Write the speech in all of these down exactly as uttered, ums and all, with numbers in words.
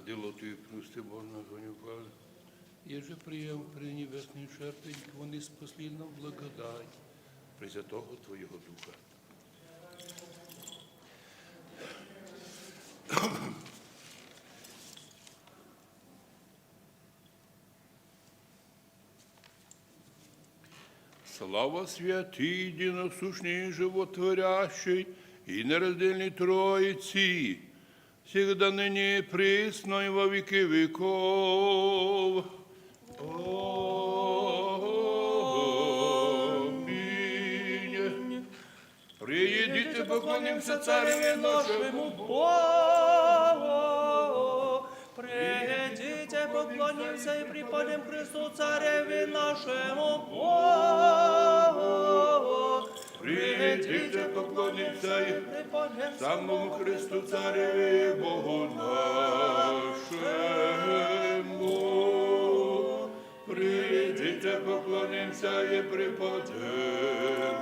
Дело Твои просто можно звоню. Я же прием при небесный жертвенник, он испослил нам благодать Пресвятого Твоего Духа. Слава святой, единосущей, животворящей и нераздельной Троице, всегда, ныне и присно и во веки веков. Аминь. Придите, поклонимся Цареве нашему Богу. Придите, поклонимся и преподем Христу Цареве нашему Богу. Придите, поклонимся и преподем самому Христу Цареве Богу нашему. Придите, поклонимся и преподем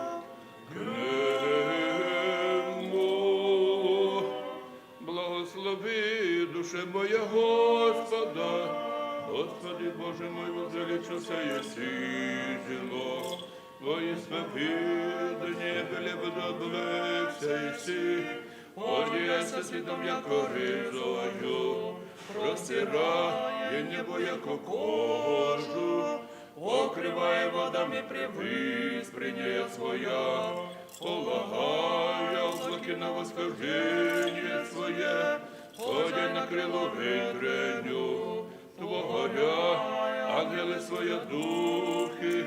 Ему. Благослови, душе моя, Господа. Господи Боже мой, возвеличился еси, зело во исповедание хлеба да облегся еси, одеяйся стыдом яко ризою, простирая небо яко кожу, покрывая водами превыспрение своя, полагая облаки на восхождение свое, ходя на крылу ветреню, творя ангелы своя духи,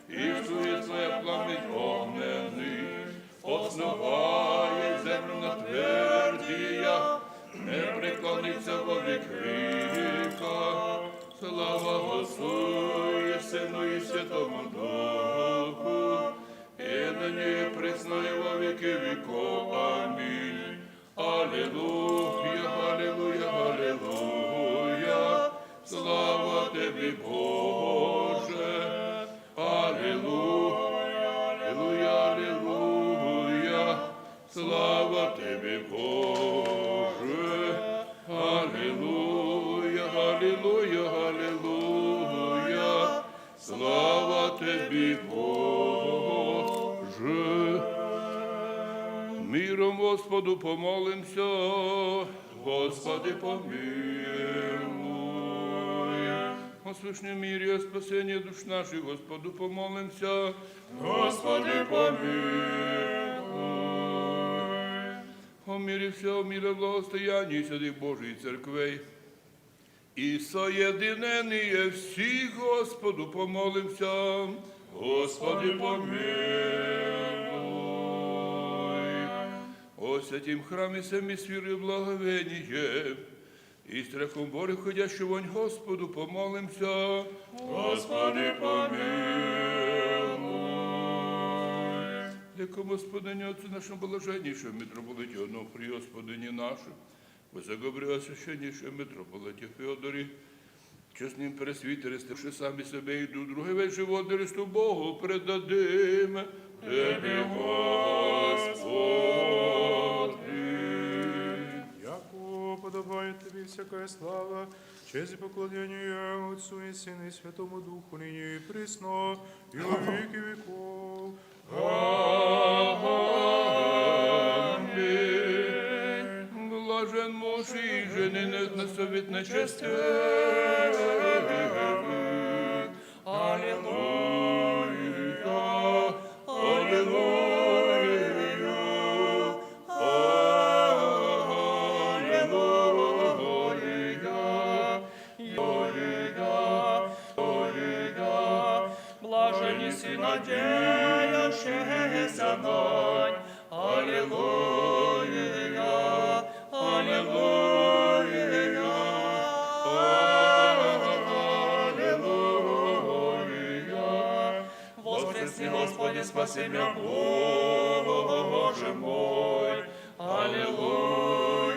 и вслует своя пламень огненный, основая землю на твердия, не преклонится во век века. Слава Отцу и Сыну и Святому Духу, и ныне и присно и во веки веков. Аминь. Аллилуйя, аллилуйя, аллилуйя. Слава Тебе, Боже. Аллилуйя, аллилуйя, аллилуйя. Слава Тебе, Боже. Аллилуйя, аллилуйя, аллилуйя. Слава Тебе, Боже. Миром Господу помолимся. Господи, помилуй. О свышнем мире, о спасении душ наших Господу помолимся. Господи, помилуй. О мире всем, о мире благостоянии святых Божьих церквей и соединение всех Господу помолимся. Господи, помилуй. О святим храме всем и свиры благовение и страхом Божьим ходящим вон Господу помолимся. Господи, помилуй. Великому Господине, Отцу нашему, блаженнейшему митрополиту Онуфрию, Господине нашему, высокопреосвященнейшему митрополиту Феодорию, честным пресвитерам, сами себя и друг друга весь живот Христу Богу предадим. Тебе, Господи. Яко подобает Тебе всякая слава, честь и поклонение Отцу и Сыну и Святому Духу, ныне и присно, и во веки веков. Аминь. Блажен муж и жена, насловит на честь. Аллилуйя, аллилуйя, аллилуйя. Аллилуйя, аллилуйя, блаженнейший, надеющийся на Него. Аллилуйя, аллилуйя, аллилуйя. Воскресни, Господи, спаси меня, Боже мой. Аллилуйя,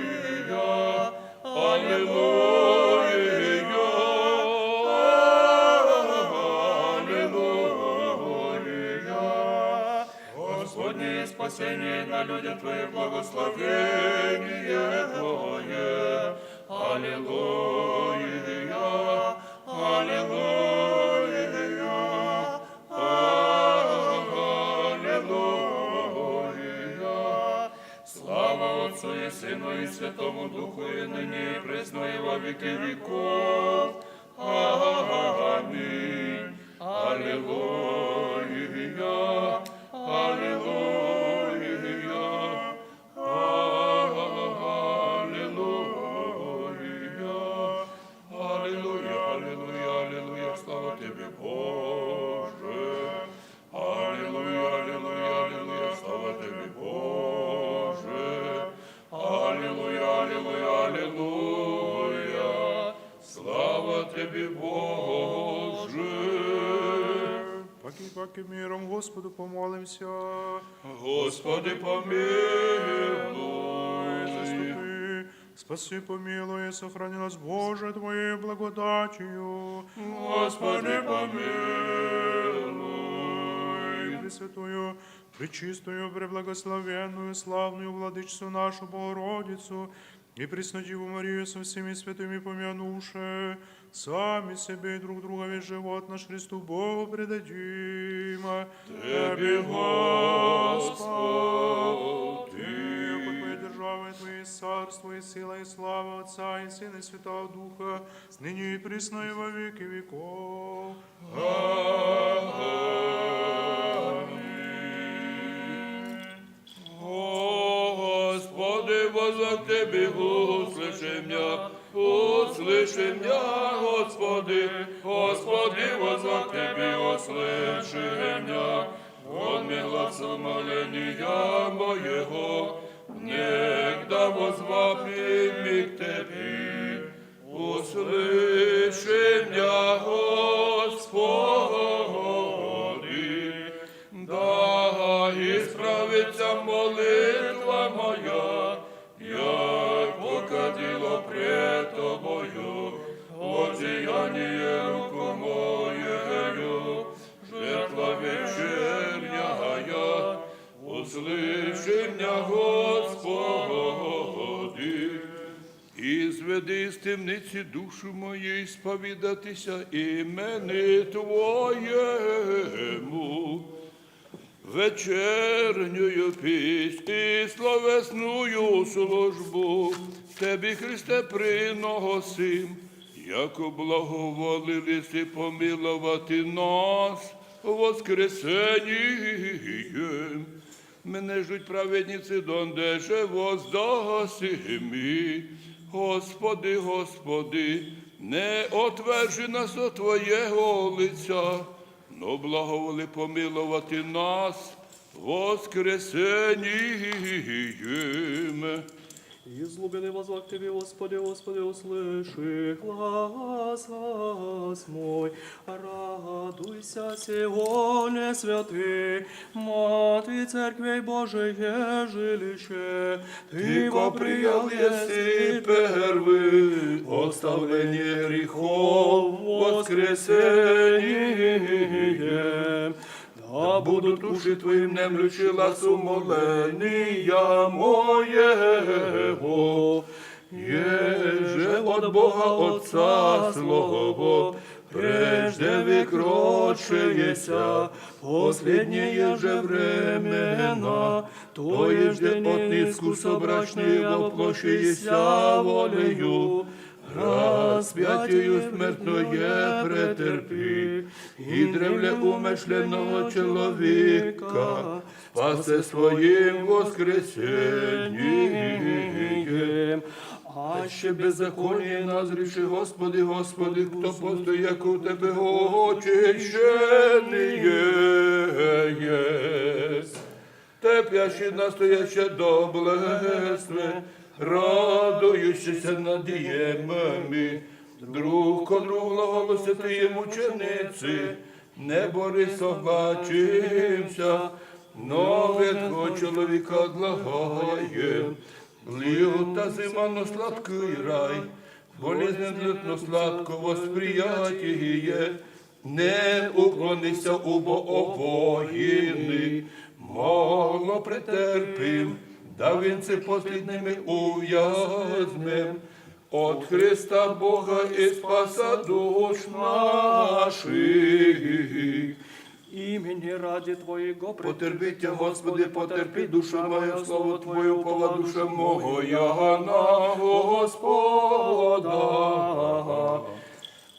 аллилуйя, аллилуйя. Господне, спасение на людях Твоих, благословение Твое. Аллилуйя, аллилуйя, аллилуйя. Слава Отцу и Сыну и Святому Духу, и ныне, и присно, и во веки веков. Аминь. Аллилуйя, аллилуйя, аллилуйя, аллилуйя, аллилуйя, аллилуйя, слава Тебе, Боже. Аллилуйя, аллилуйя, аллилуйя, слава Тебе, Боже. Аллилуйя, аллилуйя, аллилуйя, слава Тебе, Боже. Паки, паки миром Господу помолимся. Господи, помилуй. Заступи, спаси, помилуй, сохрани нас, Боже, Твоей благодатью. Господи, помилуй. Пресвятую, пречистую, преблагословенную, славную Владычицу нашу Богородицу и Преснодеву Марию со всеми святыми помянувши, сами себе и друг друга весь живот наш Христу Богу предадим. Тебе, Господи. Яко Твоя держава, и Твое царство, и сила, и слава Отца, и Сына, и Святого Духа, ныне и присно, и во веки веков. Аминь. Господи, воззвал к Тебе, услыши меня, услыши меня, Господи, Господи, воззвал к Тебе, услыши меня, вспомни гласу моления моего, некогда воззвал, прими к Тебе. Услыши меня, Господи, да исправится молитва моя, яко кадило пред Тобою одеяние руку моею, жертва вечерняя, услыши меня, Господи. Изведи из темницы душу мою, исповедайтеся имени Твоему. Вечернюю пищу и словесную службу Тебе, Христе, приносим, яко благоволил Ты помиловать нас воскресением. Мене ждут праведницы, донде же воздасим. Господи, Господи, не отвержи нас от Твоего лица, но благоволи помиловать нас воскресением. Из глубины воззвал к Тебе, Господи, Господи, услыши глас мой. Радуйся, Сионе святый, Матери Церкви Божией жилище. Ты поприял еси первый оставление грехов воскресением. Да будут уши Твои внемлющи гласу моления моего. Еже от Бога Отца Слово прежде век родшееся, последние же времена, то есть от искусства брачные воплощееся волею, распятию смертное претерпи, и древле умершленного человека спасе своим воскресением. Аще беззаконие нас греши, Господи, Господи, кто посту яку Тебе очищение есть. Топящий настоящее доблестное, радующийся над диемами, друг к другу глаголу святые мученицы, не бори соблачимся, но ветхого человека отлагаем, льют тазы ману сладкий рай, болезнь льют, но сладко восприятие, не уклонися убо обоины, мало претерпим, да венцы последними увязьмем. от Христа Бога и Спаса душ наших. Имени ради Твоего потерпите, Господи, потерпи, душа моя, славу Твою упова, душа моя на Господа.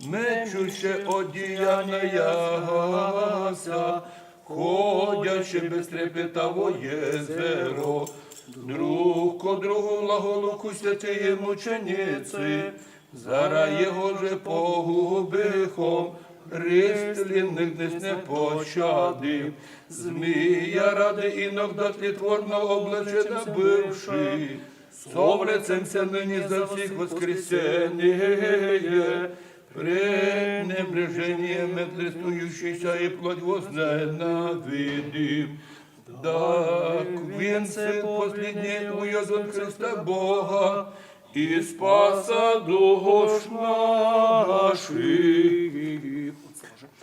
Мечуще одеянияся, ходяще без трепета во езеро, друг ко другу глаголу ку святые мученицы, зара его же погубихом, ристлинных днес не пощадим, змея ради и ногда тлетворно облачена бывший, со влечемся ныне за всех воскресение, пренебрежением и тлетворно облаченный бывший, со влечемся ныне за всех воскресение, пренебрежением и тлетворно облаченный бывший, дак венцы последний уйдет от Христа Бога и Спаса душ наших.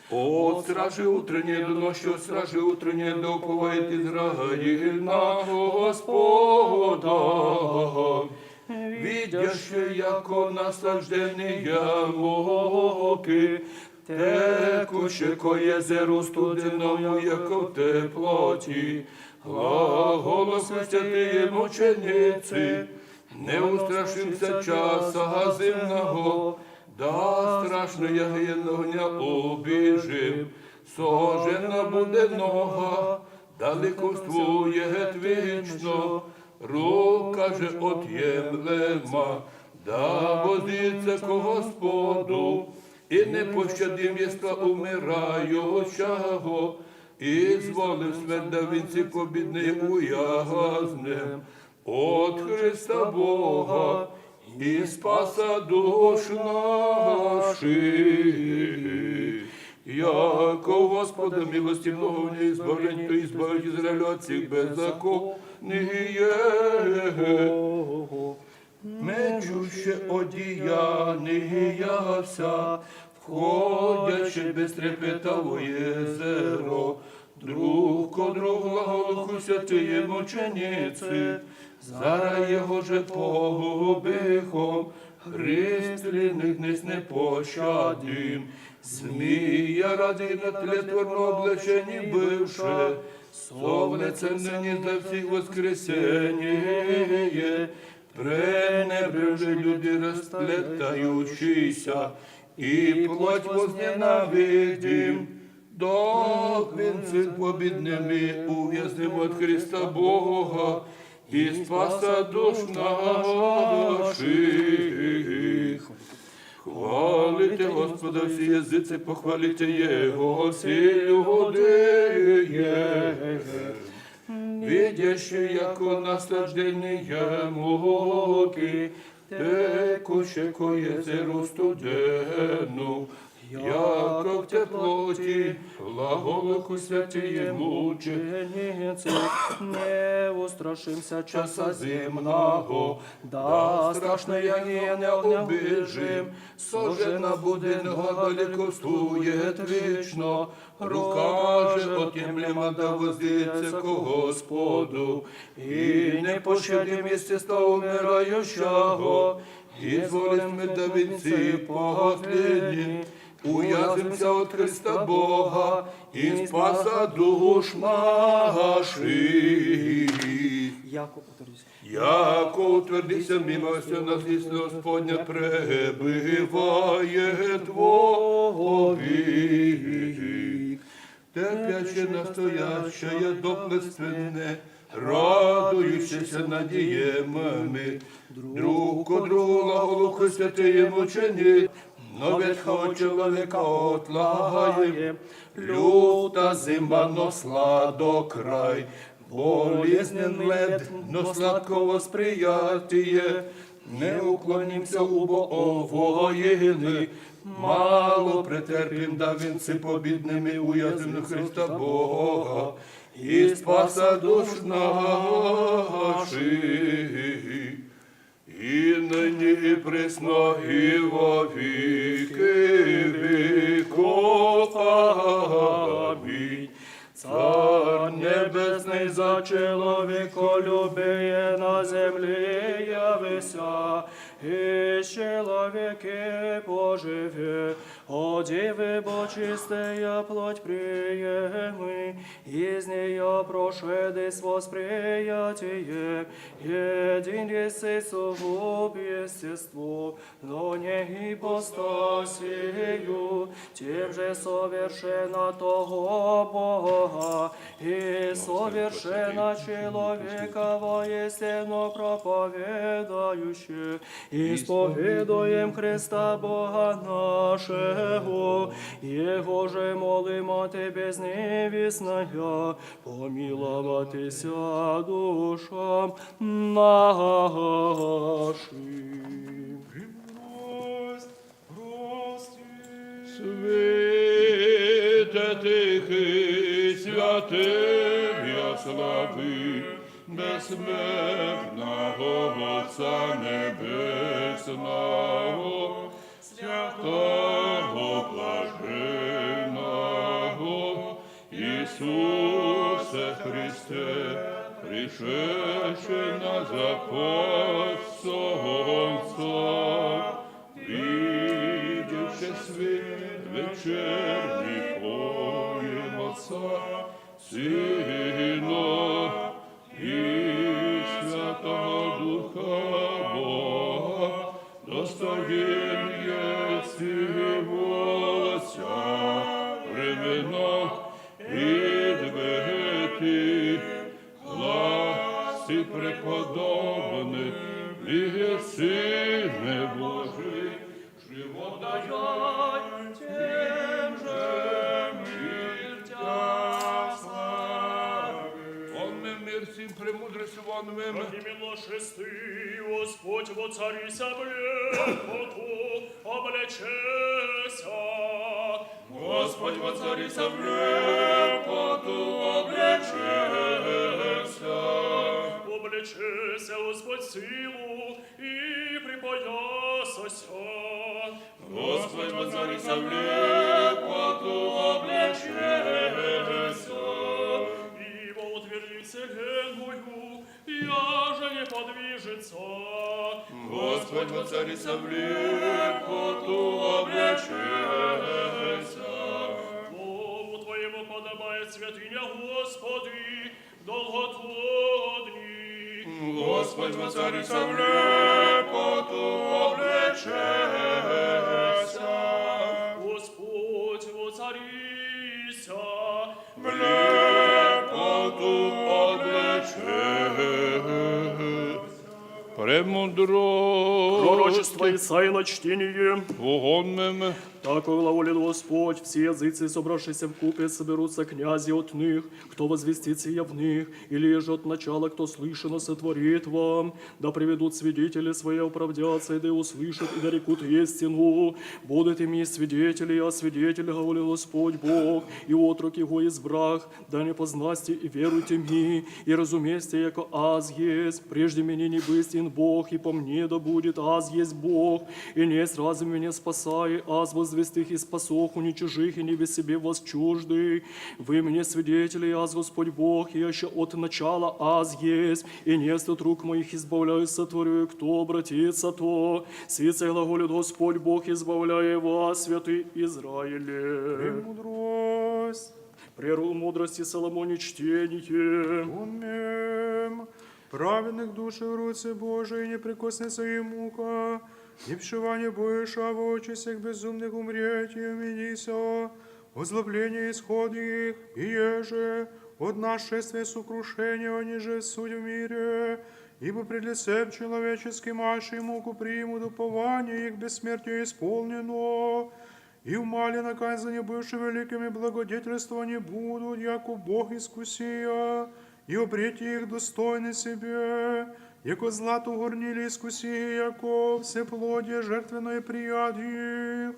От стражи утренней до ночи, от стражи утренней да уповает Израиль на Господа. Видящий яко наслаждение муки, текуще ко езеру студенному яко те плоти, глаголу ку святые мученицы, не устрашимся часа зимного, да страшно ягиен огня убежим, сожжено буде нога, да ликуствует вечно, рука же отъемлема, да воздится ко Господу, и не пощадим естества умирающего, и изволим смерть да венцы победные уясним от Христа Бога и Спаса душ наших. Яко Господа милости много, избавление избавить Израилю от всех беззаконий. Мечуще одеянияся, входяще без трепета во езеро, друг ко другу глаголу ку святые мученицы, зара его же погубихом, ристлинных днес не пощадим, змея ради и тлетворно облаченный бывший, со влечемся ныне за всех воскресение, пренебрежи люди растлетающиеся, и плоть возненавидим, дак венцы победными уясним от Христа Бога и Спаса душ наших. Хвалите Господа, все языцы, похвалите Его, все люди. Видящий яко наслаждение муки, текуще ко езеру студенному, яко те плоти, глаголу ку святые мученицы, не устрашимся часа зимного, да страшно ягиен огня убежим, сожжено буде нога, да ликуствует вечно, рука же отъемлема, да воздится ко Господу, и не пощадим естества умирающего, изволим смерть да венцы последние уяснимся от Христа Бога и Спаса душ наших. Яко утвердися милостью нас, если Господня пребывает вовек. Терпящие, настоящие, доблестные, радующиеся надеемыми, друг ко другу глаголу ку святые мученицы, но ветхого человека отлаем, люта зима, но сладок рай, болезнен лед, но сладко восприятие, не уклонимся убо о воины, мало претерпим, да венцы победными уясним Христа Бога и Спаса душ наших. И ныне и присно и во веки веков. Аминь. Царь Небесный, за человеколюбие на земле явися, И с человеке поживи, о Девы Бо чистая плоть приеми, из нее прошедес восприятие, единись субъ естество, но не ипостасию, тем же совершенно того Бога и совершенно человека воистину проповедующие, исповедуем Христа Бога нашего, Его же молим о Тебе, безневестная, помиловатися душам нашим. Премудрость, прости. Святых и святых я славы, бессмертного Отца Небесного, святого блаженного Иисусе Христе, пришедший на запад Солнца, видевший свет вечерний, поем Отца, Сына и Святого Духа Бога, достоин есть Его вся времена, предвечный, власти преподобный, и Сыны Божий, живот дающий тем же мир Тя славит. Помним мир сим, премудрость помним. Как именно шестый: Господь, воцарися в лепоту облечеся. Господь, воцарися в лепоту облечеся. Облечеся, Господь, в силу и припоясайся. Господь, воцарися в лепоту облечеся. Ибо утверди вселенную, яже не подвижется. Господь, воцарися в лепоту облечеся. Дому Твоему подобает святыня, Господи, долготодни. Господь, воцарися в лепоту облечеся. Господь, воцарися в лепоту облечеся. Премудрость. Пророчество Исаия на чтение. Вогонным. Так глаголит Господь: все языцы, собравшиеся вкупе, соберутся князи от них, кто возвестит сия в них, или же от начала, кто слышно сотворит вам. Да приведут свидетели свои, оправдятся, и да услышат, и нарекут истину. Будут им свидетели, а свидетель, глаголит Господь Бог, и отрок его из враг, да не познасте и веруйте мне, и разумейте, яко Аз есть, прежде меня не бысть ин Бог, и по мне да будет Аз есть Бог, и не сразу меня спасай, Аз возвестих и спасох, уничижих и не без себе вас чуждый. Вы мне свидетели, Аз Господь Бог, и аще от начала Аз есть, и нету рук моих избавляю, сотворю, и кто обратится, то. Сице глаголит Господь Бог, избавляя вас, святый Израиле. Премудрость. Прерву мудрости Соломоне чтение. Умем. Праведных души в руце Божией не прикоснется и мука, не вшивание будешь, а в очи всех безумных умреть и уменися, озлобление исход их, и еже от нашествия сокрушение, они же судьи в мире, ибо пред лицем человеческим аще и муку примут, упование их бессмертие исполнено. И в мале наказание бывшие великими благодетельствования будут, яко Бог искусия, и обрете их достойны себе, яко злато горнили искусия, яко всеплодие жертвенное прият их,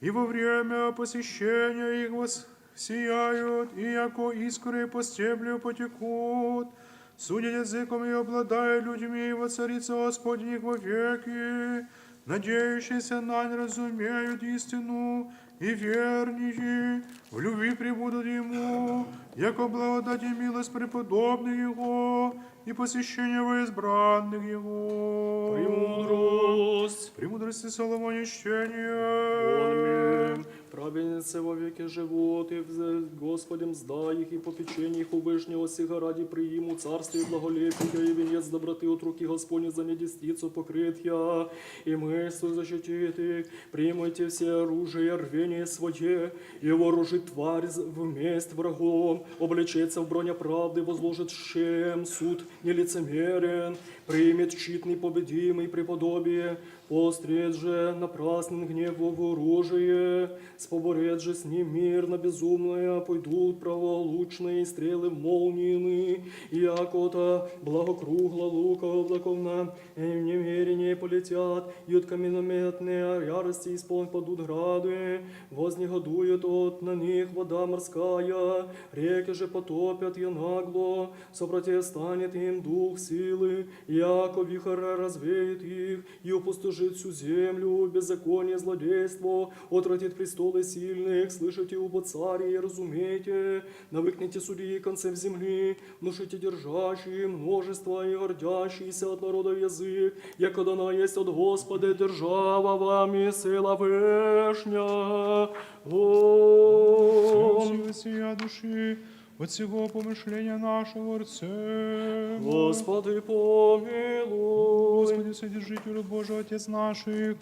и во время посещения их воссияют, и яко искры по стеблю потекут, судит языком и обладает людьми, и воцарится Господь в них вовеки. Надеющиеся на Него разумеют истину, И верники в любви пребудут Ему, яко благодать и милость преподобных Его и посещение во избранных Его. Премудрость. Премудрости Соломоне чтение. Аминь. Праведницы вовеки живут, и в Господем сдай их, и попечение их у Вышнего сих ради приимут царствие благолепия и венец доброты от руки Господней за недесницу покрытья, и мысль защитит их. Примите все оружие рвение свое, и вооружит тварь в месть врагов, облечется в броня правды, возложит шлем суд нелицемерен, примет щит непобедимый преподобие, пострет же напраслен гнев во оружие, споборет же с ним мир на безумное, пойдут праволучные стрелы в молнии, и окота благокругла лука облаков на немерение полетят, ютками наметные ярости исполнят падут грады, вознегодует от на них вода морская, реки же потопят ее нагло, сопротивстанет им дух силы, яко вихрь развеет их, и опустошит всю землю, беззаконие, злодейство, отвратит престолы сильных, слышите, убо цари, и разумейте, навыкните судьи концев земли, внушите держащие множество и гордящиеся от народов язык, яко дана есть от Господа держава вам и сила вышняя. О, сила сия души, от всего помышления нашего рцем. Господи, помилуй. Господи, Вседержителю Божий, Отец наших,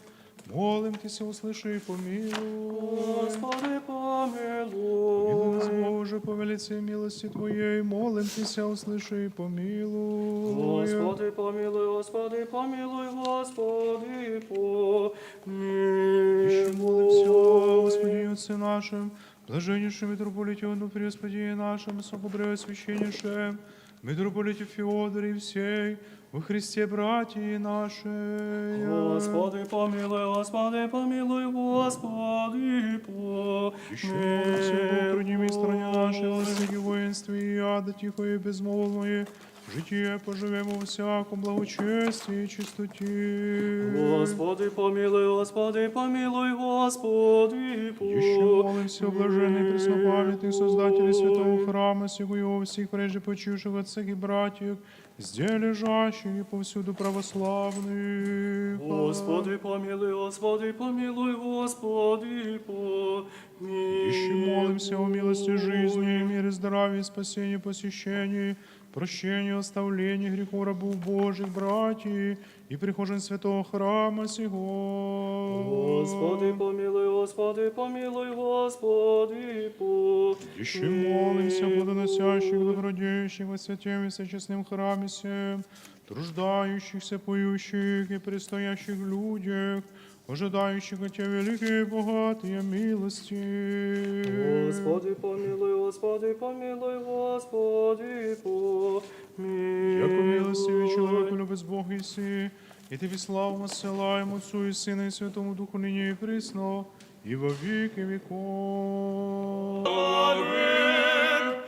молим Тися, услыши и помилуй. Господи, помилуй. Помилуй нас, Боже, по великой милости Твоей, молим Тися, услыши и помилуй. Господи, помилуй, Господи, помилуй, Господи, помилуй. Ещё молимся о Господине Отце нашем, блаженнейшем митрополите Онуфрии, Господине нашем, высокопреосвященнейшем митрополите Феодоре и всей во Христе братья наши. Господи, помилуй, Господи, помилуй, Господи, помилуй. Ещё молимся о Украине, стране нашей, о воинстве и ада тихо и безмолвное житие поживем во всяком благочестии и чистоте. Господи, помилуй, Господи, помилуй, Господи, помилуй. Ещё молимся о блаженных преснопамятных создателей святого храма сего и о всех прежде почивших отцах и братьях, здесь лежащих и повсюду православных. Господи, помилуй, Господи, помилуй, Господи, помилуй. Ещё молимся о милости жизни, мире, здравии, спасении, посещении, прощении, оставлении грехов рабов Божьих, братьев и прихожан святого храма сего. Господи, помилуй, Господи, помилуй, Господи, помилуй. Ещё молимся о плодоносящих, благородеющих во святем и всечестном храме сем, труждающихся, поющих и предстоящих людях, ожидающих от Тебя великие и богатые милости. Господи, помилуй, Господи, помилуй, Господи, помилуй. Яко милостивый человек, любец Бог еси, и Тебе славу воссылаем Отцу и Сыну и Святому Духу ныне и присно и во веки веков. Аминь.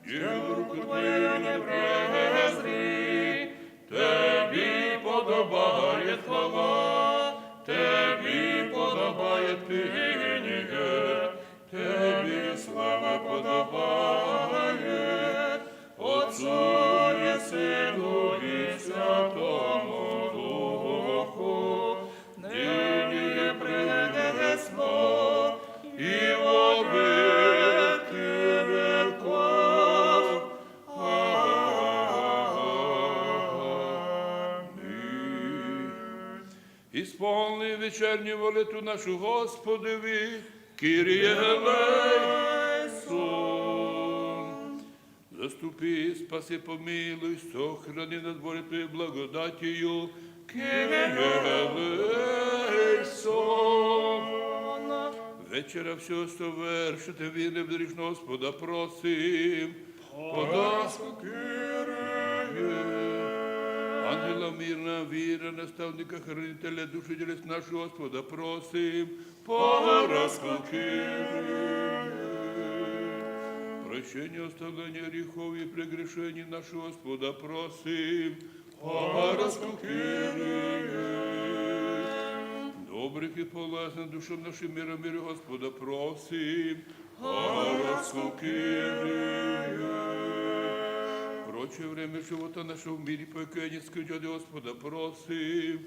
Дела рук Твоих не презри, Тебе подобает хвала, Тебе подобает пение, Тебе слава подобает Отцу и Сыну и Святому Духу, ныне и пресно, и во веки веков. Аминь. Исполни вечернюю молитву нашу Господови, Кирие элейсон. Заступи, спаси, помилуй, сохрани нас, Боже, Твоей благодатью, Кирие элейсон. Вечера все совершит, вины вдруг Господа просим. Подаску Кирие. Ангела мирного, вера наставника, хранителя души телес наших Господа просим. По раскупине. Прощение, оставление грехов и прегрешений нашего Господа просим. По раскупине. Добрых и полезных душам нашим миром мире Господа просим. Прочее время живота нашего в мире покоение скрыть от Господа просим.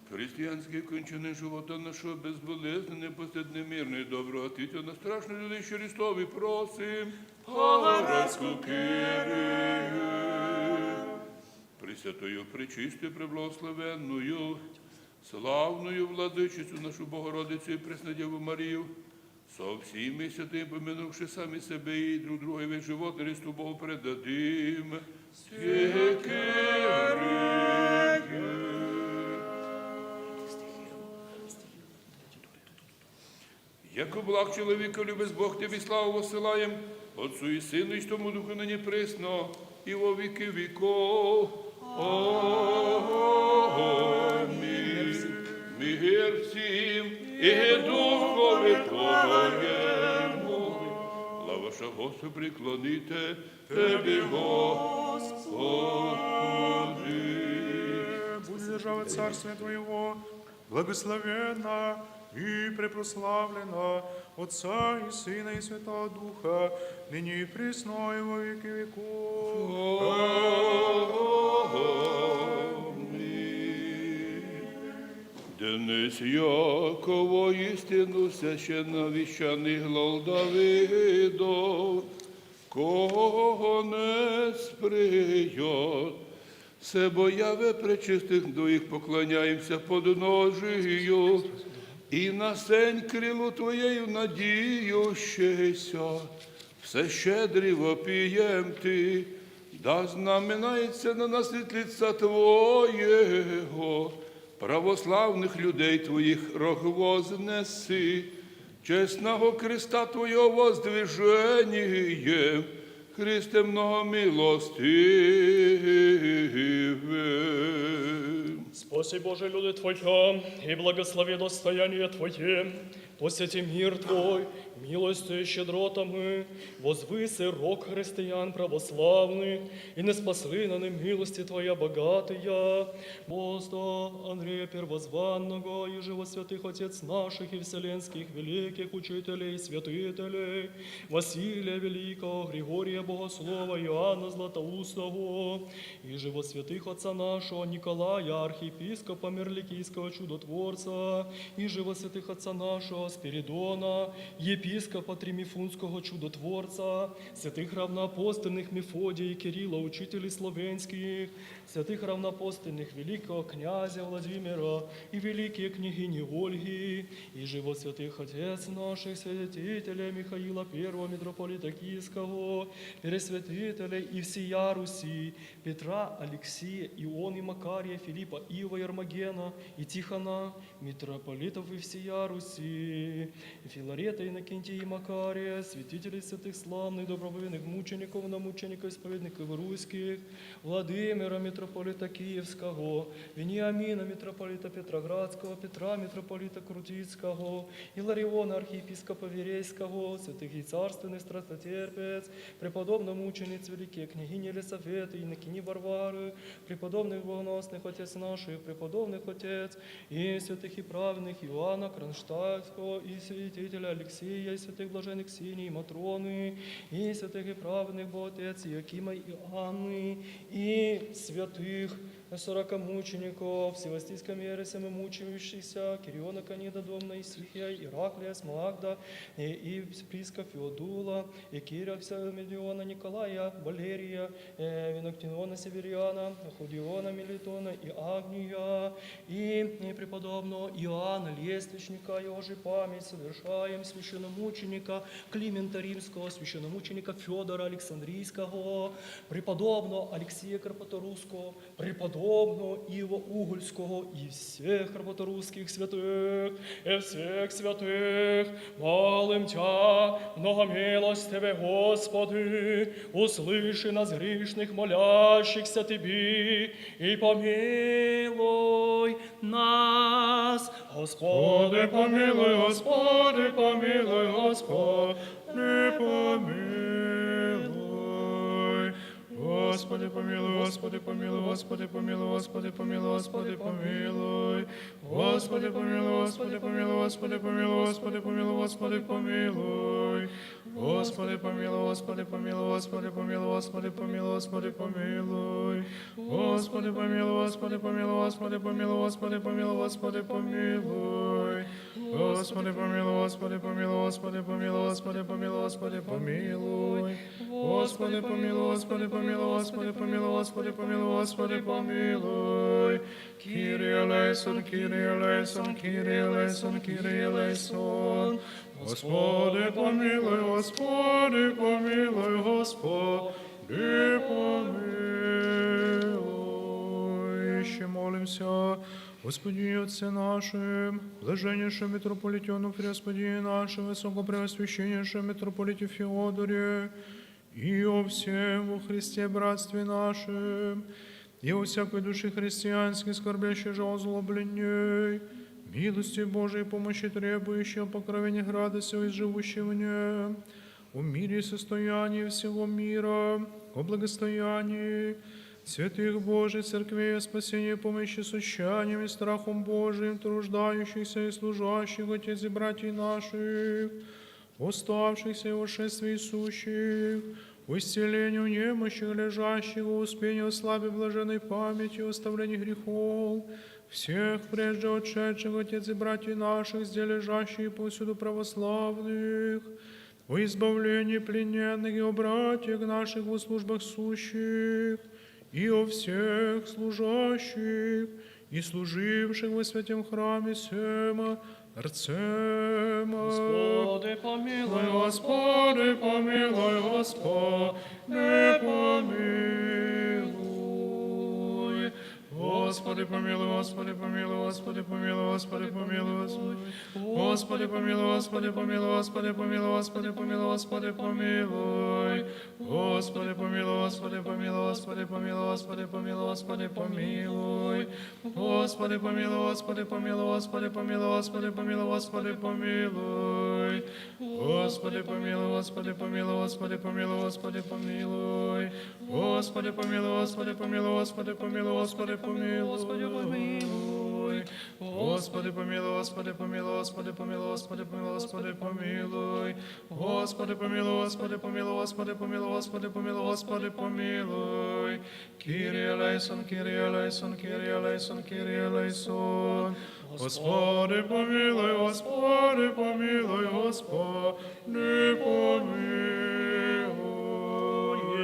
Христианские кончины живота нашего безболезненный, постыдный, мирный, добрый, ответил на страшный злодейщи Христови просим. Пресвятую, пречистую, преблагословенную, славную Владычицу нашу Богородицу и Преснодеву Марию, со всеми святыми помянувши сами себя и друг друга и весь живот Христу Богу предадим. Секирия. Яко благ человеколюбец Бог Тебе славу воссылаем, Отцу и Сыну и Святому Духу, ныне пресно и во веки веков. Аминь. Мир всем и Духу Твоему. Лаваша Господь преклоните Тебе, Господи. Пусть держава Царствия Твоего благословенна и препрославлена Отца и Сына и Святого Духа, ныне и присно и во веки веков. Аминь. Денис яко воистину священновещанный глава Давидов, конец придет. Себо Яве пречистых дух поклоняемся подножию и на сень крылу Твоею надеющиеся, все щедри вопием Ты, да знаменается на нас светлица Твоего, православных людей Твоих рог вознеси, честного креста Твоего воздвижением, Христе многомилостивый. Спаси, Боже, люди Твоя, и благослови достояние Твое, посети мир Твой милостью и щедротами, возвыси рог христиан православных, и не спасли на милости Твоя богатая. Апостола Андрея Первозванного, и же во святых отец наших и вселенских великих учителей и святителей, Василия Великого, Григория Богослова, Иоанна Златоустого, и же во святых отца нашего Николая, архиепископа Мирликийского чудотворца, и же во святых отца нашего Спиридона, епископа Тримифунтского чудотворца, святых равноапостольных Мефодия и Кирилла, учителей славянских, святых равноапостольных великого князя Владимира и великой княгини Ольги, и же во святых отец наших святителей Михаила Первого митрополита Киевского, пресвятителей и всея Руси, Петра, Алексия, Ионы, Макария, Филиппа, Иова, Ермогена и Тихона, митрополитов и всея Руси, Филарета, Иннокентия и Макария, святителей святых, славных добропобедных мучеников, на мучеников, исповедников русских, Владимира, митрополита Киевского, Вениамина, митрополита Петроградского, Петра, митрополита Крутицкого, Илариона, архиепископа Верейского, святых и царственных страстотерпец, преподобных мучениц, великие княгини Елисаветы, Иннокентии, Варвары, преподобных богоносных отец наших, преподобных отец, и святых и праведных Иоанна Кронштадтского, и святителя Алексея, и святых блаженных Ксении и Матроны, и святых и праведных богоотец Иоакима и Анны, и святых сорока мучеников, Севастийском Иерусалиме мучающихся, Кириона, Канида, Домна, Исихия, Ираклия, Смагда, и, и Приска, Феодула, и Кира, Ксамедиона, Николая, Валерия, э, Виноктиона, Севериана, Худиона, Мелитона и Агния, и, и преподобного Иоанна Лествичника, его же память совершаем, священномученика Климента Римского, священномученика Федора Александрийского, преподобного Алексея Карпаторусского, преподобного Иова Угольского и всех карпаторусских святых, и всех святых, молим Тя, многомилостивый Господи, услыши нас, грешных, молящихся Тебе, и помилуй нас. Господи, помилуй, Господи, помилуй, Господи, помилуй. Господи, помилуй, Господи, помилуй, Господи, помилуй, Господи, помилуй, Господи, помилуй. Господи, помилуй, Господи, помилуй, Господи, помилуй, Господи, помилуй, Господи, помилуй. Господи, помилуй, Господи, помилуй, Господи, помилуй, Господи, помилуй, Господи, помилуй. Господи, помилуй, Господи, помилуй, Господи, помилуй, Господи, помилуй, Господи, помилуй. Господи, помилуй, Господи, помилуй, Господи, помилуй, Господи, помилуй, Господи, помилуй. Господи, помилуй, Господи, помилуй, Господи, помилуй, Господи, помилуй, Господи, помилуй. Kyrie eleison, Kyrie eleison, Kyrie eleison, Kyrie eleison. Господи, помилуй, Господи, помилуй, Господи, помилуй. Еще молимся. Господи, Отце нашим, блаженнейшем митрополите Онуфрии, Господи нашим, высокопреосвященнейшем митрополите Феодоре, и о всем во Христе братстве нашем, и о всякой душе христианской, скорбящей же озлобленней, милости Божией помощи требующей, о покровениях радости живущей в нем, о мире и состоянии всего мира, о благосостоянии святых Божьих церквей, о спасении, помощи с отчаянием и страхом Божиим труждающихся и служащих отец и братьев наших, оставшихся и восшествии сущих, о исцелении немощных, лежащих, о успении, о славе блаженной памяти, о оставлении грехов всех прежде отшедших отец и братьев наших, здесь лежащих и повсюду православных, о избавлении плененных и о братьях наших во службах сущих, и о всех служащих и служивших во святом храме сем Арцема. Господи, помилуй, Господи, помилуй, Господи, помилуй. Господи, помилуй, Господи, помилуй, Господи, помилуй, Господи, помилуй. Господи, помилуй, Господи, помилуй, Господи, помилуй, Господи, помилуй, Господи, помилуй. Господи, помилуй, Господи, помилуй, Господи, помилуй, Господи, помилуй. Господи, помилуй, Господи, помилуй, Господи, помилуй, Господи, помилуй, Господи, помилуй. Господи, помилуй, Господи, помилуй, Господи, помилуй, Господи, помилуй. Господи, помилуй, Господи, помилуй, Господи, помилуй, Господи, помилуй. Господи, помилуй, Господи, помилуй, Господи, помилуй, Господи, помилуй, Господи, помилуй. Господи, помилуй, Господи, помилуй, Господи, помилуй, Господи, помилуй, Господи, помилуй. Kyrie eleison, Kyrie eleison, Kyrie eleison, Kyrie eleison. Господи, помилуй, Господи, помилуй, Господи, помилуй.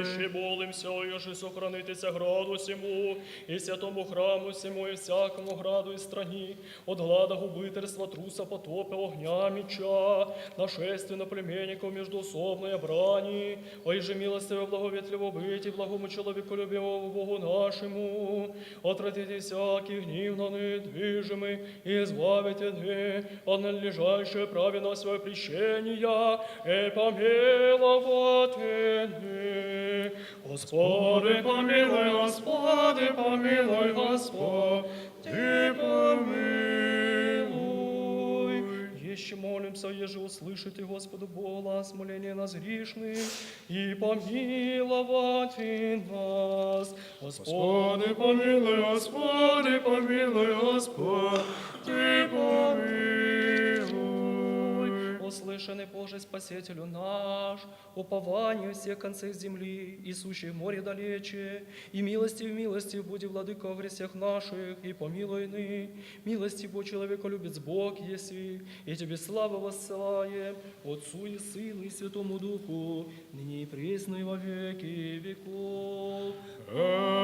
Еще молимся, оже сохранитеся граду сему, и святому храму сему, и всякому граду и стране, от глада, убытерства, труса, потопа, огня, меча, нашествия, наплеменников, междоусобной брани, о, иже милостивый, благоветливый быть и благому человеку, любимому Богу нашему, отвратите всякий гнев на ныне движимый, и избавите ныне от надлежащее праведное свое прещение, и помиловать ныне. Господи, помилуй, Господи, помилуй, Господи, помилуй. Еще молимся, еже услышите, Господу Богу, глас моления нас грешных, и помиловать нас. Господи, помилуй, Господи, помилуй, Господи, помилуй. Услышанный, Боже, Спасителю наш, упование всех концев земли и сущих в море далече, и милостив, милостив буди, Владыка, во грехах наших, и помилуй ныне. Милостивый человеколюбец Бог еси, и Тебе славу воссылаем, Отцу и Сыну и Святому Духу, ныне и присно и во веки веков. Аминь.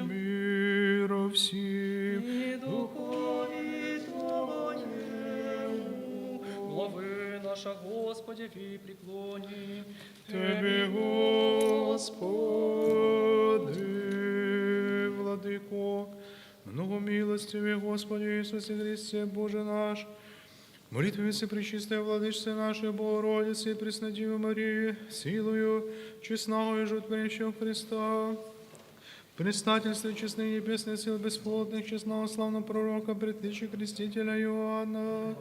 Мира всем. И духу и твоему. Главы наша, Господи, и преклоним Тебе, Господи, Владыко, много милостивый Господи Иисусе Христе, Боже наш, молитвами Всепречистой Владычицы нашей Богородицы и Преснодевы Марии, силою честного и животворящего Христа, предстательстве честных небесных сил бесплотных, честного славного пророка, предтечи крестителя Иоанна,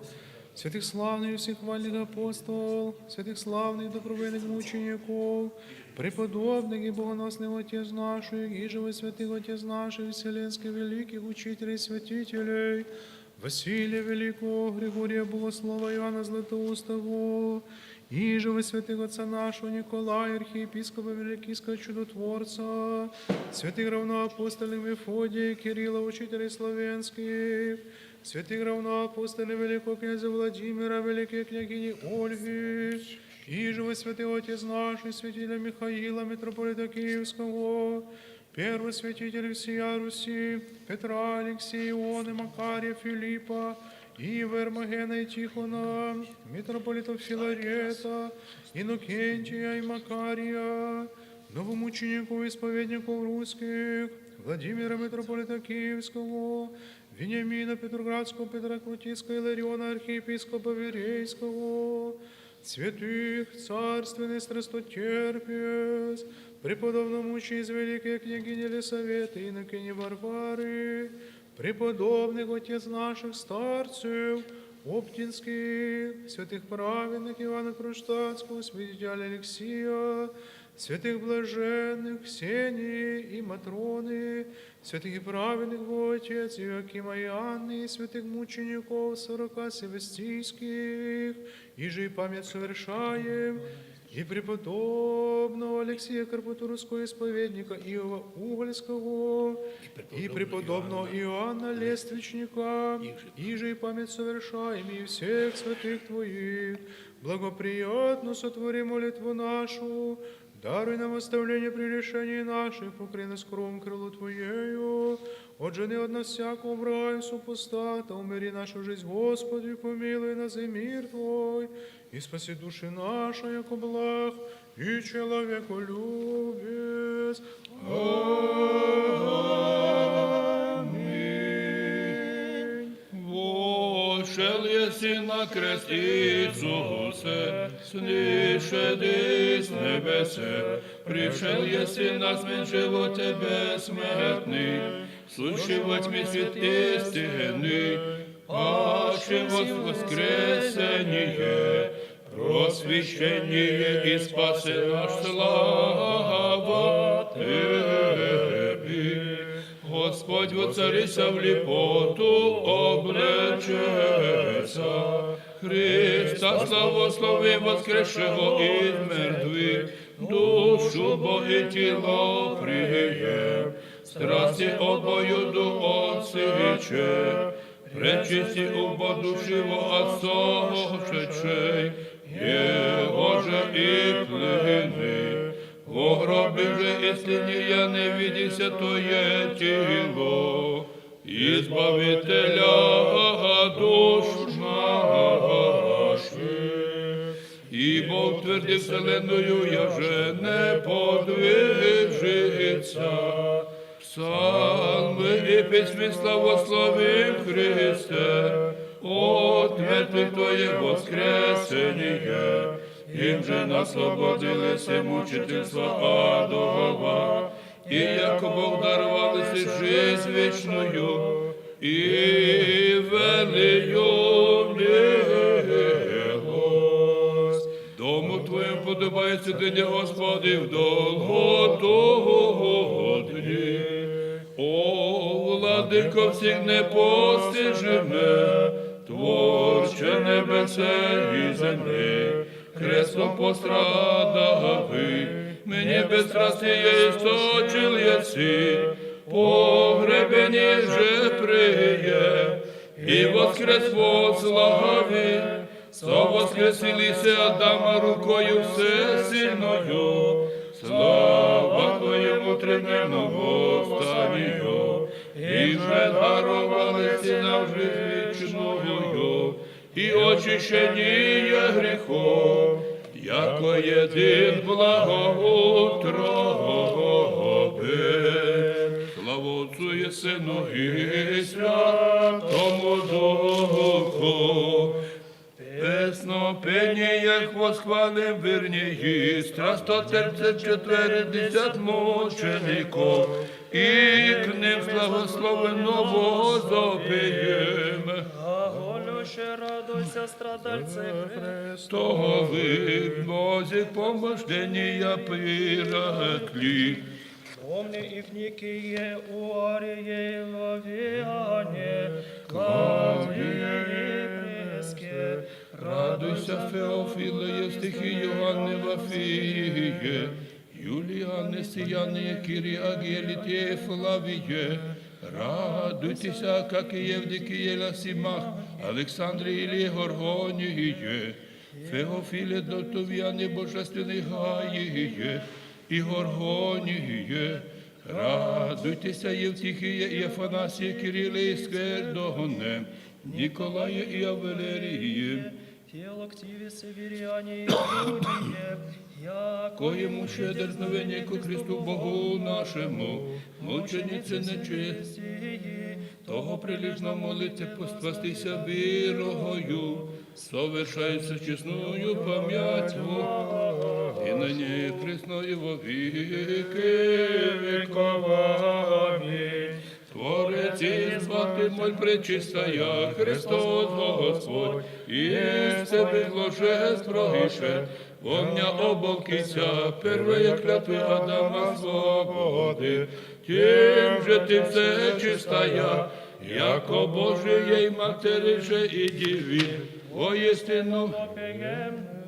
Святых славных и всех хвальных апостол, святых славных и добровольных мучеников, преподобных и богоносных отец наших, и живых святых отец наших, вселенских великих учителей, святителей, Василия Великого, Григория Богослова, Иоанна Златоустого, и живых святых отца нашего Николая, архиепископа Виликийского чудотворца, святых равноапостольных Мефодия, Кирилла, учителей славянских, святых равноапостольных великого князя Владимира, великой княгини Ольги, и живых святых отец наших, святителя Михаила, митрополита Киевского, первосвятителей всея Руси, Петра, Алексея, Ионы, Макария, Филиппа, Ивы, Эрмогена и Тихона, митрополитов Филарета, Иннокентия и Макария, новомучеников, исповедников русских, Владимира, митрополита Киевского, Вениамина, Петроградского, Петра Крутицкого, Илариона, архиепископа Верейского, святых, царственных страстотерпец, преподобного мученика великой княгини Елисаветы, инокини Варвары, преподобных отец наших старцев оптинских, святых праведных Ивана Кронштадтского, святителя Алексия, святых блаженных Ксении и Матроны, святых и праведных Войтех, Иоакима и Анны, и святых мучеников сорока севастийских, иже и память совершаем, и преподобного Алексея Карпатурского, исповедника Иова Угольского, и преподобного Иоанна Лествичника, иже и память совершаем, и всех святых Твоих. Благоприятно сотвори молитву нашу, даруй нам оставление прегрешений наших, укрой нас кровом крылу Твоею, отжени от нас всякого врага и супостата, умири нашу жизнь, Господи, помилуй нас и мир Твой, и спаси души наши, яко благ и человеколюбец. Аминь. Вышел еси на крест, Иисусе, снисшедись небесе, пришел еси нас меньшего Тебе смертный, сущий во тьме свет истины, павший вос-, воскресение, просвещение и спасе наш, слава Тебе. Господь, воцарися в лепоту облечеся, Христа славослови воскресшего из мертвых, душу бо и тело прием, страсти обоюду отсече, пречисти убо души во отсошедшей, Его же и плены. Во гробе же истления не види святое тело Избавителя душ наших. Ибо утвердив вселенную, яже не подвижится. Псалмы и песни славословим Христе, от мертвых Твое воскресение, им же нас освободил из мучительства адова, и яко Бог даровал жизнь вечную и великую милость. Дому Твоему подобает святыня, Господи, в долготу дни. О, Владыко, всех непостижиме, Творче небесе и земли, крестом пострадавший, мне бесстрастие источил еси, погребение же прием, и воскрес во славе, со воскресил еси Адама рукою всесильною, слава Твоему тридневному восстанию, и же даровал еси нам жизнь вечную, и очищение грехов, яко едим благоутробен. Слава Отцу и Сыну и Святому Духу. Песнопениях восхвалим вернее страстотерпцев четвердесят мучеников, и к ним славословим новозопием. Христовы, Боже, помощь для неоприракли. Помни и в Никее, у Арии, в Авиане, Клавдии и Приске. Радуйся, Феофиле, Евстихии, Иоанне в Афиие, Юлиане, Сиане, Кириаге, Литие, Флавие. Радуйтесь, Акаке, Евдикие, Ласимах, Александре или Горгоние, Феофиле, Дотувиане, божественной Гаие и Горгоние. Радуйтесь, Евтихие и Афанасие, Кирилле и Сквердоне, Николае и Авелерие. Филактиве, Севериане и Юлие, якоему щедрость ко Христу Богу нашему, мученице нечестии, того прилежно молитве спастися верою, совершается честную память Твою, и ныне и присно и во веки веков. Аминь. Творец и Избавитель мой, Пречистая, Христос Господь, и с Теби в ложестве пришед, во мя оболкися, первые клятвы Адама свободы, тем же Ты, Всечистая, яко Божией Матери же и Деви, воистину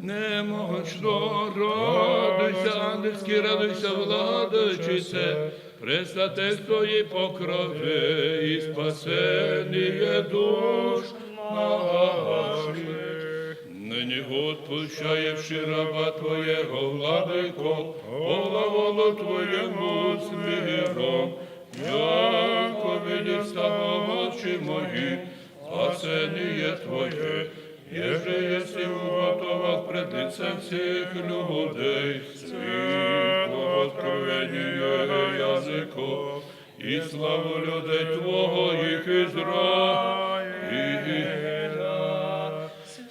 немощно. Радуйся, ангельский, радуйся, владычице, пресвятых Твоей покрове и спасение душ наших. Ныне отпущаешь раба Твоего, Владыко, по глаголу Твоему с миром, яко видишь, что очи мои спасение Твое, еже еси уготовил пред лицем всех людей, светлого откровения языков, и славу людей Твоих Израиля.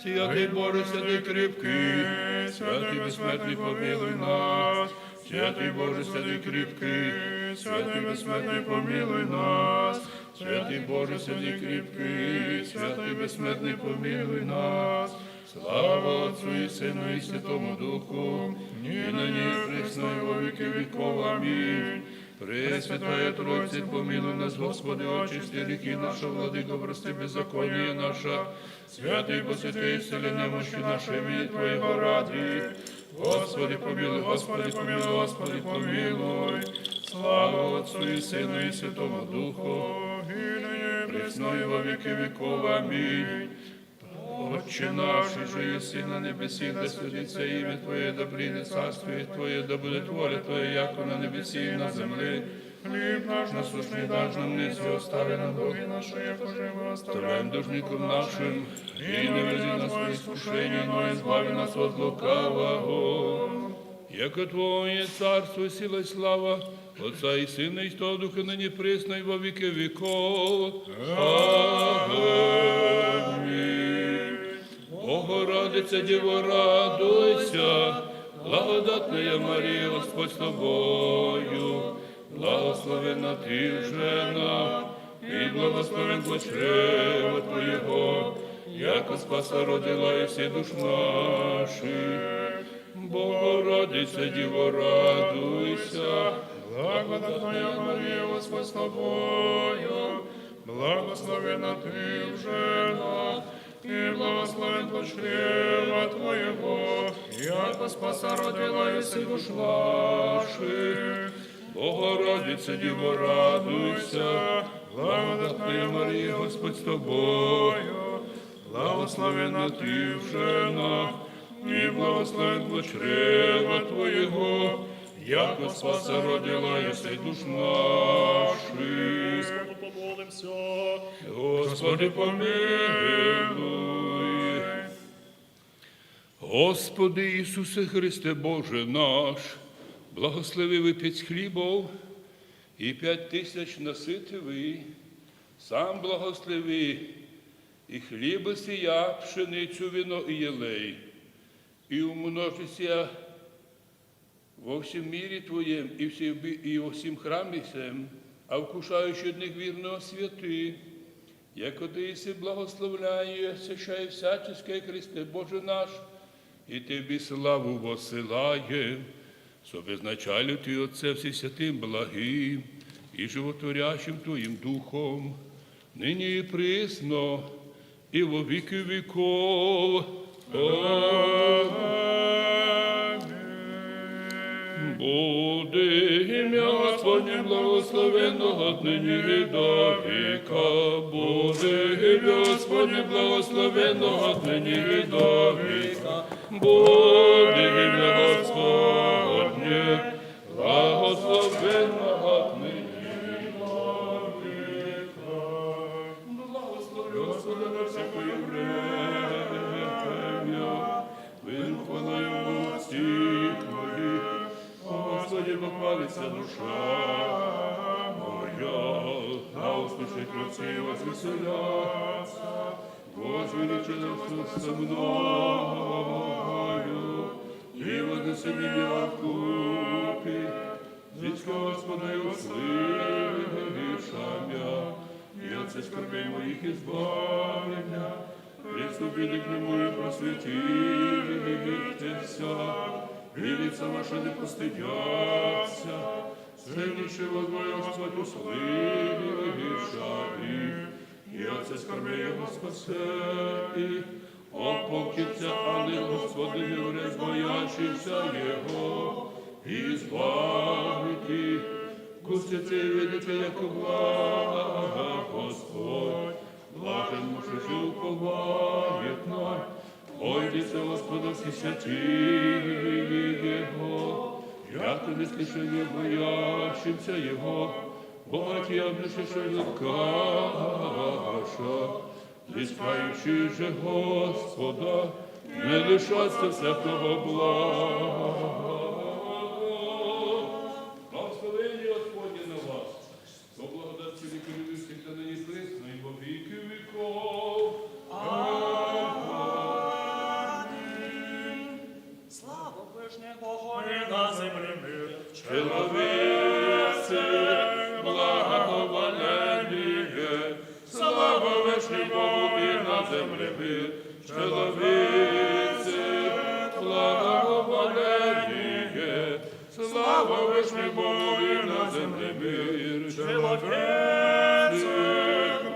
Святый Боже, святый крепкий, святый бессмертный, помилуй нас. Святый Боже, святый крепкий, святый бессмертный, помилуй нас. Святый Боже, святый крепкий, святый бессмертный, помилуй нас. Слава Отцу и Сыну и Святому Духу, и ныне и присно и во веки веков. Аминь. Пресвятая Троица, помилуй нас, Господи, очисти грехи наши, Владыко, прости беззаконие наше, святый, посвяти исцели немощи наши имени Твоего ради. Господи, помилуй, Господи, помилуй, Господи, помилуй. Слава Отцу и Сыну и Святому Духу, и ныне и присно и во веки веков. Аминь. Отче наш, иже еси на небеси, да святится имя Твое, да придет царствие Твое, да будет воля Твоя, яко на небеси и на земле. Хлеб наш насущный дашь нам ныне, и остави нам долги наши, якоже мы оставляем должникам нашим, и не введи нас во искушение, но избави нас от лукавого. Яко Твое царство, сила и слава, Отца и Сына и Святого Духа, ныне, пресно и во веки веков. Аминь. Богородица, Дева, радуйся, благодатная Мария, Господь с тобою, благословенна Ты в женах, и благословен плод чрева Твоего, яко Спаса родила и всех душ наших. Богородица, Дева, радуйся, благодатная Мария, Господь с тобою, благословенна Ты в женах, и благословен плод чрева Твоего, яко Спаса родила и всех душ наших. Богородица, Дева, радуйся, благодатная Мария, Господь с тобою, благословенна Ты в женах, и благословен плод чрева Твоего, яко Спаса родила и всех душ наших. Господу помолимся. Господи, помилуй. Господи Иисусе Христе, Боже наш, благослови выпить хлебов и пять тысяч насытый, сам благослови и хлебы сия, пшеницу, вино и елей, и умножи сия во всем мире Твоем и, все, и во всем храме сем, а вкушающие от них вино святы, Яко Ты еси благословляющий всяческой кресты Божий наш, и Тебе славу воссылаем, со безначалью Ты Отцем всесвятым благим и животворящим Твоим Духом, ныне и присно, и во веки веков. Аминь. Буди имя Господне благословенно отныне и до века. Буди имя Господне благословенно отныне и до века. Буди имя Господне благословенно отныне и до века. Благословлю Господа на всякое время, вину хвалою гости Твои. О Господе, похвалится душа моя, да услышит род сей и возвеселятся. Возвеличится со мною, и вознесет меня в купе. Взыщи Господа и услыши мя, и от всех скорбей моих избави мя. Приступи к Нему и просвети вся, и лица ваши не постыдятся. Сын нищего возглавил Господь, услыши и от всех скорбей его спасет. О, полчища ангел Господь, и вред боящийся его избавит. Густи и видите, яко благ Господь, блажен муж, сего уповает на. Бойтесь Господа все святые его, яко не слишком боящимся его, бывать и обнищавший каша. Искающие же Господа не лишатся всякого блага. Благословение Господне на вас. Со благодатью великой любви всегда на них пресна и во веки веков. Аминь. Слава Вышнему Богу и на земле мир. Человецы благоволение. Слава Вышнему Богу и на земле мир. Человецы благоволение. Слава Вышнему Богу и на земле мир. Человецы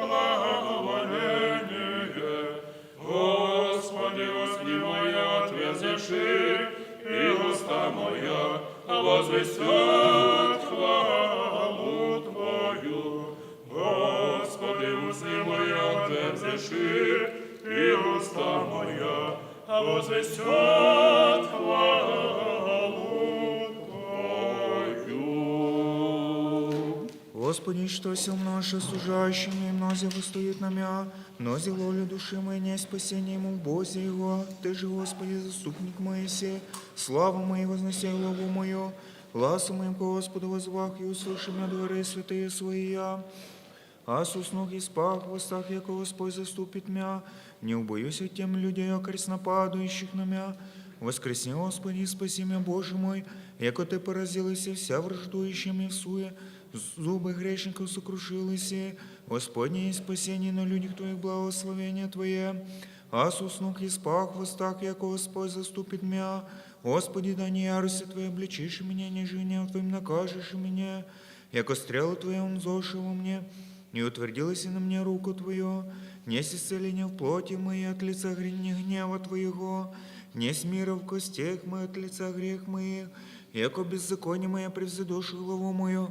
благоволение. Господи, устни мои, отверзишь и уста моя возвестят хвалу Твою. Господи, устни мои, отверзишь и уста моя возвестят хвалу Твою. Господи, что сил наш осуждающим, и мнозе восстают на мя, но зело ли души моей не спасение ему в Бозе его. Ты же, Господи, заступник мой, и все славу мою вознеси главу мою. Гласу моим к Господу воззвах, и услыши мя дворе святые свои я. Ас уснух и спах, восстах, яко Господь заступит мя. Не убоюсь от тем людей, окреснопадующих на мя. Воскресни, Господи, и спаси мя, Боже мой, яко Ты поразил и все враждующие мне в суе. Зубы грешников сокрушил и все. Господне, и спасение на людях Твоих благословение Твое. Ас уснух и спах, восстах, яко Господь заступит мя. Господи, да не яростью Твоей обличишь меня, не гневом Твоим накажешь меня, яко стрелы Твои унзошь во мне, и утвердилась на мне руку Твою. Несть исцеление в плоти моей от лица гре-, гнева Твоего, несть мира в костях моих от лица грех моих, яко беззаконие мое превзойдет главу мою.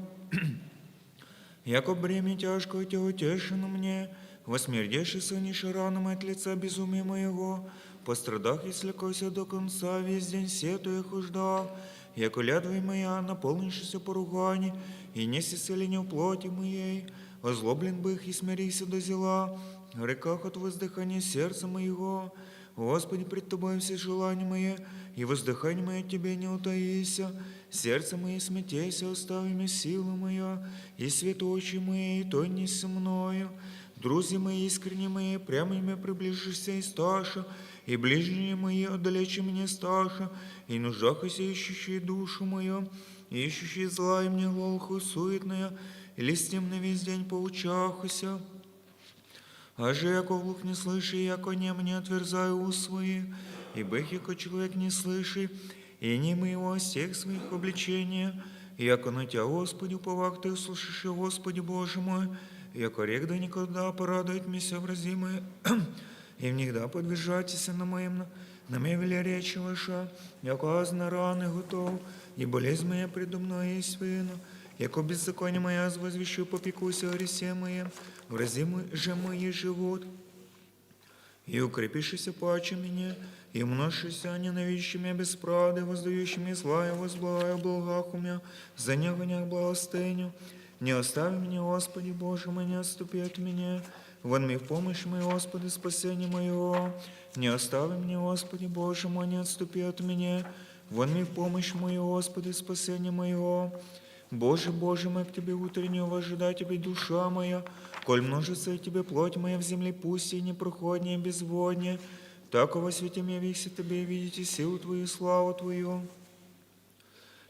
Яко бремя тяжкое Тя утеши на мне, восмердеши сынишь раны мои от лица безумия моего. Пострадах, если косят до конца, весь день сетуя хождах, яко лядвой моя наполнившаяся поругани, и несть исцеление в плоти моей. Озлоблен быв, и смирися до зела, в реках от воздыхания сердца моего. Господи, пред Тобой все желания мои, и воздыхание мое Тебе не утаися. Сердце мое смятейся, остави мне силу мою, и свет очи мои, и тонь со мною. Друзья мои искренние мои, прямо имя приближишься и сташа, и ближние мои отдалечи мне сташа, и нуждахася ищущие душу мою, и ищущие зла и мне глухо суетная, и листим на весь день поучахася. Аже яко вслух не слыши, яко нем не отверзай уст своих, и быхико человек не слыши, и не моего всех своих обличения, яко на Тебя, Господи, уповах Ты услышишь, Господи Боже мой, яко регда никогда порадует меся вразимое, и внегда подвижатися на моем, на моей велеречи лыша, яко аз на раны готов, и болезнь моя предо мной есть вину, яко беззаконие моя возвещу, попекуся о ресе моем, врази же мои живут. И укрепишься паче меня, и множишься ненавидящими без правды, воздающими злая возблагая благах умя, за негонях благостыню. Не остави меня, Господи Боже мой, не отступи от меня. Вон ми в помощь мою, Господи, спасение моего. Не остави меня, Господи Боже мой, не отступи от меня. Вон ми в помощь мою, Господи, спасение моего. Боже, Боже мой, к Тебе утреннюю возжидай Тебе душа моя, коль множится Тебе плоть моя в земле пусти, непроходнее безводнее, так во свете мне векся Тебе видите силу Твою и славу Твою.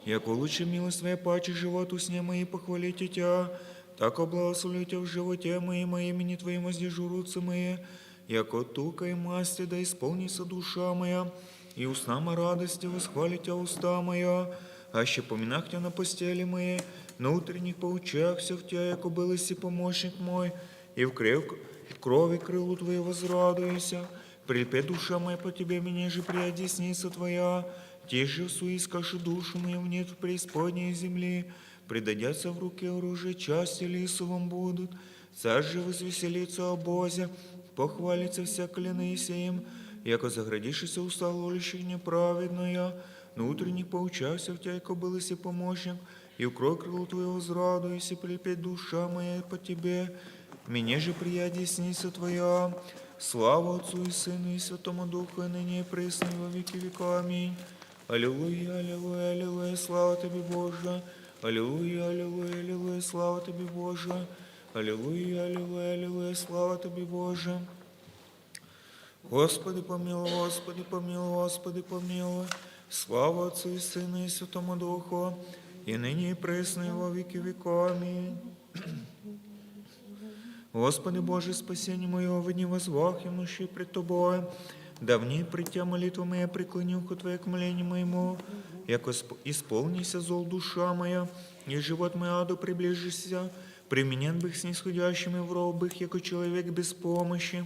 Яко лучше милость Твоя паче живот усне мои похвалите Тебя, так благословлю Тебя в животе моим, и имени Твоему сдержу руцы мои, яко тукай масти да исполнится душа моя, и устна моя радости восхвалит Тебя уста моя, аще поминах Тебя на постели моей, на утренних поучахся в Тебя, яко был Иси помощник мой, и в крев-, крови крылу Твоего возрадуйся, прильпе душа моя по Тебе, меня же прия десница Твоя, те же суискаши душу мою внет в преисподней земли, предадятся в руке оружие, части лисовым будут, царь же возвеселится о Бозе, похвалится всяк клянися им, яко заградишься уста лолищих неправедная, но утренних поучахся в Тебя, яко был Иси помощник, и укрой крыло Твоего возрадуйся, прильпе душа моя по Тебе, меня же прия десница Твоя. Слава Отцу и Сыну и Святому Духу, и ныне и присно и во веки веков. Аминь. Аллилуйя, аллилуйя, аллилуйя, слава Тебе, Боже. Аллилуйя, аллилуйя, аллилуйя, слава Тебе, Боже. Аллилуйя, аллилуйя, аллилуйя, слава Тебе, Боже. Господи, помилуй, Господи, помилуй, Господи, помилуй. Слава Отцу и Сыну и Святому Духу, и ныне и присно и во веки веков. Аминь. Господи Боже, спасение мое, в дни воззвах и в ночи пред Тобой. Давней притя молитва моя, преклоню ухо Твое к молению моему, яко сп-, исполнися зол душа моя, и живот мой аду приближися, применен бых снисходящими в ров бых, яко человек без помощи.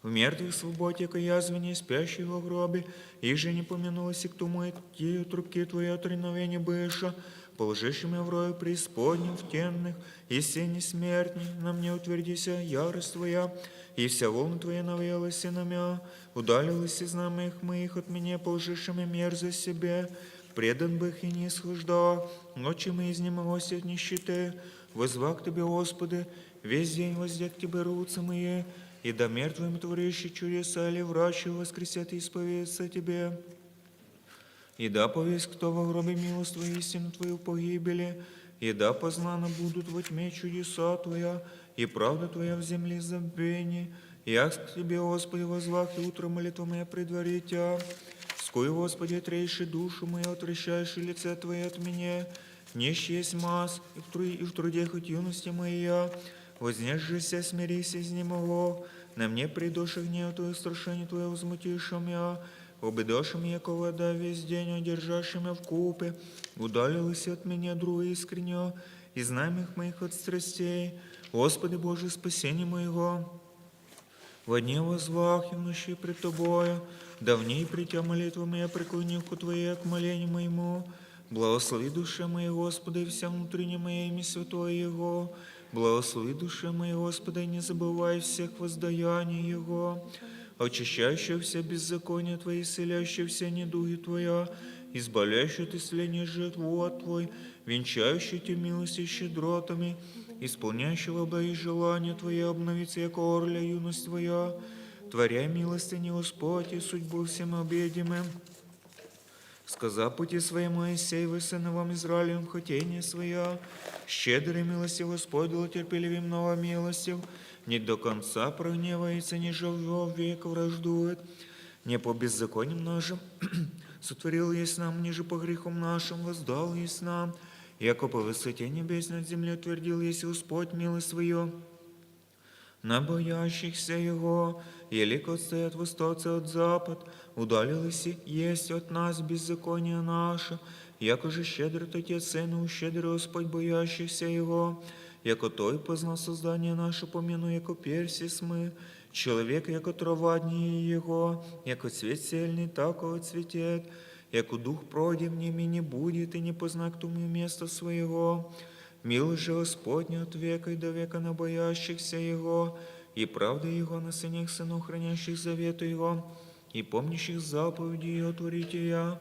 В мертвых свободе, яко язвенник, спящий во гробе, и же не помянулся к тому, и те трубки Твои от ревновения быша, положившими в рой преисподнюю в темных, и сени смертни, на мне утвердися ярость Твоя, и вся волна Твоя навелась на мя, удалилась из знамех моих от меня, положившими мерзость себе, предан бых и не исхожда, ночи мы изнемогости от нищеты, воззвах к Тебе, Господи, весь день воздех Тебе руцы мои, и да мертвым творящий чудеса или врачи воскресят и исповедятся Тебе. И да повесть, кто во гробе милость Твою, истину Твою в погибели, и да познаны будут во тьме чудеса Твоя, и правда Твоя в земле забвение. Я к Тебе, Господи, воззвах, и утро молитва моя предваритя. Скуй, Господи, отречь душу мою, отвращаешь лице Твое от меня. Нищ есть мас, и в, тру-, и в труде хоть юности моя. Вознежься, смирись, изнемогу. На мне придуших нету, и страшение Твое возмутишь меня. Обедошим, яко вода, весь день одержавшими в купе, удалилась от меня друга искреннего, и знамех моих от страстей. Господи Боже, спасение моего. Во дне воззвах и в ночи пред Тобою, давней притя молитва моя, преклоню ухо Твое к молению моему. Благослови душа моя Господа, и вся внутренняя моя имя святое Его. Благослови душа моя Господа, и не забывай всех воздаяний Его. Очищающего все беззакония Твои, исцеляющего все недуги Твоя, избавляющего от исцеления живот Твой, венчающий Тебя милостью и щедротами, исполняющего благие желания Твои, обновится, яко орля юность Твоя. Творяй милостыню, Господь, и судьбу всем обидимым. Сказав пути свои Моисею, и сынам Израилевым хотение свое, щедрый милостью Господь, долготерпеливый, много милостив, не до конца прогневается, не же вовек враждует, не по беззакониям нашим сотворил есть нам, не же по грехам нашим воздал есть нам, яко по высоте небес над землей утвердил есть Господь милость свою. На боящихся Его, елико стоят востоцы от запад, удалилось есть от нас беззаконие наше, яко же щедрит Отец и Сын, и ущедрил Господь боящихся Его, яко той познал создание наше по мину, яко персис мы, человек, яко трава дни Его, яко цвет сельный, так и цветет, яко дух пройден в нем и не будет, и не познак тому места своего. Милость же Господня от века и до века на боящихся Его, и правда Его на сынах сынов, хранящих заветы Его, и помнящих заповеди Его творития.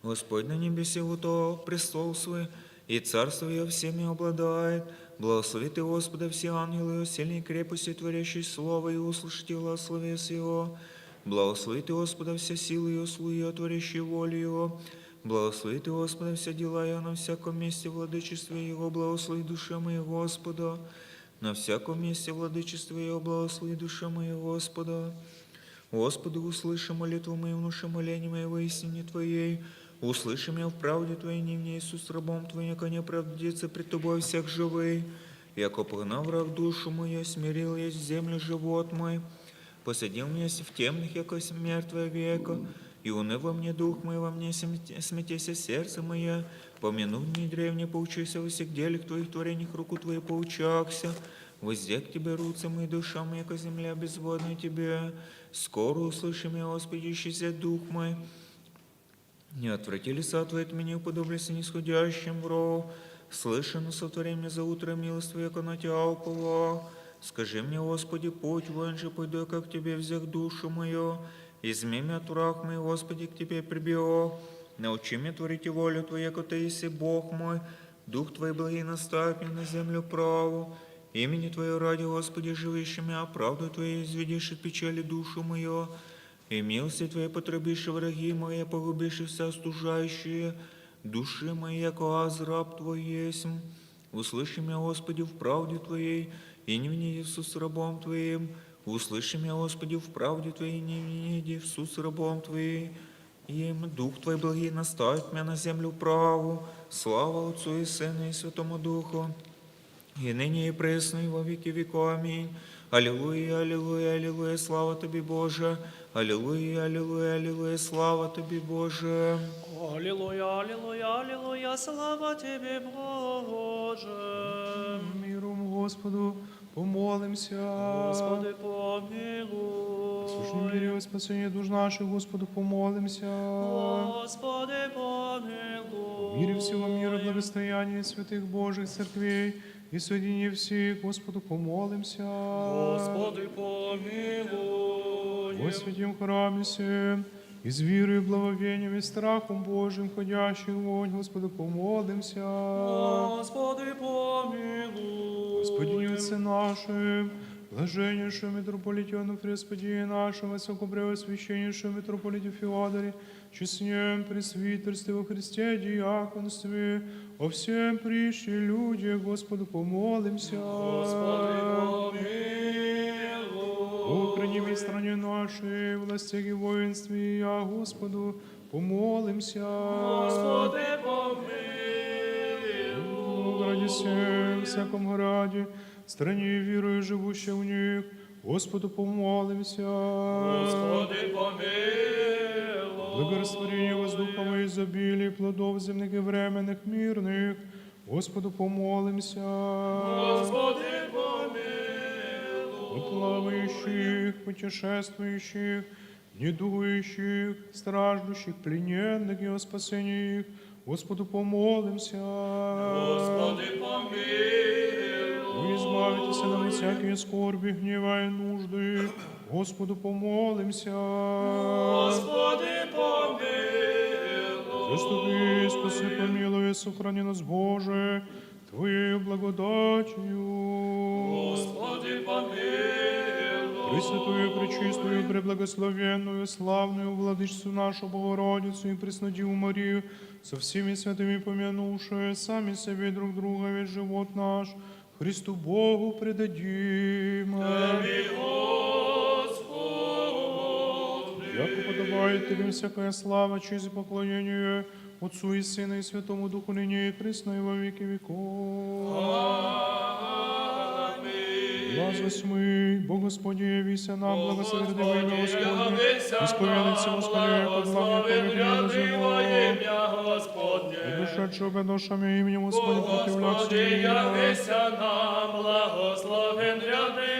Господь на небесе утоп престол свой, и царство Его всеми обладает. Благословите Господа все ангелы Его, сильные крепости, творящие слово, и услышите глас словес Его. Благословите Господа все силы Его, слуги Его, творящие волю Его. Благословите Господа все дела Его, на всяком месте владычество Его. Благослови душе моя Господа, на всяком месте владычество Его. Благослови душе моя Господа. Господи, услыши молитву мою, внуши моление мое во истине Твоей. Услыши меня в правде Твоей, яви мне, Иисус, рабом Твоим, яко не оправдится пред Тобой всяк живый. Яко погнал враг душу мою, смирил есть в землю живот мой. Посадил меня в темных, яко мертвое веко, и уныл во мне дух мой, во мне смятеся сердце мое. Помяну дни древние, поучуся во всех делах Твоих, творениях руку Твою поучахся. Возде к Тебе руцы мои, душа моя, яко земля безводная Тебе. Скоро услыши меня, Господи, исчези дух мой. Не отврати лица Твои от меня, уподоблюся нисходящим в ров. Слыши, но сотвори мне за утро милость Твою, яко на Тебя уповал. Скажи мне, Господи, путь, воин же пойду, как Тебе взял душу мою. Измени от враг моих, Господи, к Тебе прибегу. Научи меня творить волю Твою, яко Ты еси Бог мой. Дух Твой благий наставит меня на землю праву. Имени Твоего ради, Господи, оживишь меня, правду Твою изведешь от печали душу мою. И милости Твоей потрубишь враги мои, погубишь и все остужающие души мои, яко аз раб Твой есмь. Услыши меня, Господи, в правде Твоей, и не вини Иисус рабом Твоим. Услыши меня, Господи, в правде Твоей, и не вини Иисус рабом Твоим. Дух Твой благий наставит меня на землю праву. Слава Отцу и Сыну и Святому Духу, и ныне, и пресно, и во веки веков. Аминь. Аллилуйя, аллилуйя, аллилуйя, слава Тебе, Боже. Аллилуйя, аллилуйя, аллилуйя, слава Тебе, Боже. Аллилуйя, аллилуйя, аллилуйя, слава Тебе, Боже. Миром Господу помолимся. Господи, помилуй. Слушай мире о спасении душ наших, Господу помолимся. Господи, помилуй. В мире всего мира благостояние святых Божьих церквей и соединение всех, Господу помолимся. Господи, помилуй. Во святем храме всем, из верою, благовением и страхом Божьим ходящих вонь, Господу помолимся. Господи, помилуй. Господине Отце нашим, блаженнейшему митрополитену Фресподии нашему, высокопреосвященнейшему митрополиту Феодоре, честнем пресвитерстве во Христе, диаконстве, о всем прище люде, Господу помолимся. Господи, помилуй. О Украине и стране нашей, властях и воинстве, я Господу помолимся. Господи, помилуй. О городе всем, всяком городе, стране и верою живущих в них, Господу помолимся. Господи, помилуй. Благорастворение воздуха во изобилии плодов земных и временных мирных, Господу помолимся. Господи, помилуй. О плавающих, путешествующих, недугующих, страждущих, плененных и о спасении их, Господу помолимся. Господи, помилуй. Избавитесь нам от всякие скорби, гнева и нужды, Господу помолимся. Господи, помилуй. Заступи, спаси, помилуй, сохрани нас, Боже, Твоею благодатью. Господи, помилуй. Пресвятую, пречистую, преблагословенную, славную Владычицу нашу Богородицу и Преснодеву Марию, со всеми святыми помянувши сами себе и друг друга, весь живот наш Христу Богу предадим. Тебе, Господи. Яко подобает Тебе всякая слава, честь и поклонение Отцу и Сыну и Святому Духу, ныне и присно и во веки веков. Аминь. Глаз восьмый. Бог Господь, явися нам, благословен во имя Господне, исповедуется Господь, как благое повеление на земле. И пришедшую пред душами именем Господним противляться. Явися нам, благословен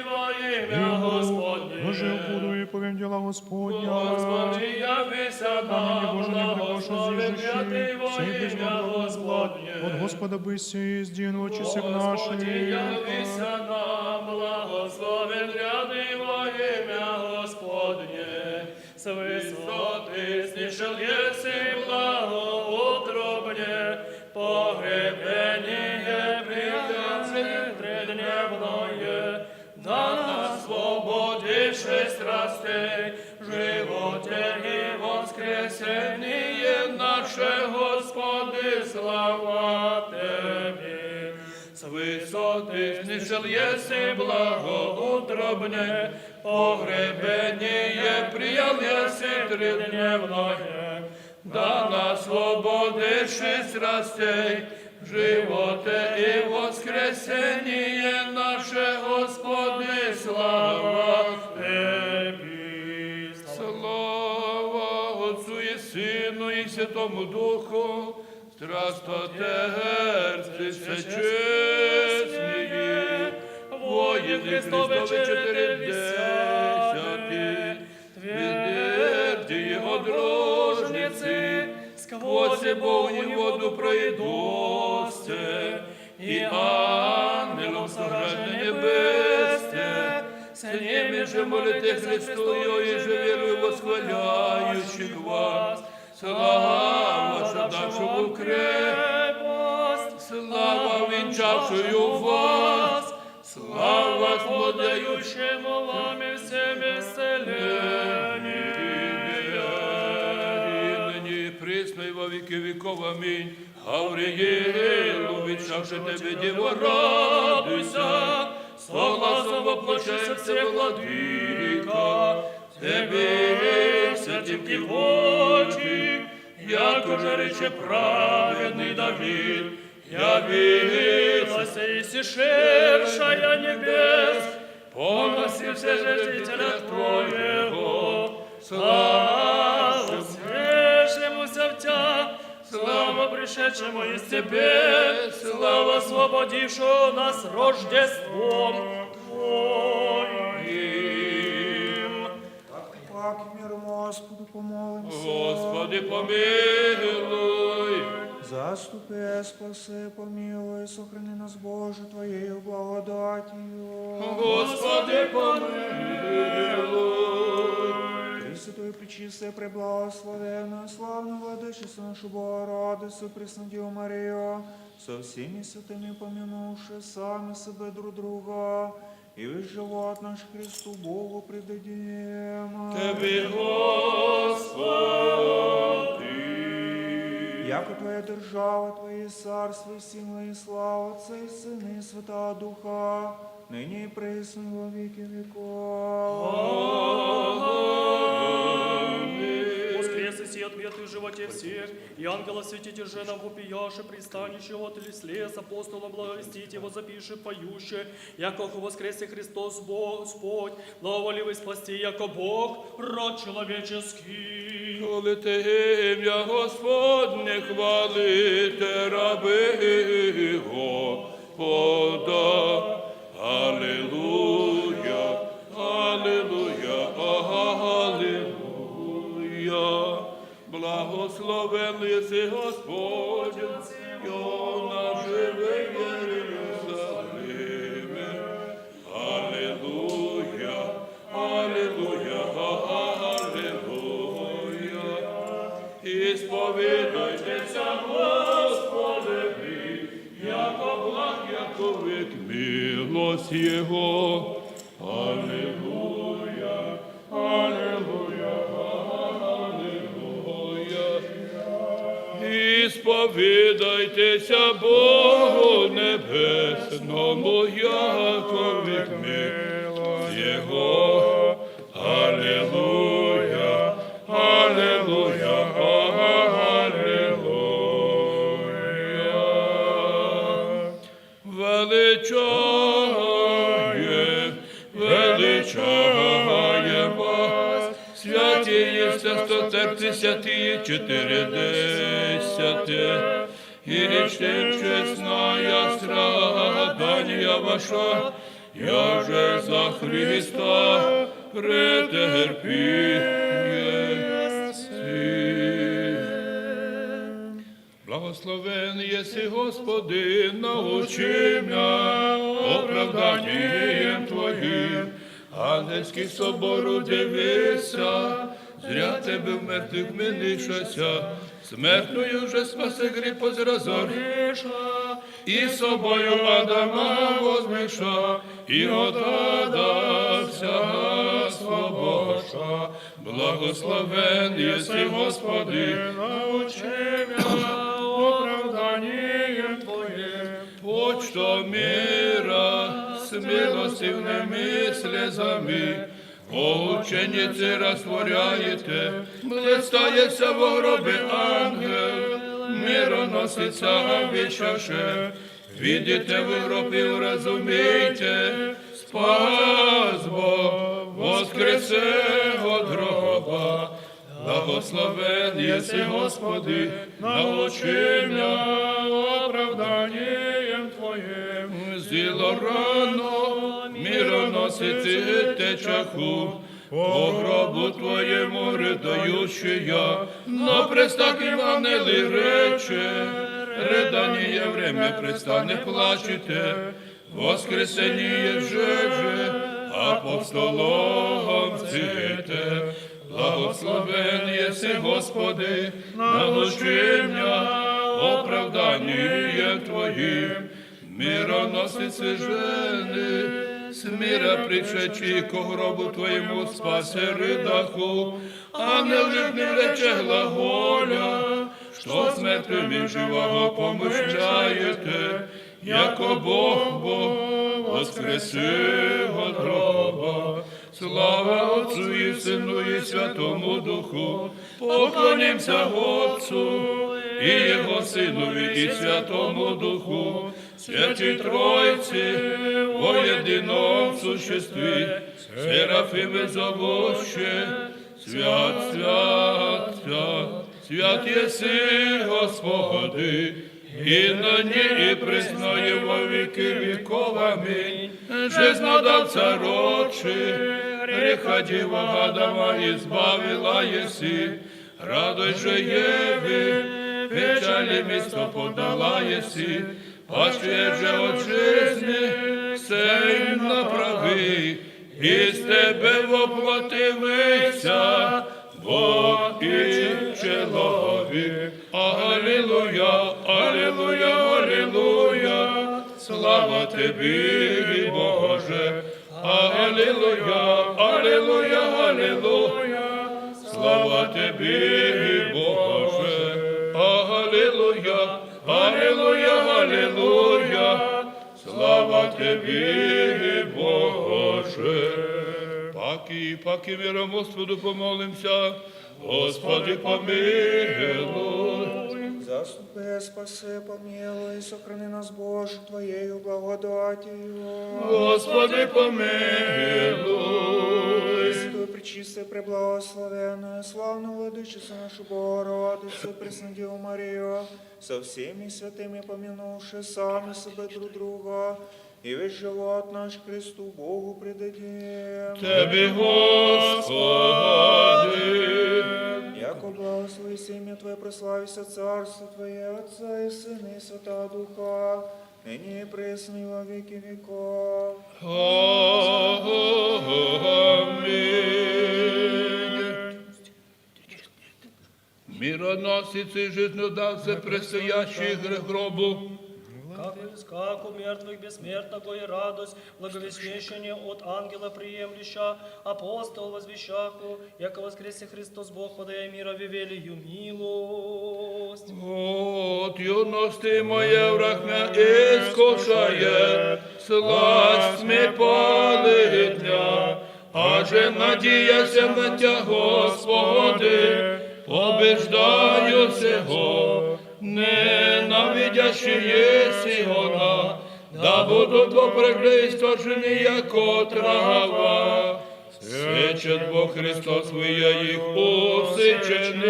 во имя Господне. Ножи буду и повем дела Господня. Господи, явися нам, благословен во имя Господне. От Господа быси, из день очисти наших. Господи, явися нам, благословен во имя Господне. С высоты снишел еси благоутробне, погребение принял тридневное, да нас освободишь от страстей, животе и воскресение наше, Господи, слава Тебе. С высоты снишел еси благоутробне, погребение принял еси тридневное, да нас освободишь от страстей, животе и воскресение наше, Господи, слава Тебе. Слава Отцу и Сыну и Святому Духу, страстотерпцы, все честные воины Христовы четыре десятых, твердые одружницы, сквозь огонь и воду пройдусе, и ангелов сражение бесте, с ними же молитесь Христу и же верую восхваляющих вас. Слава созидавшему крепость, слава венчавшую вас, слава обладающему вами всеми вселенными. И ныне и присно и во веки веков. Аминь. Гавриил, увенчавший тебя, Дева, радуйся, со гласом воплощаемся, Владыка, Тебе с этим кивочек, яко же рече праведный Давид, явилась и сошедшая небес, помаси всех святителя Твоего. Слава свежемуся в Тебя, слава пришедшему из Тебе, слава освободившего нас Рождеством Твоим. Пак мир Господу помолимся. Господи, помилуй. Заступи, спаси, помилуй, сохрани нас, Боже, Твоею благодатью. Господи, помилуй. Пресвятую, пречистую, преблагословенную, славную Владычицу нашу Богородицу, Преснодеву Марию, со всеми святыми помянувши сами себе друг друга, и весь живот наш Христу Богу предадим. Тебе, Господи. Яко Твоя держава, Твое царство, и сила, и слава Отца и Сына и Святого Духа, ныне и присно и во веки веков. Аминь. Воскрес и сей ответ в животе всех, и ангела святитель же нам вопияше пристанище от лес апостолам благовестите, возопивши поюще, яко воскресе Христос Бог Господь, благоволивый спасти, яко Бог, род человеческий. Хвалите имя Господне, хвалите рабы Господа. Аллилуйя, аллилуйя, аллилуйя. Благословен еси Господь, Сиона, живи в Иерусалиме. Аллилуйя, аллилуйя, аллилуйя. Исповедайтеся Господеві, яко благ, яко велик милость Його. Аллилуйя, аллилуйя, аллилуйя. Исповедайтеся Богу Небесному, яко велик милость Його. Аллилуйя, аллилуйя, аллилуйя. Величає сто тридцать четыре десять. Иштин честная страдания ваша, я же за Христа претерпи. Благословен еси, Господи, научи меня оправданием Твоим. Ангельский собор, удивися, зря Ты был мертвых менешася, смертную же спаси грехов разориша, и собою Адама возвыша, и от ада вся освобожа. Благословен еси, Господи, научи меня оправданием Твоим. Почту мира с милостивыми слезами, о ученицы, растворяете, блистаешься в гробе, ангел, мироносица, вещаше, видите в гробе, уразумейте спас Бог воскресе от гроба. Благословен еси, Господи, научи меня оправданием Твоим. Зило рано, мироносице, течаку, по гробу Твоему рыдающая, но престак ангелы рече, рыдание время престанет, плачете, воскресение же апостолом ците. Благословен еси, Господи, научи меня оправданием Твоим. Мироносицы, жены, с мира пришедшие ко гробу Твоему, спасе рыдаку, ангел житным рече глаголя, что смертными живого помышляете, яко Бог, Бог воскресе от гроба. Слава Отцу и Сыну и Святому Духу. Поклонимся Отцу и Его Сыну и Святому Духу, Святой Троице, во едином существе, серафимы зовущие, свят, свят, свят, свят еси, Господи, и ныне и присно и во веки веков. Аминь. Жизнь дал срочи, греха дева Адама избавила еси, радуйся, Еве, печали место подала еси, паче же от жизни сей направи, из Тебе воплотився Бог и человек. Аллилуйя, аллилуйя, аллилуйя, слава Тебе, Боже. Аллилуйя, аллилуйя, аллилуйя, слава Тебе, Боже. Аллилуйя, аллилуйя, аллилуйя, слава Тебе, Боже. Паки, паки миром Господу помолимся. Господи, помилуй. Заступи, спаси, помилуй, сохрани нас, Боже, Твоею благодатью. Господи, помилуй. Пресвятую, пречистую, преблагословенную, славную Владычицу нашу Богородицу, Преснодеву Марию, со всеми святыми помянувши сами себе друг друга, и весь живот наш Христу Богу предадим. Тебе, Господи. Яко благослови семя Твое, прославится Царство Твое, Отца и Сына и Святого Духа, ныне и пресно и во веки веков. Аминь. Мироносицы, жизнь удался, предстоящий грех гробу. Как, как у мертвых бессмертного и радость благовещения от ангела приемлюща, апостол возвещаку, яко воскресе Христос Бог, подая мира Вевелию милость. От юности моей враг меня искушает, сласть мне палит дня. Аже надеяся на Тя, Господи, побеждаю сего. Ненавидящие Сиона, да будут вопреклей исторжены, яко трава. Всечет Бог Христос в Иеих усеченный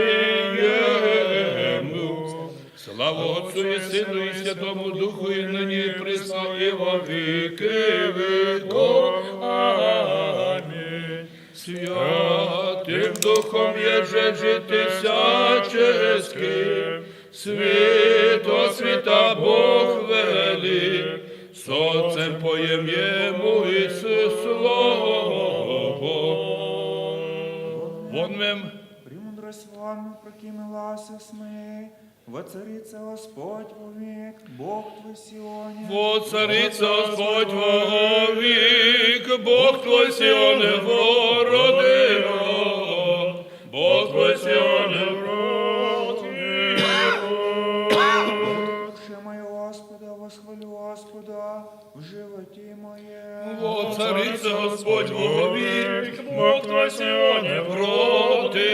ему. Слава Отцу и Сыну и Святому Духу, и ныне и присно и во веки веков. Аминь. Святым Духом еже житы всячески, свято, свято Бог велик, с Отцем поем Ему Иисус славу. Вон мем. Премудрость вон прокимиласас мы, воцарится Господь вовек, Бог твой Сионе. Воцарится Господь вовек, Бог твой Сионе, в роды род. Бог твой Сионе, в роды род. Душе мое Господа, восхвалю Господа, в животе моем. Воцарится Господь вовек, Бог твой Сионе, в роды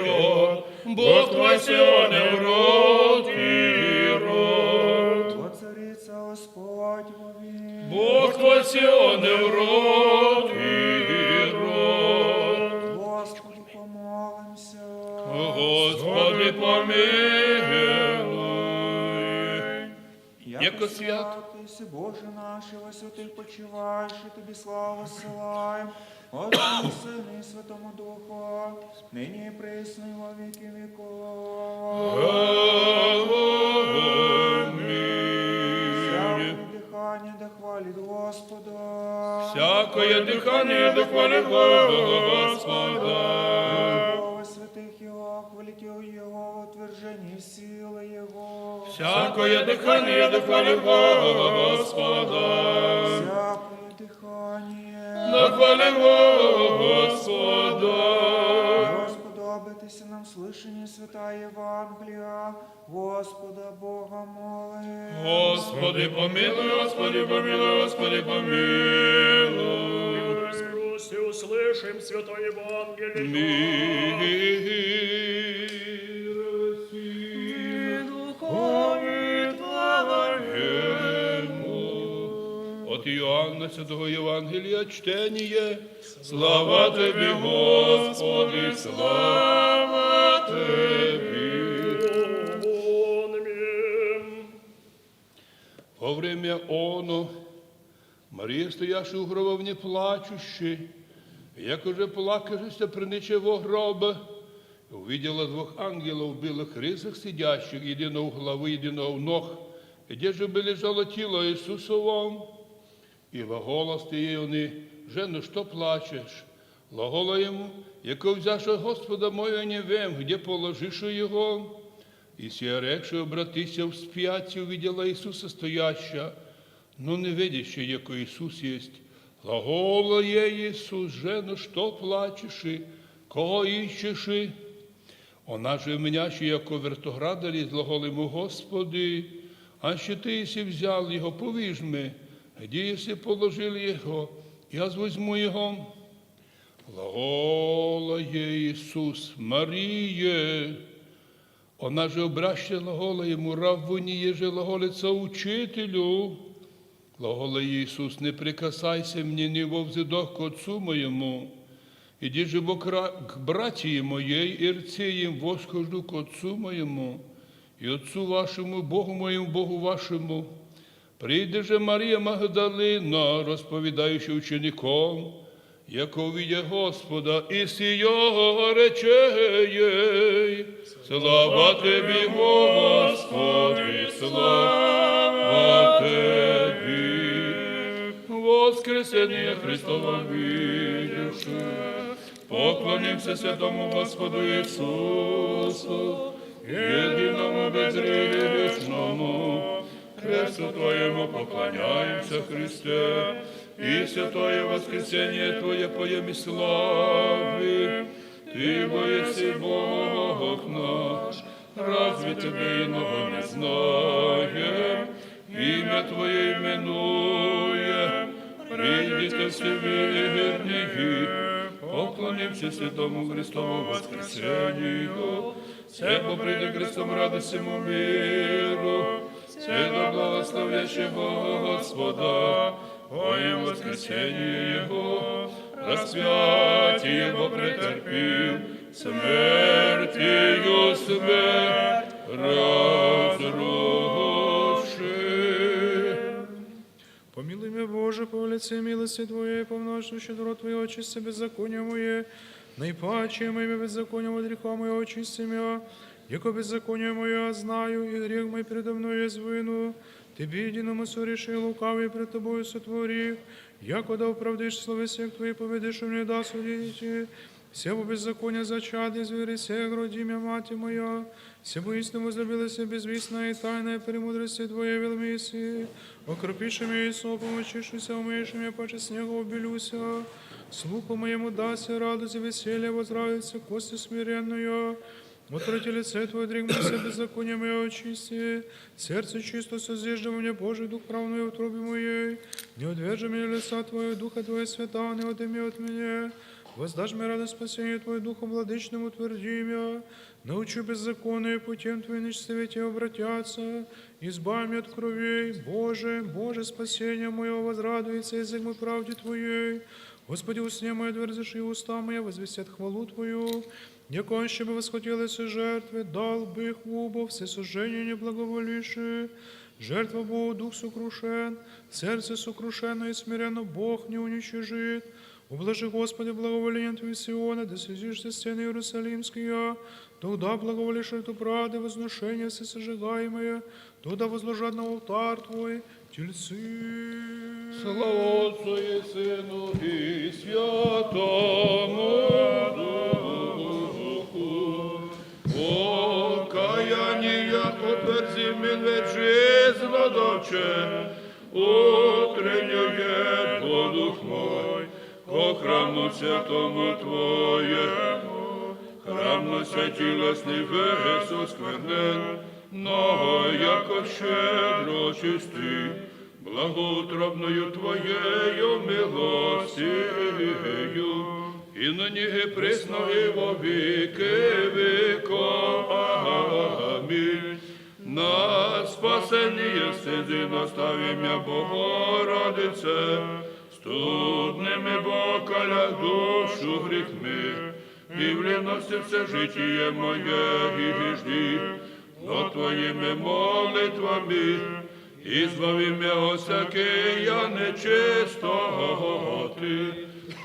род. Бог твой Сионе, в роды род. Воцарится Господь вовек. Бог твой Сионе, в роды род. Господу помолимся. Господи, помилуй. Яко свят Ты си, Боже наш, и во святых почиваешь, и Тебе славу ссылаем, Отцу и Сыну и Святому Духу, ныне и присно и во веки веков. Аминь. Всякое дыхание да хвалит Господа. Всякое дыхание да хвалит Господа. Иегова святых Его, хвалите Иегова в отвержении силы Его. Всякое дыхание да хвалит Господа. Всякое дыхание да хвалит Господа. Господу об этом нам слышание святая Евангелия Господа Бога молим. Господи, помилуй, Господи, помилуй, Господи, помилуй. Милость спроси, услышим святое Евангелие. Мир сим. И духу твоему. От Иоанна Святого Евангелия чтение. Слава Тебе, Господи, слава Тебе. Во время оно Мария, стоявшая у гроба, вне плачущей, яко же плакавшая, принесла во гроб, увидела двух ангелов в белых ризах сидящих, единого у главы, единого у ног, где же бы лежало тело Иисусова. И глаголас ей они: «Жена, что плачешь?» Глагола ему: «Яко взявши Господа моего, не вем, где положишь его». И сия, рекши: «Обратися вспять», и увидела Иисуса стоящего, но не видящего, яко Иисус есть. Глагола ей Иисус: «Жена, что плачешь, и кого ищешь?» Она же, внящая, яко вертоградились, глагола ему: «Господи, аще Ты, если взял его, поведь мне, где если положил его, я возьму его». Глагола ей Иисус: «Мария!» Она же, обращаясь, глагола ему: «Раввуни», еже глаголица: «Учителю». Глагола Иисус: «Не прикасайся мне, не во взыдох к Отцу моему. Иди же бо к ра-, к братьям моим, и рци им: восхожу к Отцу моему, и Отцу вашему, Богу моему, Богу вашему». Приди же Мария Магдалина, расповедающая ученикам, яко увидя Господа, и сия рече ей: «Слава Тебе, Господи, слава Тебе». Воскресение Христово видевши, поклонимся святому Господу Иисусу, единому безгрешному. Кресту Твоему поклоняемся, Христе, и святое воскресение Твое поем и славим. Ты бо еси Бог наш, разве Тебе иного не знаем? Имя Твое именуем, придите все верные, поклонимся святому Христову воскресению. Всем попридя Христом радость всему миру, всегда благословящего Господа, во имя воскресения Его, Распятие Его претерпев, смертью смерть разрушив. Помилуй меня, Боже, по великой милости Твоей, по множеству щедрот Твоей очисти беззаконие мое, наипаче моими беззаконием от греха моего очисти меня, яко беззаконие мое знаю, и грех мой передо мной есть вину. Тебе единому согрешил, лукавый пред Тобою сотворив, якода оправдышь в слове всех Твоих, победишь мне да судить. Всего беззакония зачатый, звери всех роди мя, мать моя. Всего истину возлюбилась и безвестная, и тайная премудрости Твоей велмиси. Окропишь меня и сопом очишься, умоешь меня, паче снега убелюся. Слуху моему дася радость и веселье, возрадуется кости смиренную. Отврати лице Твое, дригмайся беззаконие мое очисти. Сердце чисто созижди во мне, Божий Дух правый в утробе моей. Не отвержи меня лица Твоего, Духа Твоего Святаго не отыми от меня. Воздашь мне радость спасения Твоего, Духом владычным утверди меня. Научи беззаконные путем Твоим, нечестивые обратятся. Избави меня от кровей, Боже, Боже, спасение мое, возрадуется язык мой правде Твоей. Господи, усне мои отверзишь, и уста моя возвестят хвалу Твою. Яко аще бы восхотелось жертвы, дал бы их в убо, все сожжения не благоволивши. Жертва Богу дух сокрушен, сердце сокрушенное и смиренно Бог не уничижит. Ублажи, Господи, благоволением Твоим Сиона, да созиждутся стены Иерусалимские. Тогда благоволишь жертву правды, возношение все сожигаемое, тогда возложат на алтарь Твой тельцы. Слава Отцу и Сыну и Святому Духу. Покаяние отверзи мне, жизнь доче, утреннюю воду мой, ко храму святому Твоему. Храм мой светилось не весь осквернен, но яко щедро чисти благоутробною Твоею милостью, и ныне и пресно и во веки веков. Аминь. На спасение стези настави мя, Богородице, студными бокаля душу грехми, и в лености все житие мое и жди, но Твоими молитвами избави мя от всякой нечистоты.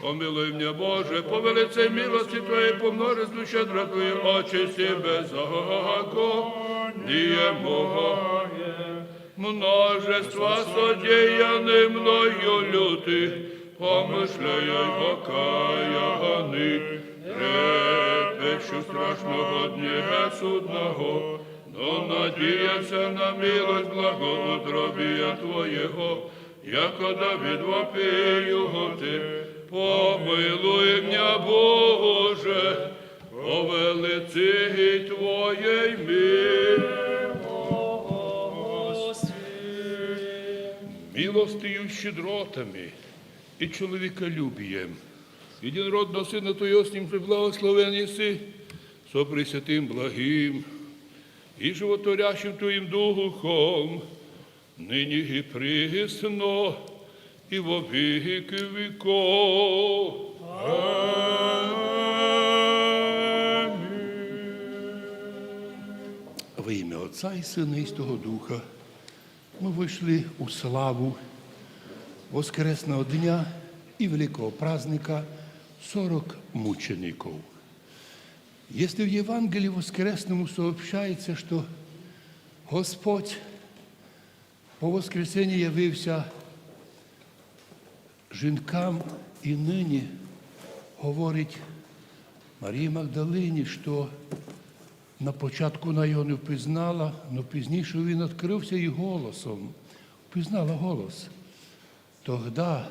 Помилуй мя, Боже, по великой милости Твоей, по множеству щедроты Твоей, очисти беззаконие мое. Множество содеянных мною лютых помышлений окаянных, трепещу страшного дня судного, но надеясь на милость благоутробия Твоего, яко Давид вопию Ты, помилуй мя, Боже, по великой Твоей милости. Милостью, щедротами и человеколюбием Единородного Сына Твоего, с Ним преблагословен еси, со Пресвятым Благим и Животворящим Твоим Духом, ныне и присно, и во веки веков. Аминь. Во имя Отца и Сына и Святого Духа мы вышли у славу воскресного дня и великого праздника сорок мучеников. Если в Евангелии воскресному сообщается, что Господь по воскресенье явився жінкам, і нині говорить Марії Магдалині, що на початку вона його не впізнала, але пізніше він відкрився їй голосом, впізнала голос. Тогда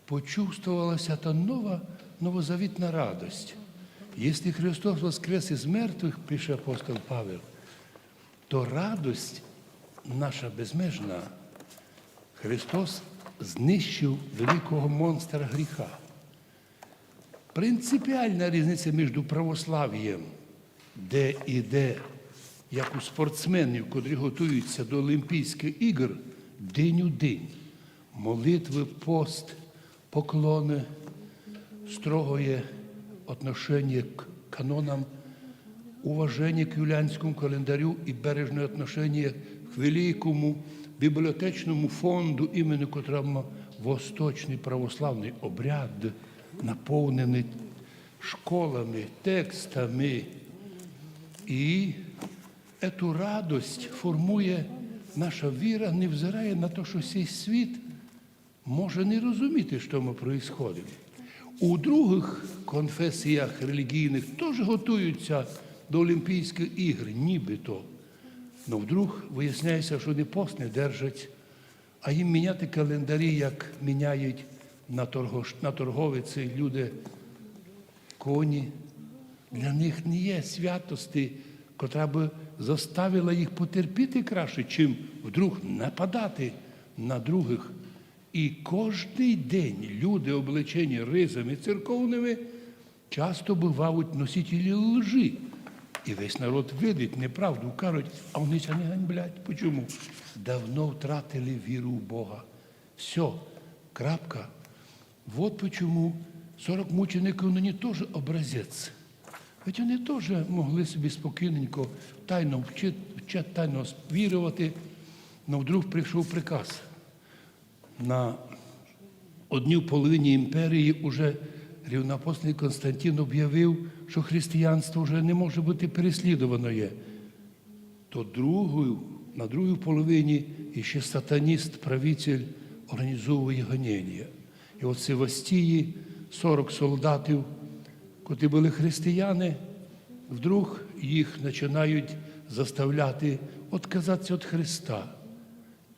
почувствовалась эта нова, новозавітна радость. Якщо Христос воскрес із мертвих, пише апостол Павел, то радость наша безмежна. Христос знищив великого монстра гріха. Принципіальна різниця між православієм, де іде, як у спортсменів, котрі готуються до Олімпійських ігор, день у день. Молитви, пост, Поклоны, строгое отношение к канонам, уважение к юлианскому календарю и бережное отношение к великому библиотечному фонду, имени которого восточный православный обряд, наполненный школами, текстами. И эту радость формує наша віра, невзирає на то, що цей світ може не розуміти, що ми происходимо. У других конфесіях релігійних теж готуються до Олімпійських ігор, нібито. Но вдруг виясняється, що вони пост не держать, а їм міняти календарі, як міняють на, торгош... на торговиці люди коні. Для них не є святості, котра би заставила їх потерпіти краще, чим вдруг нападати на других. І кожний день люди, облечені ризами церковними, часто бувають носителі лжи. І весь народ видить неправду, кажуть, а вони ся не ганьблять. Почему? Давно втратили віру в Бога. Все, крапка. Вот почему сорок мучеників, ну, они тоже образец. Ведь вони теж могли собі спокійненько, тайно вчи... вчи... тайно вірувати, но вдруг прийшов приказ. На одній половині імперії уже рівноапостол Константин об'явив, що християнство вже не може бути переслідуваною. То другу, на другій половині іще сатаніст-правитель організовує гонення. І от в Севастії сорок солдатів, котрі були християни, вдруг їх починають заставляти відказатися від Христа.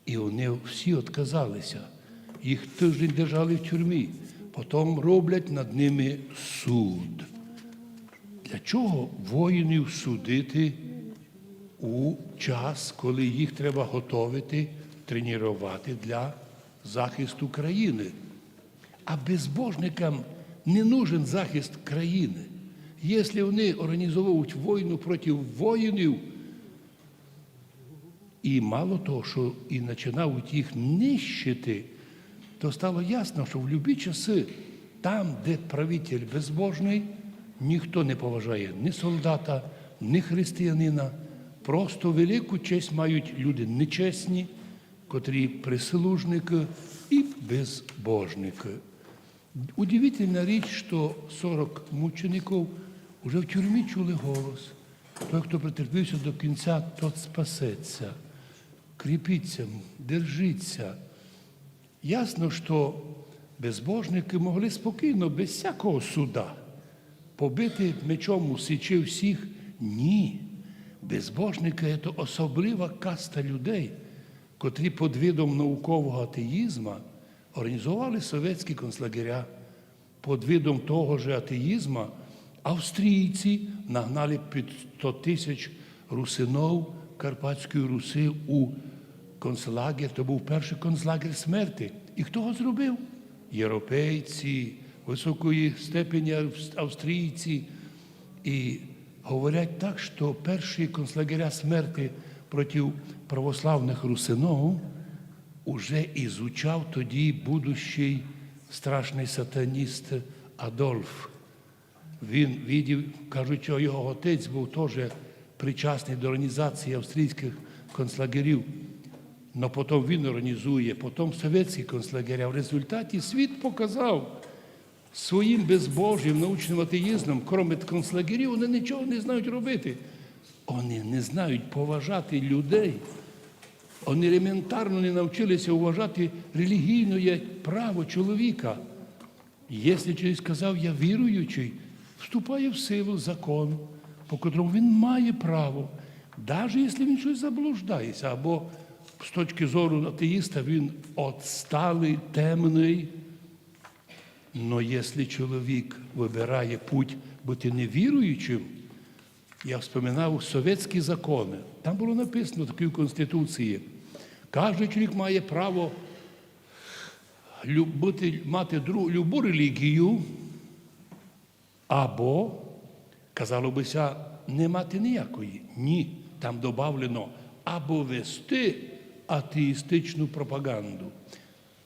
І вони всі відказалися. Їх тиждень держали в тюрмі, потім роблять над ними суд. Для чого воїнів судити у час, коли їх треба готовити, тренувати для захисту країни? А безбожникам не нужен захист країни. Якщо вони організовують війну проти воїнів, і мало того, що і починають їх нищити, то стало ясно, що в любі часи, там, де правитель безбожний, ніхто не поважає ні солдата, ні християнина. Просто велику честь мають люди нечесні, котрі прислужники і безбожники. Удивительна річ, що сорок мучеників уже в тюрмі чули голос. Той, хто притерпівся до кінця, тот спасеться. Кріпіться, держіться. Ясно, що безбожники могли спокійно, без всякого суда, побити мечом у січі всіх. Ні. Безбожники — це особлива каста людей, котрі під видом наукового атеїзму організували совєтські концлагеря. Під видом того же атеїзму австрійці нагнали під сто тисяч русинов Карпатської Руси у концлагерь. То був перший концлагерь смерти. І хто його зробив? Європейці, високої степені авс-, австрійці. І говорять так, що перші концлагеря смерти проти православних русинов уже изучав тоді будущий страшний сатаніст Адольф. Він видів, кажуть, що його отець був теж причасний до організації австрійських концлагерів. Но потім він організує, потім совєтські концлагеря. В результаті світ показав своїм безбожим, научним атеїзмом, кроме концлагерів, вони нічого не знають робити. Вони не знають поважати людей. Вони елементарно не навчилися уважати релігійне право чоловіка. Якщо чоловік сказав: «Я віруючий», вступає в силу закон, по котрому він має право, навіть якщо він щось заблуждається, або з точки зору атеїста він отсталий, темний. Но якщо чоловік вибирає путь бути невіруючим, я вспоминав совєтські закони. Там було написано в такій Конституції: кожен чоловік має право лю-, бути, мати дру-, любу релігію, або, казало би ся, не мати ніякої. Ні, там добавлено: або вести атеїстичну пропаганду.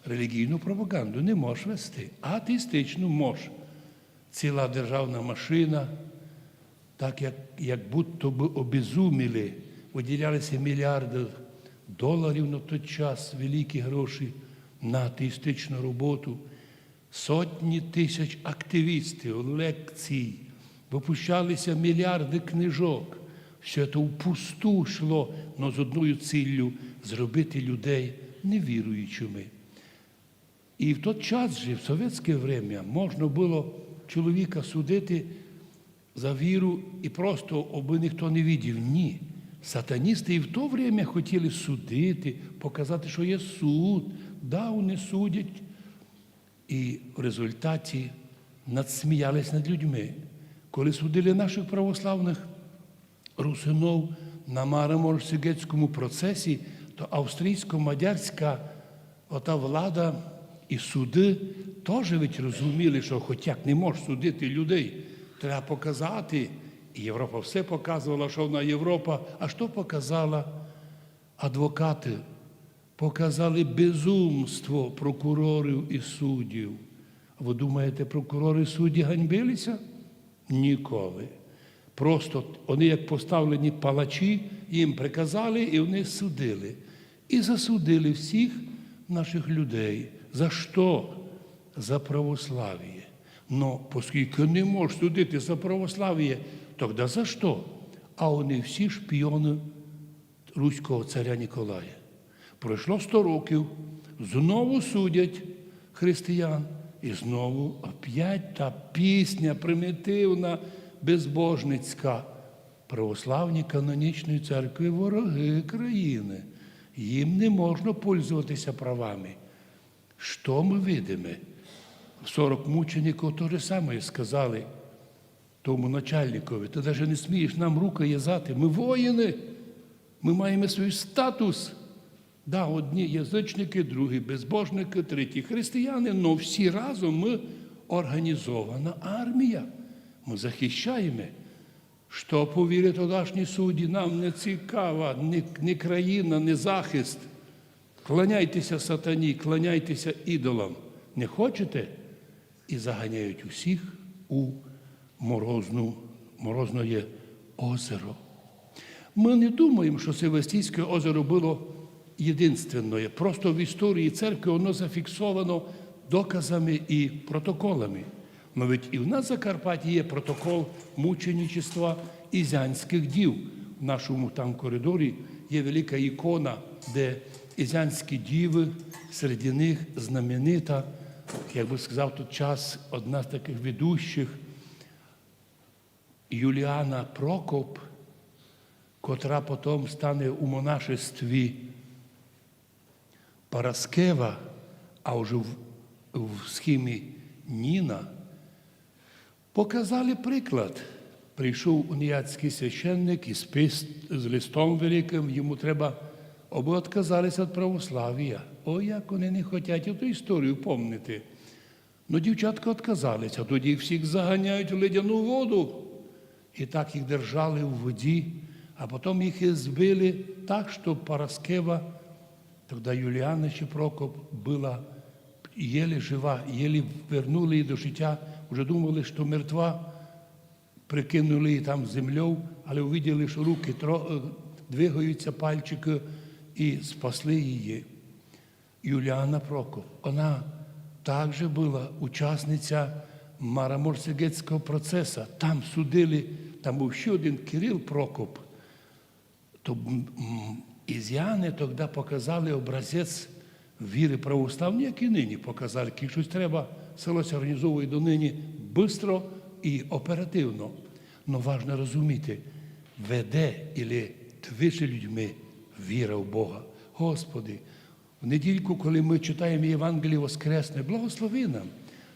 Релігійну пропаганду не можеш вести, а атеїстичну можеш. Ціла державна машина, так як, як будто бы обезуміли, виділялися мільярди доларів на той час, великі гроші на атеїстичну роботу. Сотні тисяч активістів, лекцій, випущалися мільярди книжок. Все це впусту йшло, но з одною ціллю — зробити людей невіруючими. І в тот час же, в совєтське время, можна було чоловіка судити за віру і просто, аби ніхто не видів. Ні. Сатаністи і в то время хотіли судити, показати, що є суд. Да, вони судять. І в результаті надсміялись над людьми. Коли судили наших православних русинов на Марамор-Сигетському процесі, то австрійсько-мадярська ота влада і суди теж ведь розуміли, що хоч як не можеш судити людей, треба показати. І Європа все показувала, що вона Європа. А що показала? Адвокати показали безумство прокурорів і суддів. А ви думаєте, прокурори і судді ганьбилися? Ніколи. Просто вони, як поставлені палачі, їм приказали, і вони судили. І засудили всіх наших людей. За що? За православіє. Но оскільки не можеш судити за православіє, тоді за що? А вони всі шпіони руського царя Ніколая. Пройшло сто років, знову судять християн, і знову опять та пісня примітивна, безбожницька. Православні канонічної церкви — вороги країни. Їм не можна пользуватися правами. Що ми видиме? Сорок мучеників то же саме сказали тому начальникові: «Ти навіть не смієш нам руки в'язати. Ми воїни, ми маємо свій статус. Да, одні язичники, другі безбожники, треті християни, но всі разом ми організована армія. Ми захищаємо». Що повірять тодішні судді, нам не цікава ні, ні країна, ні захист. Кланяйтеся сатані, кланяйтеся ідолам. Не хочете? І заганяють усіх у морозну, морозне озеро. Ми не думаємо, що Севастійське озеро було єдинственне. Просто в історії церкви воно зафіксовано доказами і протоколами. Но ведь і в нас в Закарпатті є протокол мученичества ізянських дів. В нашому там коридорі є велика ікона, де ізянські діви, серед них знаменита, як би сказав тот час, одна з таких ведущих, Юліана Прокоп, котра потім стане у монашестві Параскева, а вже в, в схемі Ніна, показали приклад. Прийшов уніатський священник із пис-, з листом великим, йому треба, аби відказалися від православія. Ой, як вони не хочуть ту історію помнити. Ну, дівчатка відказалися, тоді їх всіх заганяють в ледяну воду. І так їх держали в воді, а потім їх і збили так, що Параскева, тоді Юліана ще Прокоп, була єлі жива, єлі вернули її до життя. Уже думали, що мертва, прикинули її там землею, але увиділи, що руки тро-, е, двигаються, пальчики, і спасли її. Юліана Прокоп, вона також була учасниця Марамор-Сигетського процесу. Там судили, там був ще один Кирил Прокоп. То, м, м, ізяни тоді показали образець віри православної, як і нині показали, як щось треба, село ся організовує донині быстро і оперативно. Но важно розуміти, веде или движить людьми віра в Бога. Господи, в недільку, коли ми читаємо Євангеліє воскресне, благослови нам,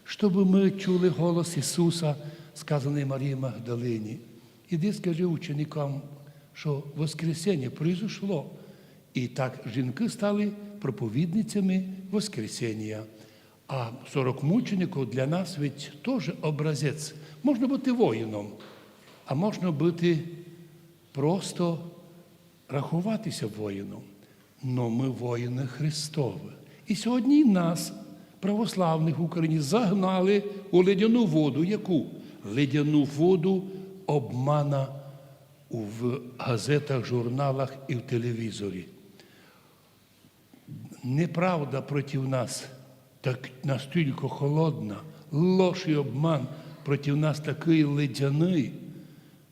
щоб ми чули голос Ісуса, сказаний Марії Магдалині. Іди скажи ученикам, що воскресіння произошло. І так жінки стали проповідницями воскресіння. А сорок мучеників для нас ведь теж образець. Можна бути воїном, а можна бути просто рахуватися воїном. Но ми воїни Христови. И сьогодні нас, православных в Україні, загнали у ледяну воду. Яку? Ледяну воду обмана в газетах, журналах і в телевізорі. Неправда проти нас так настільки холодна, ложь і обман проти нас такий ледяний.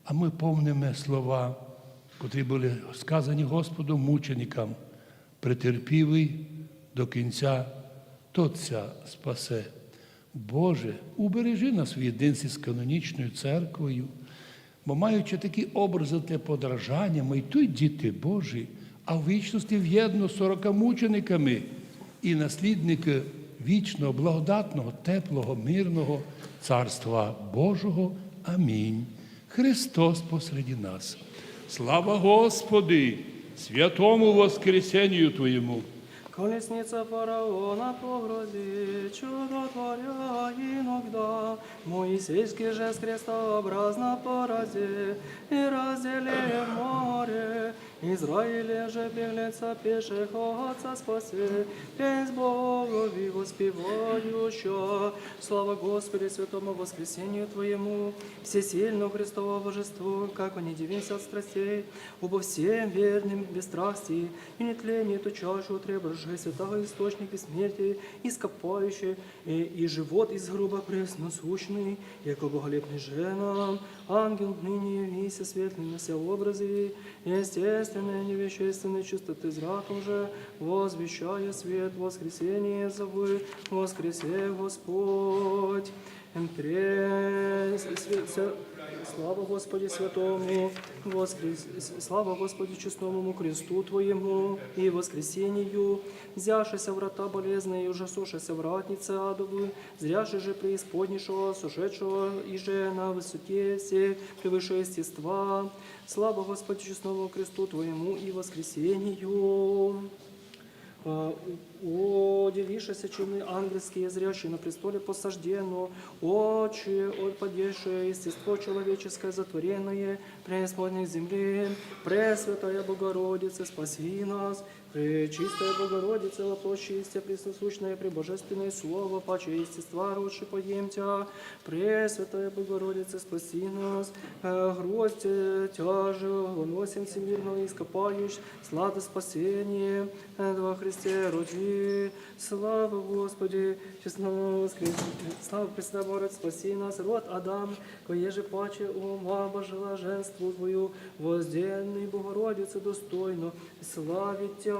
А ми помнимо слова, котрі були сказані Господом мученикам: «Претерпівий до кінця, тот ся спасе». Боже, убережи нас в єдинстві з канонічною церквою, бо, маючи такі образи для подражання, ми й тут діти Божі, а в вічності в'єдно з сорока мучениками і наслідники вічного, благодатного, теплого, мирного Царства Божого. Амінь. Христос посреди нас. Слава Господи, святому воскресению Твоему! Колесница фараона погрузи, чудотворя иногда, Моисейский жест крестообразно порази и раздели море. Израиле же беглеца пешеходца спаси, песнь Богу воспевающая. Слава Господи, святому воскресению Твоему, всесильному Христову Божеству, как он не дивился от страстей, обо всем верным без страсти и нетлении ту чашу, требующий святого источник бессмертия, ископающий и, и живот из гроба пресносущный, яко боголепный женам, ангел ныне явися светлый, нося образы естественной, невещественной чистоты зраком же, возвещая свет воскресения, зовы: «Воскресе, Господь!» М, тре-, с-, с-, с-, слава Господи святому, воскрес-, с-, слава Господи честному кресту Твоему и воскресению, взявшийся врата болезные и ужасавшийся вратницы адовы, зряши же преисподнейшего, сошедшего и же на высоте всех превыше естества. Слава Господи честному кресту Твоему и воскресению. А, у-, удивившиеся чины ангельские, зрящие на престоле посажденного, очи, о, подевшие естество человеческое, затворенное преисподней земли, Пресвятая Богородица, спаси нас. Пречистая Богородица, воплощися пресносущное пребожественное Слово, паче естества родши поем Тя. Пресвятая Богородица, спаси нас. Э, гроздь, э, Тя же, лоносе всемирного ископающий, сладость спасения, э, во Христе роди. Слава Господи, честному воскрес-, слава Пресвятая Богородица, спаси нас, род Адам, кое же паче ума обожила женству Твою, возденной Богородице достойно славить Тя.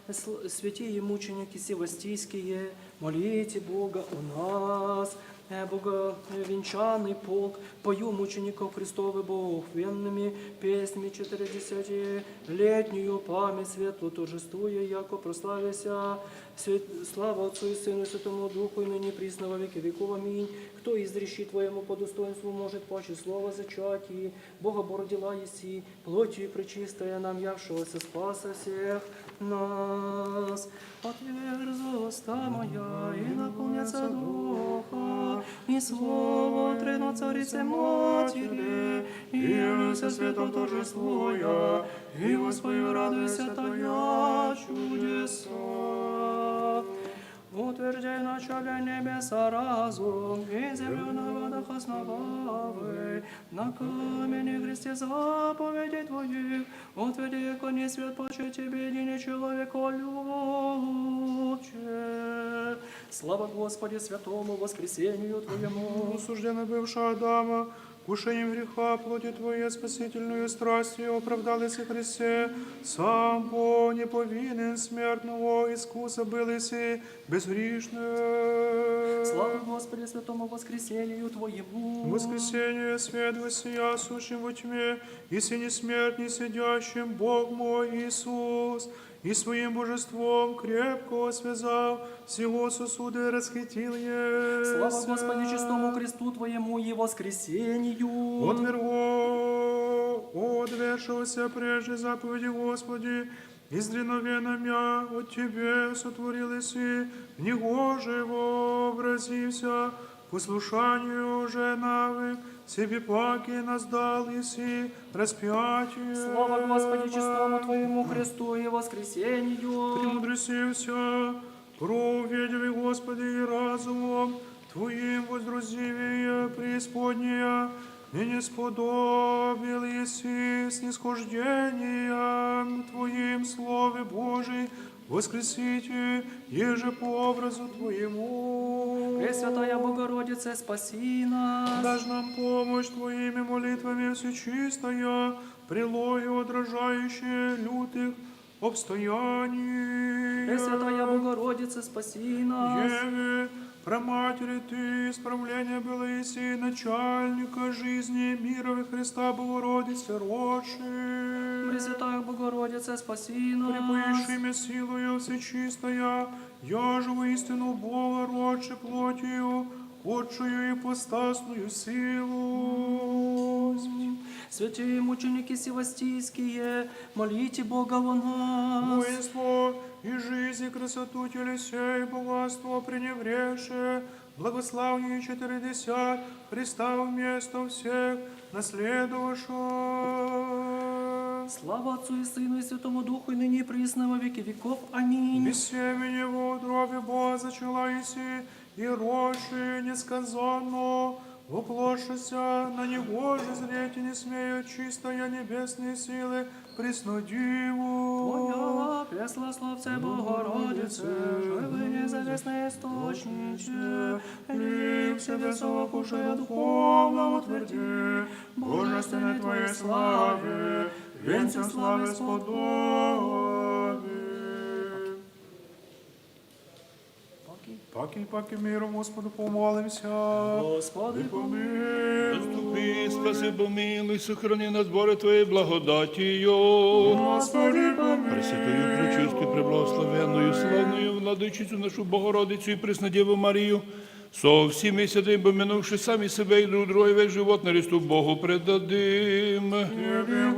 Сл-, святые мученики севастийские, молите Бога о нас. Э, Бога, э, венчанный полк, пою мучеников Христовы богохвенными песнями четыридесятилетнюю память светлую торжествуя, яко прославися свет-, слава Отцу и Сыну и Святому Духу, и ныне присно во веки веков. Аминь. Кто изречи Твоему по достоинству может паче слово зачать, и Бога породила еси, плотью пречистая нам явшегося Спаса всех нас. Отверзу уста моя, и наполнятся Духа, и Слово трено Царицы Матери, и явится светом торжествуя, и воспою радуйся Тая чудеса. Утвердяй начале небеса разум, и землю на водах основавы, на камени Христе заповедей Твоих, утверди, яко не свет паче Тебе, единый человек, о Отче. Слава Господи, святому воскресению Твоему. Осужденный бывший Адама, кушением греха плоти Твоей спасительную страстью оправдалась и Христе, сам по неповинным смертного искуса был и безгрешных. Слава Господи, святому воскресению Твоему. Воскресение свет воссия сущим во тьме, и сине смерть не сидящим Бог мой Иисус, и своим божеством крепко связав сего сосуда, расхитил есть. Слава Господи, честному кресту Твоему и воскресению. Отверго, о, отвергшегося прежде заповеди Господи, из дреновеномя от Тебе сотворил Иси, в негоже вообразився, послушанию же навык, себе паки нас дал Иси распятие. Слава Господи, честному Твоему кресту и воскресению. Премудрости вся, Кровь ведь, Господи, и разумом Твоим воздрузившая преисподняя, ныне сподобил еси снисхождением Твоим Слове Божией воскресите, еже по образу Твоему. Пресвятая Богородица, спаси нас. Дашь нам помощь Твоими молитвами, Всечистая, прелою отражающая лютых обстояний. Пресвятая Богородица, спаси нас. Еве, Праматери, Ты исправление было еси начальника жизни мира во Христа Богородице родши. Пресвятая Богородица, спаси нас. Пребывающими силою Всечистая, яже воистину Бога родши плотью, кочую ипостасную силу. Святые мученики севастийские, молите Бога о нас. Воинство и жизнь, и красоту телесей, богатство пренебрежшее, благословение четыредесят Христа вместо всех наследовавшего. Слава Отцу и Сыну и Святому Духу, и ныне и присно во веки веков. Аминь. Без семени во утробе Бога зачала еси, и рожь несказанно воплотившийся на Него же зреть не смеют чистая небесные силы, Преснодиву. Твоя пресла славце, Богородице, живый независный источнике, и к себе совокушая духовно утверди божественной Твоей славе, венцем славы сподоби. Паки, паки миром Господу помолимся. Господи, помилуй. Заступи, спаси, помилуй, сохрани нас, Боже, Твоей благодатью. Господи, помилуй. Пресвятую, пречистую, преблагословенную, славную Владычицу нашу Богородицу и Преснодеву Марию, со всеми святыми помянувши сами себя и друг друга, весь живот на ресту Богу предадим. Тебе,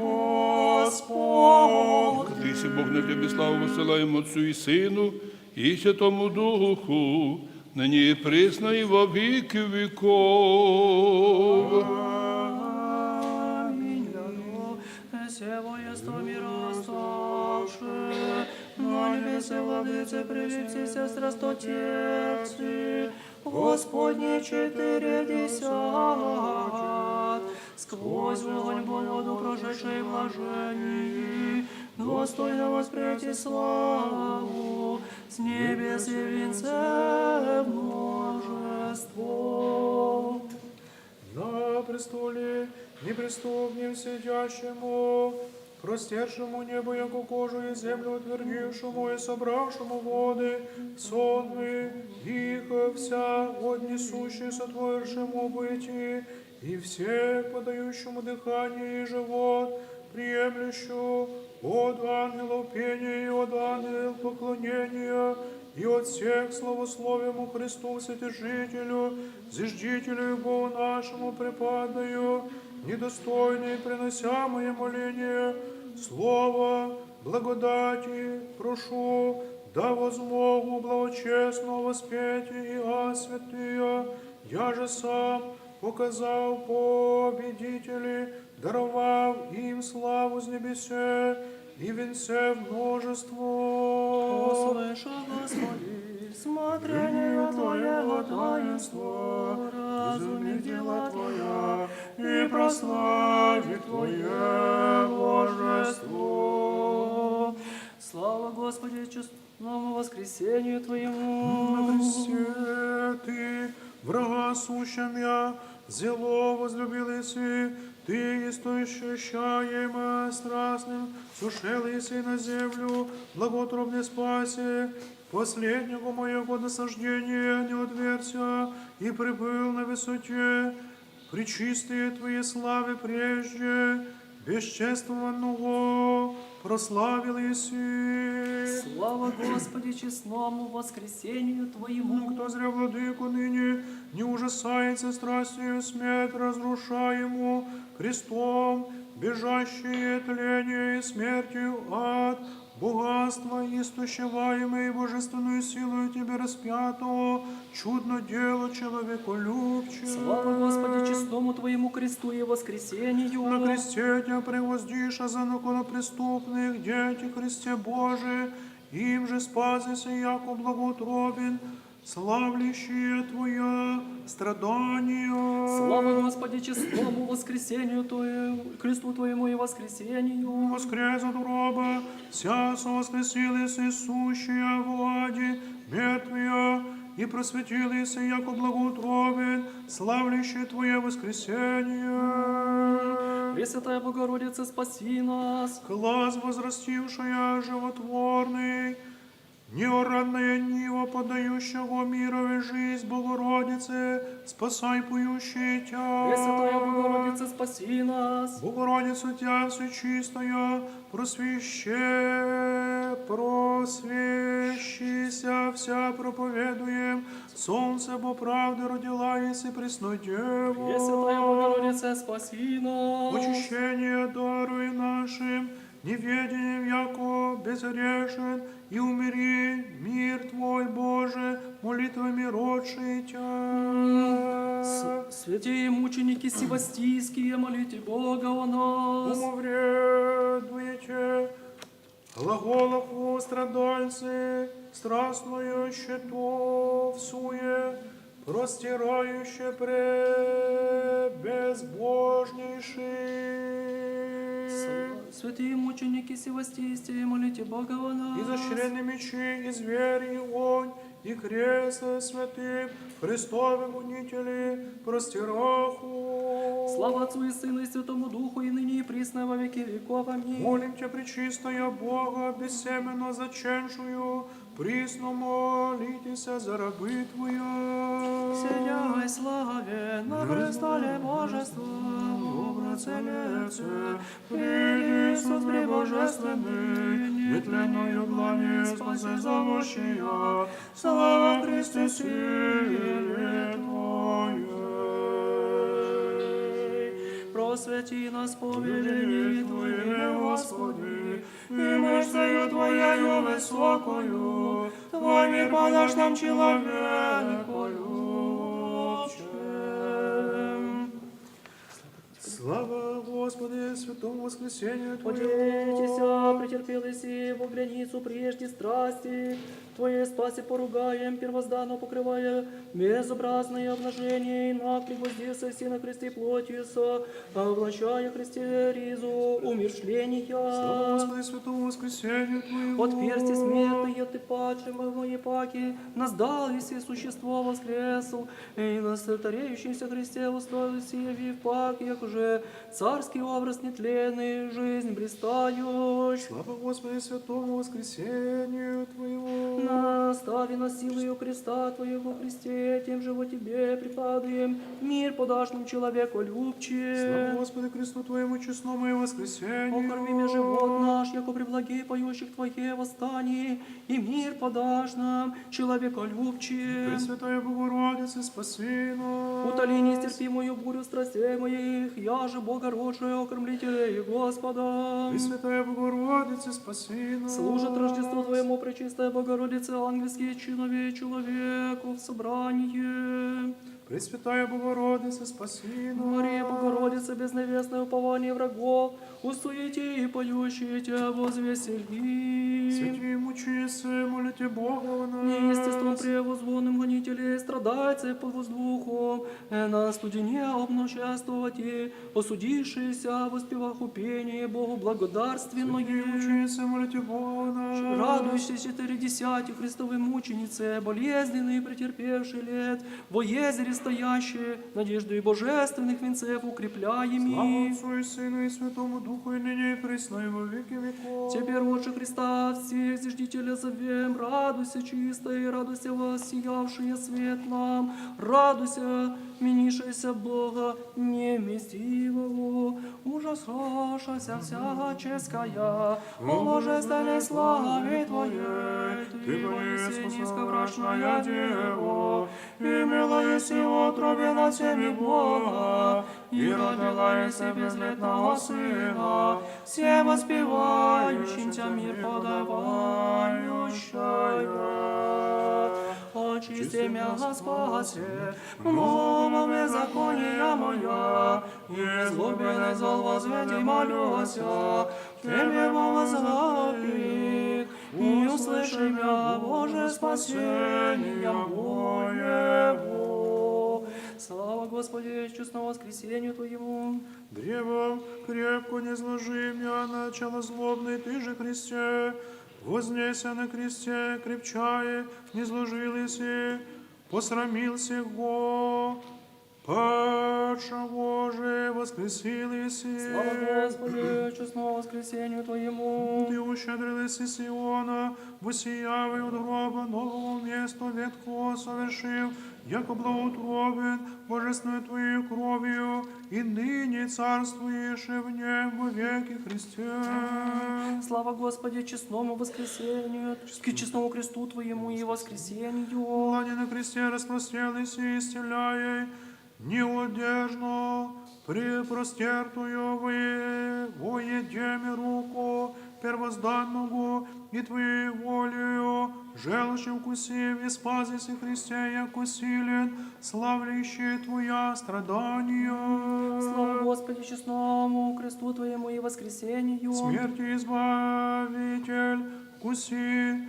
Господь. Ты си Бог, на Тебе славу высылаем Отцу и Сыну, и Святому Духу, ныне и пресно и во веки веков. Аминь. Сего есть мир восставший, на небесе Владыце прилепсися страстотерпций, Господне четыредесят, сквозь огонь воду прошедший блаженней, достойно воспринять и славу с небес и венце множество. На престоле неприступнем сидящему, простершему небо яко кожу и землю утвердившему и собравшему воды в сонмы, их вся однесущий сотворившему бытие, и всех подающему дыхание и живот приемлющему, от ангелов пения и от ангел поклонения, и от всех славословимому Христу Вседержителю, Зиждителю и Богу нашему преподаю недостойные приносимые моления, слово благодати прошу, да возмогу благочестно воспеть и освятые, я же сам, показав победителей, даровав им славу с небесе и венце множество. Услыши, Господи, смотрение Твоего таинства, разуми дела Твоя и прослави Твое божество. Слава Господи, честному воскресению Твоему. На кресте Ты врага сущим я зело возлюбил еси, Ты истощаемое страстным сошел еси на землю, благоутробный спаси последнего моего насаждения не отвергся и пребыл на высоте, пречистые Твоей славе прежде бесчествованного прославил еси. Слава Господи, честному воскресению Твоему. Кто зря Владыку ныне не ужасается страстью смерть разрушаему крестом, бежащие тления и смертью ад, богатство, истощеваемый божественную силу Тебе распятого, чудно дело человеколюбче. Слава Господи, честному Твоему кресту и воскресению. На кресте Тебя пригвоздиша законопреступных, дети кресте Божий, Им же спасися, яко благоутробен, славлящие Твоя страдания. Слава Господи, честному воскресению Твоему, кресту Твоему и воскресению. Воскрес от гроба, всяко воскресились и сущие в аде мертвые, и просветились, яко благоутробен, славлящие Твое воскресение. Пресвятая Богородица, спаси нас. Глаз возрастившая животворный, неоранная нива подающего мировую жизнь, Богородице, спасай поющие Тя. Пресвятая Богородица, спаси нас. Богородица, Тя всечистая, просвеще, просвещися вся проповедуем, солнце бо правды родила, и си пресной Деву. Пресвятая Богородица, спаси нас. Очищение даруй нашим неведением, яко безгрешен, и умири мир Твой, Боже, молитвами родший Тя. С-, святые мученики севастийские, молите Бога о нас. Умовредуйте, глаголах у страдальцы, страстную щиту в суе, простирающие пребезбожнейшие. С-, святые мученики севастийские, молите Бога о нас. Изощренные мечи, и зверь, и огонь, и крест святым Христовым гонители простираху. Слава Отцу и Сыну и Святому Духу, и ныне и присно во веки веков. Аминь. Молим Тя, Пречистая Бога, бессеменно заченшую, присно молитеся за рабы Твоя. Сидяй славе на престоле божества, образ и лице, Иисус пребожественный, нетленную длани спаси зовущие, слава Христе, силе Твоей. Просвети нас по велению Твоему, Господи, и мышцею Твоею высокою Твой мир подашь нам, человеку любче. Слава Господи, святому воскресению Твоему. Подейтеся, претерпел и сие во границу прежде страсти Твоей, спаси поругаем первозданно, покрывая безобразное обнажение, и наг пригвоздился си на кресте плотью со, а воплощая Христе ризу умершления. Слава Господи, святому воскресению Твоему. Отверстие смертное Ты паче во епаке нас дал, и сие существо воскресл, и нас стареющийся Христе устроил сие в епаке, уже царский образ нетленный, жизнь блистающ. Слава Господи, святому воскресению Твоему. Настави нас силою креста Твоего, Христе, тем же во Тебе препадаем, мир подашь нам, человеку любче. Слава Господи, кресту Твоему, честному и воскресению. Окормим живот наш, яко при благе поющих Твое восстание, и мир подашь нам, человеколюбче. Пресвятая Богородица, спаси нас. Утоли нестерпимую бурю страстей моих, я же Богородчая, окормлителя и Господа. Пресвятая Богородица, спаси нас. Служит Рождеству Твоему, Пречистая Богородица, ангельские чинове человеку в собрании. Пресвятая Богородица, спаси нас. Мария Богородица, безневестное упование врагов, усуети и поющие Тебя возвесели. Святые мученицы, молите Бога о нас. Неестеством превозвонным гонителей, страдайцев под воздухом, э, на студене обниществовать и осудившиеся, воспеваху пение Богу благодарственное. Святые мученицы, молите Бога о нас. Радуйся, четыре десятых Христовой мученицы, болезненные претерпевшие лет, во езере стоящие, надеждой божественных венцев укрепляемы. Слава Отцу и Сыну и Святому Духу, и ныне и присно и во веки веков. Теперь, Отче, Христа всех зиждителя зовем, радуйся, чистая, и радуйся, воссиявшая свет нам, радуйся, менившаяся Бога невместимого, ужасавшаяся всяческая, о божественной славе Твоей. Ты воистину низковрачная Дева, и имела еси в утробе над всеми Бога, и родила еси безлетного Сына, всем воспевающим Тя мир подавающая. Очисти мя, Спасе, муму беззакония моя, и злобен и зол возведи, молюся, Тебе возопи, и услыши Боже, спасение моего. Слава Господи, честному воскресению Твоему. Древом крепко не сложим я, начало злобный, Ты же Христе, вознесся на кресте, крепчай, не сложились и посрамился го, падшего же воскресил еси. Слава Господи, честному воскресению Твоему. Ты ущедрились и Сиона, воссиявый от гроба новому месту ветхого совершил, яко благоутробен божественной Твоей кровью, и ныне царствуешь в нем во веки Христе. Слава Господи, честному воскресению, к честному кресту Твоему и воскресению. Ладен на кресте распростерлись и исцеляй неудержно припростертую в воедем руку первозданному, и Твоей волею желчи вкусив, и спасися Христе, яко силен, славящий Твоя страдания. Слава Господи, честному кресту Твоему и воскресению. Смерти избавитель, вкуси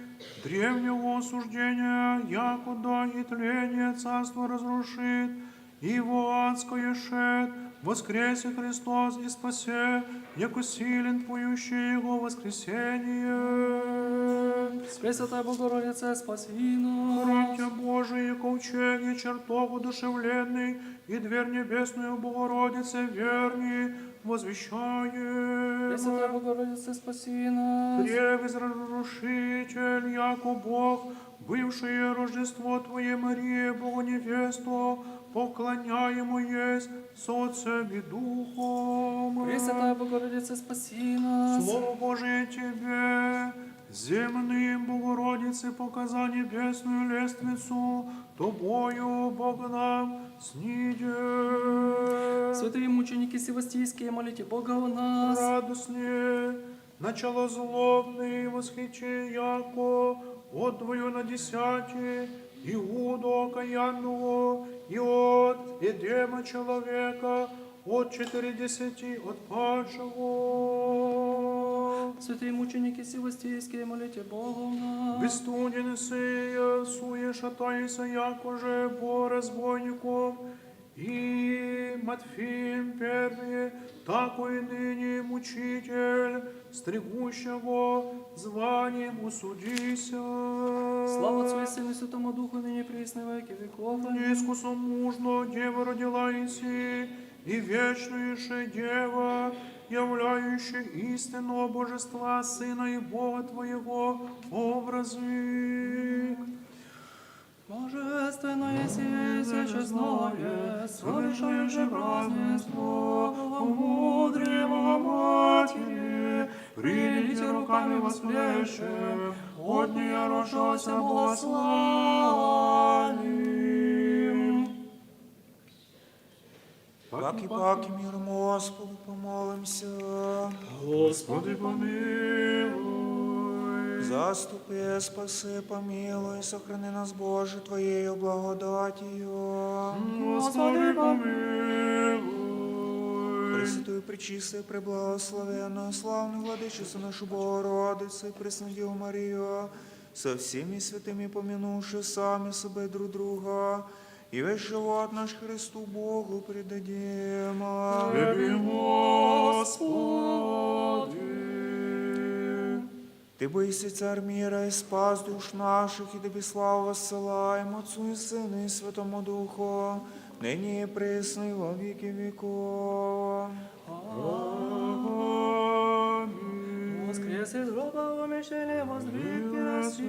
древнего осуждения, якуда и тление царство разрушит, и во адское шед, воскресе Христос и спасе, яко силен поющий Его воскресение. Пресвятая Богородица, спаси нас. Храм Тебя Божий, и ковчег, и чертог удушевленный, и дверь небесную Богородице верни, возвещаем. Пресвятая Богородица, спаси нас. Древес разрушитель, яко Бог, бывшее Рождество Твоей Марии, Богу невесту, поклоняемую есть с Отцем и Духом. Пресвятая Богородица, спаси нас. Слово Божие Тебе, земным Богородице, показа небесную лествицу, Тобою Бог нам снидет. Святые мученики севастийские, молите Бога о нас. Радостные, начало злобный, восхити, яко от двоюнадесяти Иуду окаянного и от Эдема человека, от четыридесяти отпадшего. Святые мученики севастийские, молите Бога о нас. Бесстыден сие, суе шатайся, яко же бо разбойником, и Матфеем первые, тако и ныне мучитель, стригущего званием усудися. Слава Отцу и Сыну и Святому Духу, ныне и присно и во веки веков. Аминь. Искусом мужно Дева родила еси, и вечнейшая Дева, являющая истинного Божества, Сына и Бога Твоего образы. Божественное сие, всечестное, совершающее празднество, мудрее Богоматери, прилите руками восплещем, от нея родившегося Бога славим. Паки, паки, миром Господу помолимся. Господи, помилуй. Заступи, спаси, помилуй, сохрани нас, Боже, Твоею благодатью. Господи, помилуй. Пресвятую, пречистую, преблагословенную, славную Владычицу нашу Богородицу и Пресную Деву Марию, со всеми святыми помянувши сами себя и друг друга, и весь живот наш Христу Богу предадим. Тебе, Господи. Ты быси Царь мира и Спас душ наших, и Тебе славу воссылаем, Отцу и Сыну и Святому Духу, ныне и присно и во веки веков. Аминь. Воскрес из гроба, умерший, воздвигся,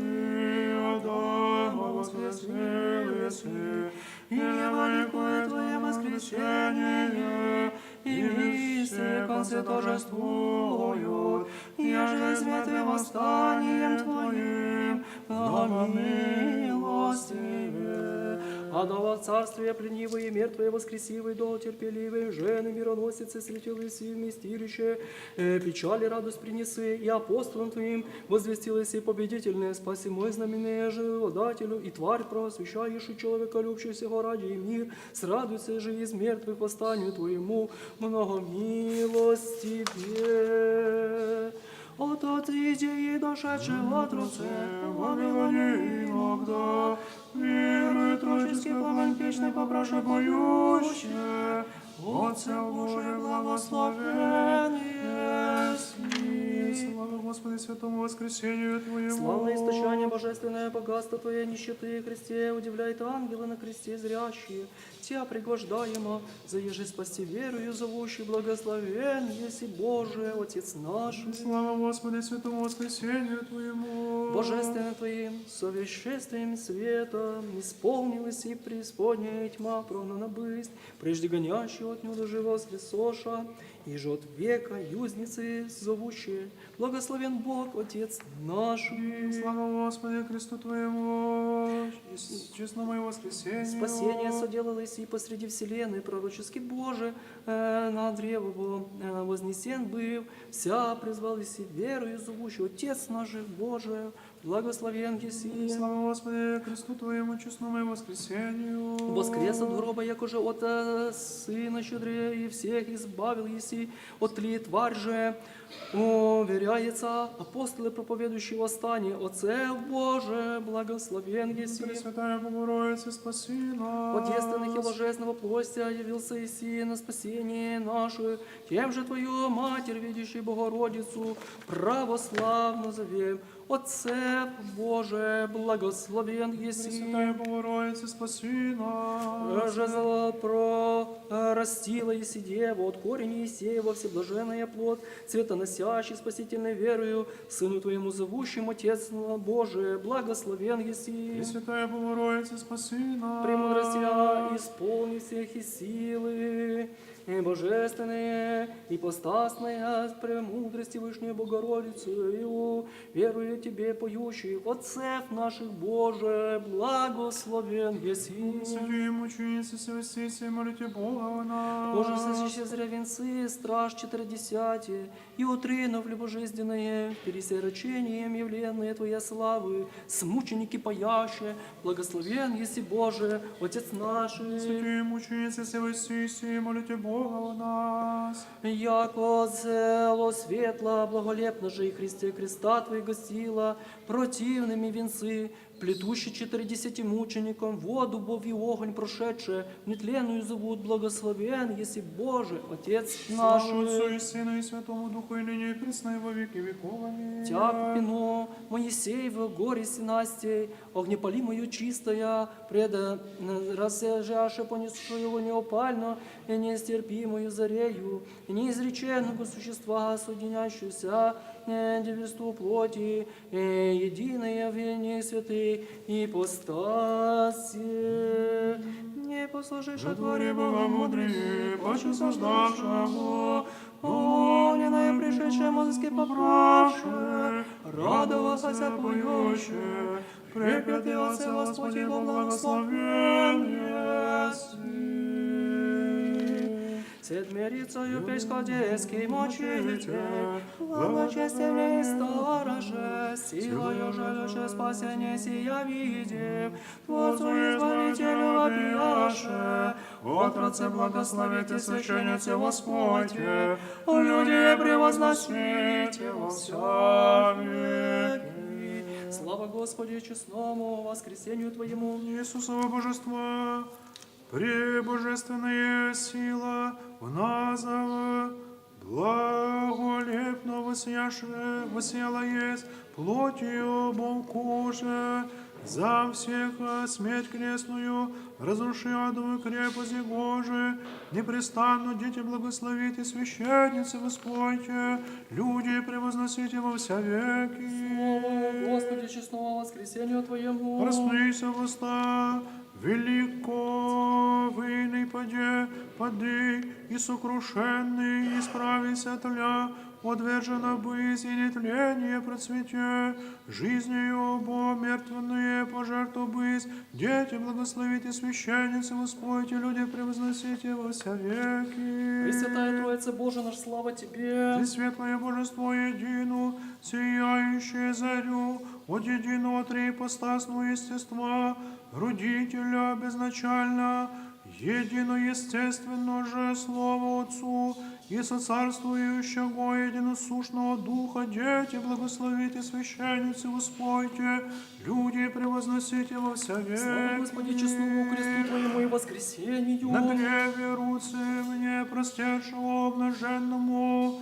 Адама воскресил еси, и велико Твое воскресение, и висте концы торжествуют, яже святы восстанием Твоим, много милостивее. Адама в царствие пленивый и мертвые воскресивый, долг терпеливый, жены мироносицы светились и вместилище, э, печали радость принесы, и апостолам Твоим возвестились и победительные, спасимые знамения же Подателю, и Тварь просвещающий человеколюбчий всего ради, и мир, срадуется же из мертвых восстанию Твоему, много милостивее. От идеи дошедшего Троссе, Вавилоне иногда, веры троической пламень печной попраше поющее, Отце Боже, благословен еси. Слава Господу Святому Воскресению Твоему. Слава истощение божественное, богатство Твоей нищеты Христе, удивляет ангелы на кресте зрящие, Тя пригождаемо, заеже спасти верую зовущий, благословен еси Боже, Отец наш. Слава Господу Святому Воскресению Твоему. Божественным Твоим совеществием света исполнилась и преисподняя тьма прогнана бысть, прежде гонящий от нее же воскресоша, и же от века узницы зовущие, благословен Бог, Отец наш. Слава Господу Христу Твоему, честному и воскресению. Спасение соделалось и посреди вселенной, пророческий Боже, э, на древу, э, вознесен быв, вся призвал и си верую зовущий, Отец наш Боже, благословен еси. Слава Господу Христу Твоему, честному и воскресению. Воскрес от гроба, якоже от, э, сына щедрее, и всех избавил еси от тли, тварь же, уверяется, апостолы, проповедующие восстание, Отце Боже, благословен еси. Пресвятая Богородица, спаси нас. От девственных и божественного плоть явился еси на спасение наше, тем же Твою Матерь, видящий Богородицу, православно зовем, Отце Боже, благословен еси. Пресвятая Богородица, спаси нас. Же зло про-, э, растила еси дева, от корень Иисеева всеблаженная плод, цветоносящий спасительной верою, Сыну Твоему зовущим, Отец Боже, благословен еси. Пресвятая Богородица, спаси нас. Премудростью исполни всех и силы, и божественные, и постасные премудрости Вышней Богородицы, и у верую Тебе поющих отцев наших, Боже, благословен еси. Святые мученицы, Севастисия, молите Бога о нас. Боже, сосище зря венцы, страж четыредесятие, и утринув любожизненное, пересерочением явленные Твоя славы, с мученики паяще, благословен еси, Боже, Отец наш. Святые мученицы, Севастисия, молите Бога о нас. Яко цело светло, благолепно же и Христе креста Твои гостила, противными венцы, плетущий четыредесяти мученикам воду, бов и огонь прошедшее, нетленную зовут, благословен еси, Боже, Отец наш. Слава Отцу и Сыну и Святому Духу, и ныне и присно и во веки веков. Аминь. Тя купину Моисеева горе Синастей, огнепалимую чистая, преда, э, рассержаше понесшую неупальную и нестерпимую зарею, и неизреченного существа, соединяющегося, э, девятству плоти, и единое в них святых ипостаси. Не послужишь о дворе Бога мудрее, паче создавшего, огненное пришедшее музыки поправшее, радовался поющее, препятый Отце Господь Его благословен еси. Сед мирицею песькодейский мучитель, благочестивый стороже, силою же лучше спасения сия видев, Творцу Избавителю вопияше, отродце благословите священнице воспойте, люди превозносите во вся веки. Слава Господи, честному воскресению Твоему. Иисусова Божество, пребожественная сила в нас благолепно воссияше-, воссияла есть плотью, быв коже, за всех, э, смерть крестную, разруши адовую крепость, и гоже, непрестанно дети благословите, священницы воспойте, люди превозносите во вся веки. Слава Господи, честному воскресению Твоему. Проснулся восстань, велико выйный паде, пади, и сокрушенный, исправися тля, отвержена бысь, и нетление процвете, жизнью бо мертвенные пожертву бысь, дети благословите, священницы воспойте, люди превозносите во вся веки. Пресвятая Троица, Боже наш, слава Тебе. Пресветлое Божество едину, сияющее зарю от единого триипостасного естества, Родителя безначально, едино естественно же Слово Отцу, И со царствующего единосущного Духа дети благословите, священницы воспойте, люди превозносите во вся век. Слава Господи, честному кресту Твоему и воскресению. На древе руцы мне простершего блаженному,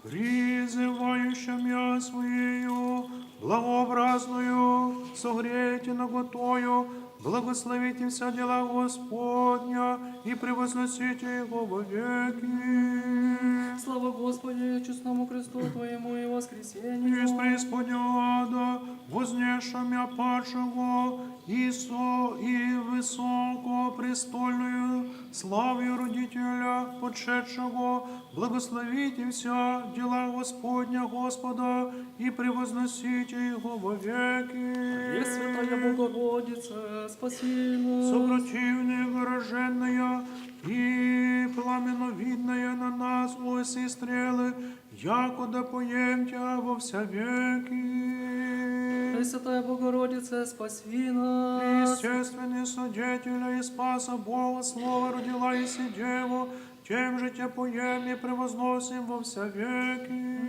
призывающему я своею благообразную, согрейте наготою, благословите все дела Господня и превозносите Его вовеки. Слава Господи, честному кресту Твоему и воскресению. Из преисподней ада вознесшим я падшего, и со, и высокопрестольную славу родителя, подшедшего, благословите все дела Господня Господа и превозносите Его вовеки. Пресвятая Богородица, спаси нас. Супротивник, рожденная и пламеновидная, на нас луиси стрелы, якуда поем Тебя во вся веки. Пресвятая Богородица, спаси нас. Естественный свидетеля и спаса Бога Слова родила и си Деву, тем же Тебя поем и превозносим во вся веки.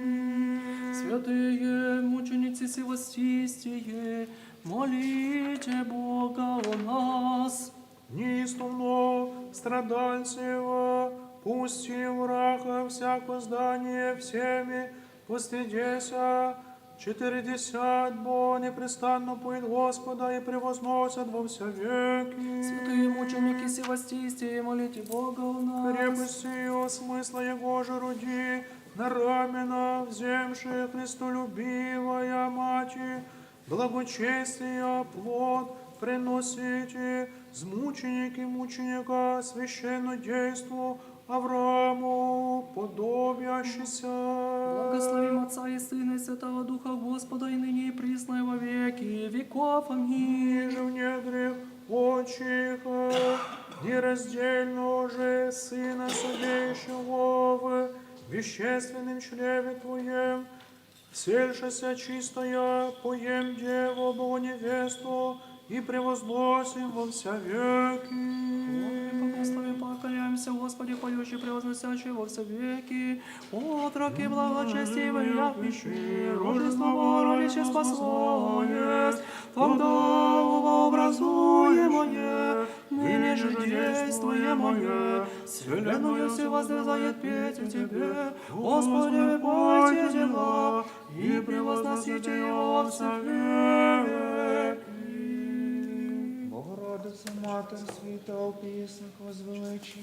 Святые мученицы Севастистии, молите Бога о нас. Неистовно страдальцева, пусти врага всякое здание всеми, постыдеся, четыредесят бо непрестанно поет Господа и превозносят во вся веки. Святые мученики Севастистии, молите Бога о нас. Крепостью смысла Его же руди, на рамена вземши христолюбивая Мати, благочестия плод приносите, змученики мученика священнодейству Аврааму подобящийся. Благословим Отца и Сына и Святого Духа, Господа, и ныне и присно и во веки веков. Аминь. Ниже в недрах отчиха нераздельно же Сына Содеющего в вещественном чреве Твоем, вселшися чистая, поем Деву Богу невесту и превозносим во вся веки. Благослови, покоряемся, Господи, поющий, превозносящий во вся веки. Отроки благочестивый, яхвищи, Рождество Богородице спасое, тогда образуемое, ныне же действуемое, вселенную всю воздвигает петь Тебе, Господи, пойте дела и превозносите Его во вся веки. Богородица, Мати святого Писаха, возвеличим.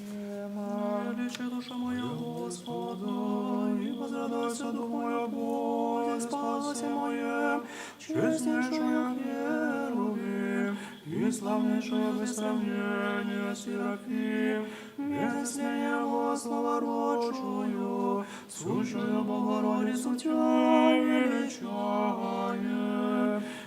Величи душа моя Господа, и возрадуйся дух мой о Боге Спасе моем, честнейшую херувим и славнейшую без сравнения серафим, без исцеления Богу слава рочую, сущую Богородицу Тебя величаем.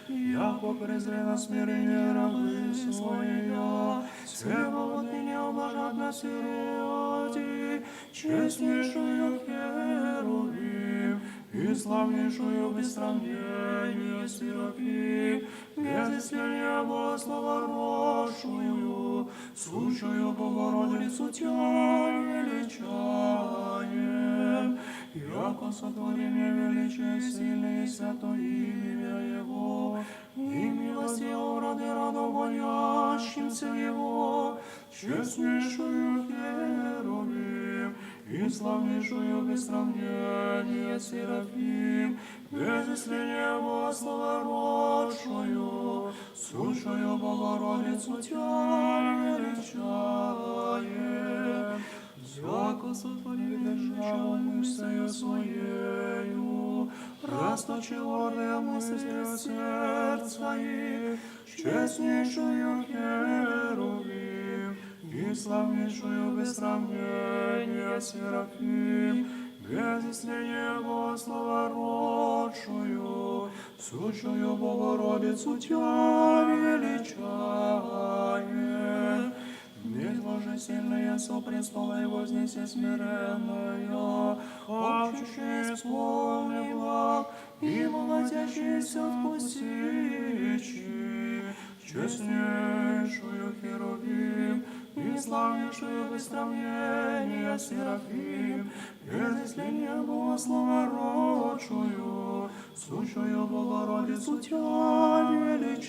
Яко презрена смирение рабы своя, всего отныне ублажат нас и ради честнейшую херувим и славнейшую без сравнения серафим, без исцеления Богу слава рочую, сущую Богородицу Тебя величаем. Яко сотворение величие сильное и святое имя Его, и милость Его в роды родов боящимся Его, честнейшую херувим и славнейшую без сравнения серафим, без исцеления Богу слава рочую, сущую Богородицу Тебя величаем. Яко сотвори державу мышцею своею, расточи гордые мысли сердца их, честнейшую херувим и славнейшую без сравнения серафим, без исцеления Богу слава рочую, сущую Богородицу Тебя величаем. Медь же сильная со престола и вознеси смиренную, алчущую исполни благ и молотящуюся вкусичи, честнейшую херувим И славнейшую без сравнения Серафим, без исцеления Бога Слова родшую, сущую Богородицу Тебя величаем.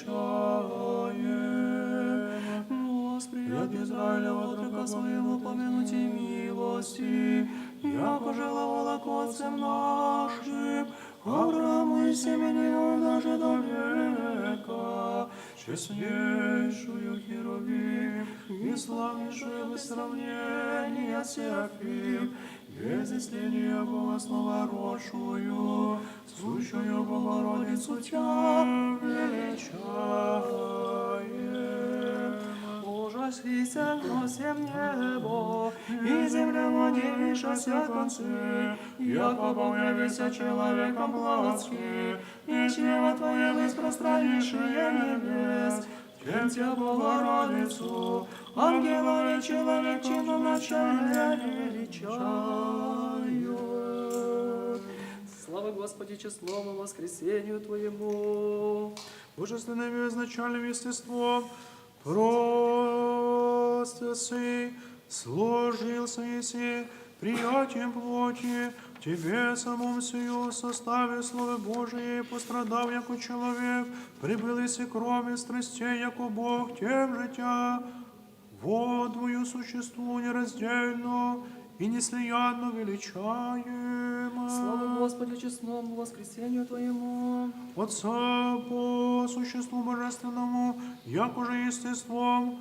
Восприять Израилева отрока своего помянуть и милости, яко желал волокотцем нашим, Аврааму и семени его даже до века, честнейшую Херувим, и славнейшую без сравнения Серафим, без исцеления Бога Слова родшую, сущую Богородицу Тебя величаем. Ужасися всем небо, и земля, не вешайся концы, яко объявися человеком плотски, и чрево Твое из пространнейшее небес, тем Тебя, Богородицу, ангелов и человек чиноначале величают. Слава Господи, честному воскресению Твоему. Божественным изначальным естеством, простился и сложился еси приятием плоти, Тебе самом сию составе Слове Божие, пострадав яко человек, прибыл еси кроме страстей яко Бог, тем же Тебя во Твою существу нераздельно и неслиянно величаем. Слава Господи, честному воскресению Твоему. Отца по существу божественному, яко же естеством,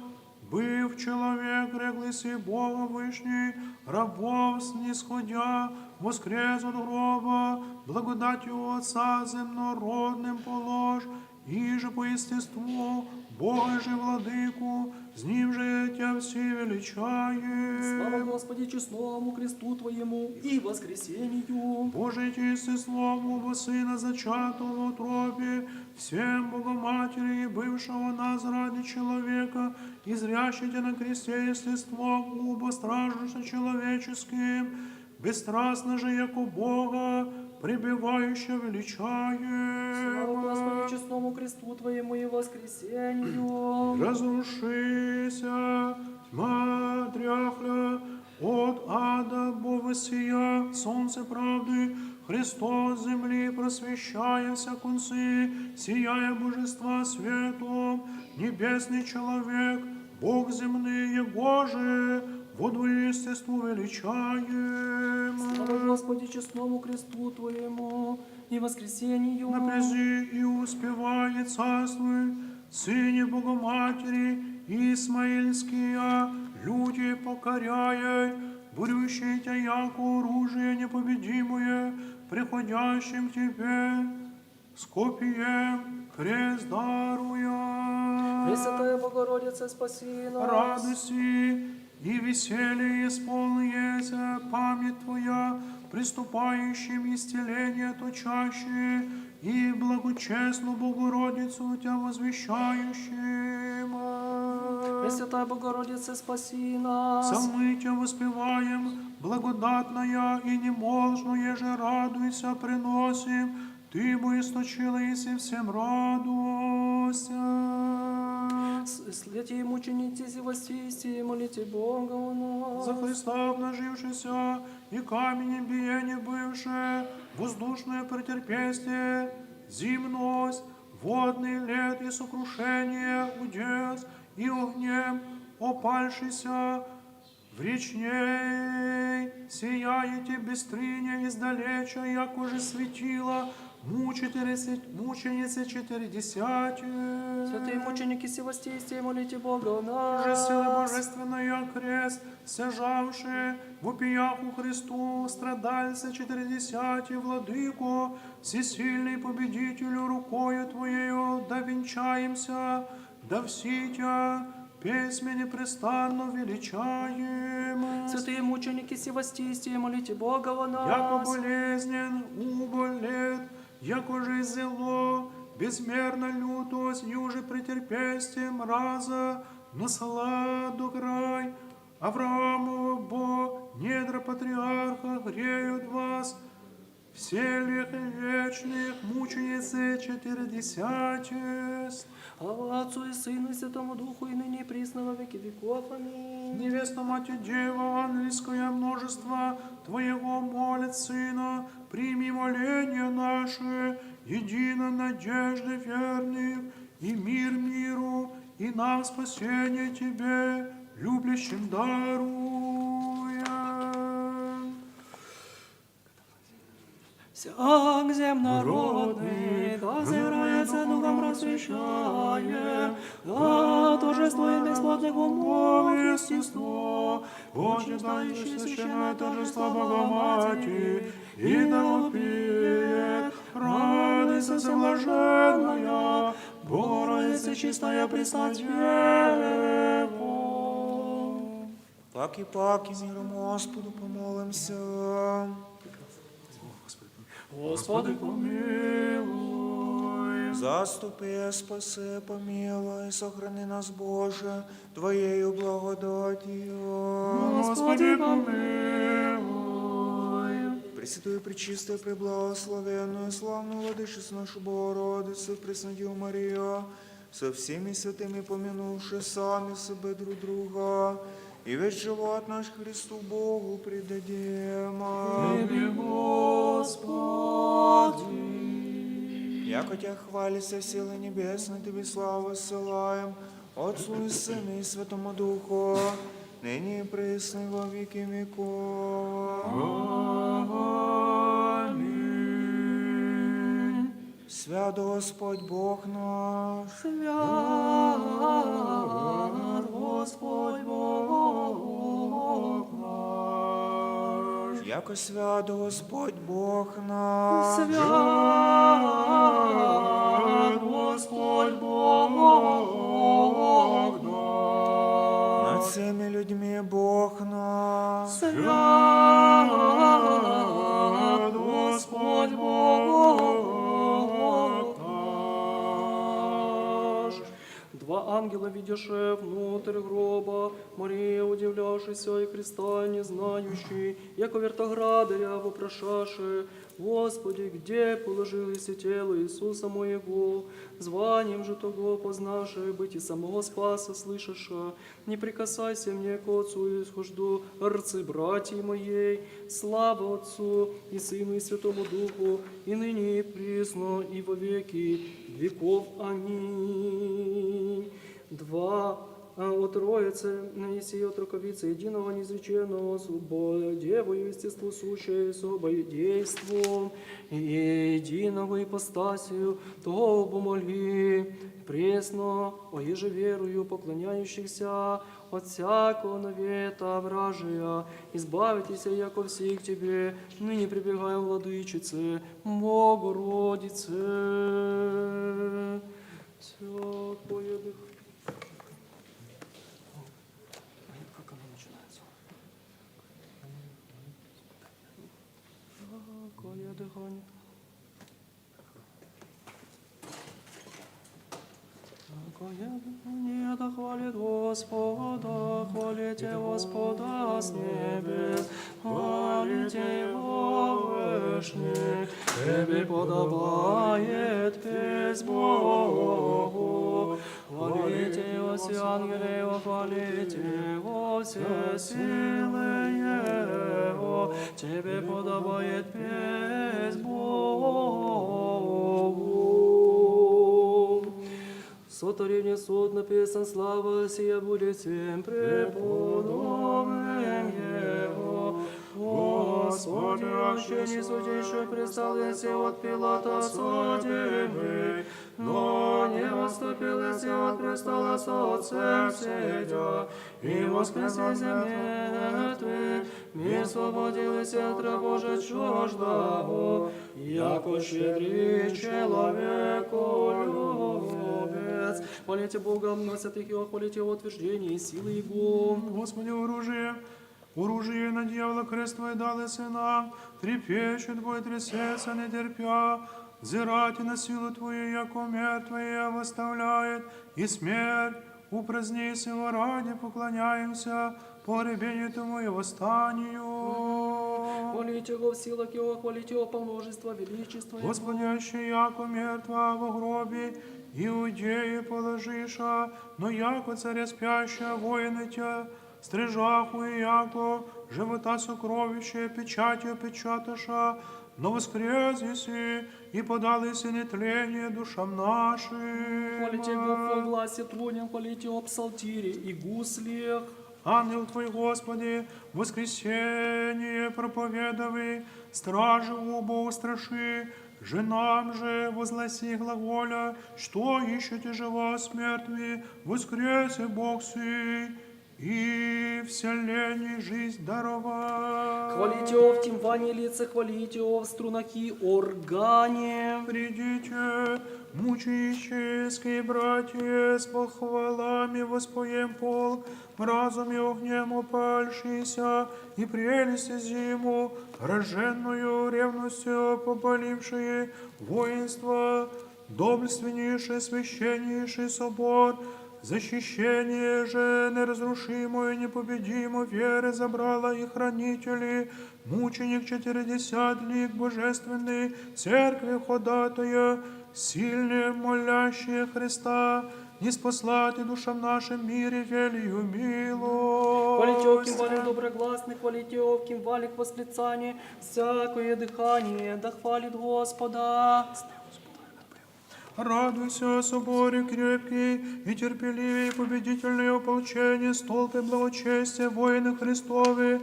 быв человек, рекли си Бога Вышний, рабов снисходя, воскрес от гроба, благодатью Отца земнородным полож, и же по естеству Бога же Владыку, с Ним же Тебя все величаем. Слава Господи, честному кресту Твоему и воскресению. Божие естеством оба Сына, зачатого в утробе, всем Богоматери, бывшего нас ради человека, и зрящий Тебя на кресте естеством оба страждущим человеческим, бесстрастно же, яко Бога, пребывающего величаем. Слава Господи, честному кресту Твоему и воскресению. Разрушися, матряхля, от ада Бога сия, солнце правды, Христос земли, просвещая вся концы, сияя божества светом, небесный человек, Бог земные, Его же во Твоему естеству величаем. Слава Господи, честному кресту Твоему и воскресению. Напрязи и успевай, царствуй, Сыне Богоматери, Исмаильские люди покоряй, борющие Тебя яко оружие непобедимое, приходящим к Тебе с копьем крест даруя. Пресвятая Богородица, спаси нас. Радуйся и веселье исполни есть память Твоя, приступающим исцеление точащие и благочестную Богородицу Тебя возвещающим. Пресвятая Богородица, спаси нас. Псалмы Тебя воспеваем, благодатная и неможная же радуйся приносим, Ты бы источила и всем радуйся. С- Святые мученики, сего стисти, молите Бога о нас. За Христа обнажившийся и каменем биения бывшее, воздушное претерпестие, зимность, водный лед и сокрушение удес и огнем опальшийся, в речней сияете бестрыне издалеча, якоже светило, мученицы, мученицы четыредесятые. Святые мученики, сего стисти, молите Бога о нас. Же силы божественная крест сяжавши, вопиях ко Христу, страдальце четыредесятие, Владыко, всесильный победителю, рукою Твоею да венчаемся, да все Тебя песме непрестанно величаем. Святые мученики, сего стисти, молите Бога о нас. Яко болезнен убылет, яко же зело безмерно лютость, и уже претерпестие мраза насладу край. Авраамова Бог, недра патриарха греют вас, веселье вечных мученицы четыредесятие. Слава Отцу и Сыну и Святому Духу, и ныне и присно во веки веков. Аминь. Небесная Матерь Дева, ангельское множество Твоего молит Сына, прими моления наши, единой надежды верных, и мир миру, и нам спасение Тебе, любящим, даруя. Всяк земнородный да озирается Духом Просвещаем, да торжествует бесплотных умов естество, почитающее священное торжество Богоматери, и да вопиет: «Радуйся, всеблаженная, Богородица чистая, Пресна Дева». Паки, паки, миром Господу помолимся. Господи, помилуй. Заступи, спаси, помилуй, сохрани нас, Боже, Твоею благодатью. Господи, помилуй. Пресвятую, пречистую, преблагословенную, славную Владычицу нашу Богородицу, Преснодеву Марию, со всеми святыми помянувши сами себе друг друга, и весь живот наш Христу Богу предадим. Тебе, Господи. Яко Тя хвалится силы небесной, Тебе славу ссылаем, Отцу и Сыну и Святому Духу, ныне и присно и во веки веков. Аминь. Свят Господь Бог наш. Свят Господь Бог наш. Яко свят Господь Бог наш. Свят Господь Бог наш. Над всеми людьми Бог наш. Свят Господь Бог наш. Два ангела, видевшие внутрь гроба Марию, удивлявшиеся и Христа не знающие, яко вертоградаря вопрошавшие: «Господи, где положилось тело Иисуса моего?» Званием же того познавшие быть и самого Спаса слышавшие: «Не прикасайся мне к Отцу, исхожу рцы братьей моей». Слава Отцу и Сыну и Святому Духу, и ныне и присно и во веки веков. Аминь. Два, а, о Троице, и сие от Раковицы единого неизвлеченного, с Бо-, Девою естеству сущее, с обоедейством и единого ипостасию, того помоли пресно, о еже верую поклоняющихся от всякого навета вражия, избавитесь, яко все к Тебе ныне прибегаем, Владычице, Богородице. Всякое дых-, как оно начинается? Всякое дыхание. Всякое дыхание да хвалит Господа, хвалите Господа с небес, хвалите Его вышних, Тебе подобает петь Богу. Хвалите Его, все ангелы Его, хвалите Его, все силы Его, Тебе подобает петь Богу. Сотворение суд написан, слава сия будет всем преподобным Его. Господи, вообще не судящий престол, если от Пилата судимый, но не отступил, если от престола с Отцем сидя, и воскрес из мертвых, мир свободил, если от рабов же чуждого, яко щедрый человеколюбец. Хвалите Бога, святых Его хвалите, утверждение силы Его. Господи, оружие, оружие на дьявола крест Твой дал и сынам, трепещет, будет трясеться, не терпя, взирайте на силу Твою, яко мертвые восставляет, и смерть упраздни. Сего ради поклоняемся погребению Твоему и восстанию. Хвалите Его в силах Его, хвалите Его по множеству величества Его. Господи, аще яко мертва во гробе, Иудею положиша, но яко царя спящего воина тебя, стрижаху и яко живота сокровище печатью печаташа, но воскрес еси и подал еси нетление душам нашим. Хвалите Бог во гласе тронем, хвалите о псалтире и гуслях. Ангел Твой, Господи, воскресение проповедовый, стражи оба устраши, женам же возгласи, глаголя, что ищете живо с мертвыми, воскресе Бог сей, и вселенной жизнь даровал. Хвалите о в тимпане лице, хвалите о в струнах и органе. Придите, мученические братья, с похвалами воспоем полк, разум и огнем опалившийся, и прелести зиму, рожденную ревностью попалившие воинство, доблественнейший священнейший собор, защищение же неразрушимой и непобедимой веры забрала и хранители, мученик четыридесят лик божественной церкви ходатая, сильно молящие Христа, ниспослать и душам нашим мир и велию милость. Хвалите о в кимпане доброгласных, хвалите о в кимпане восклицание, всякое дыхание да хвалит Господа. Радуйся, соборе крепкий, и терпеливее победительное ополчение, столпы благочестия, воины Христовы,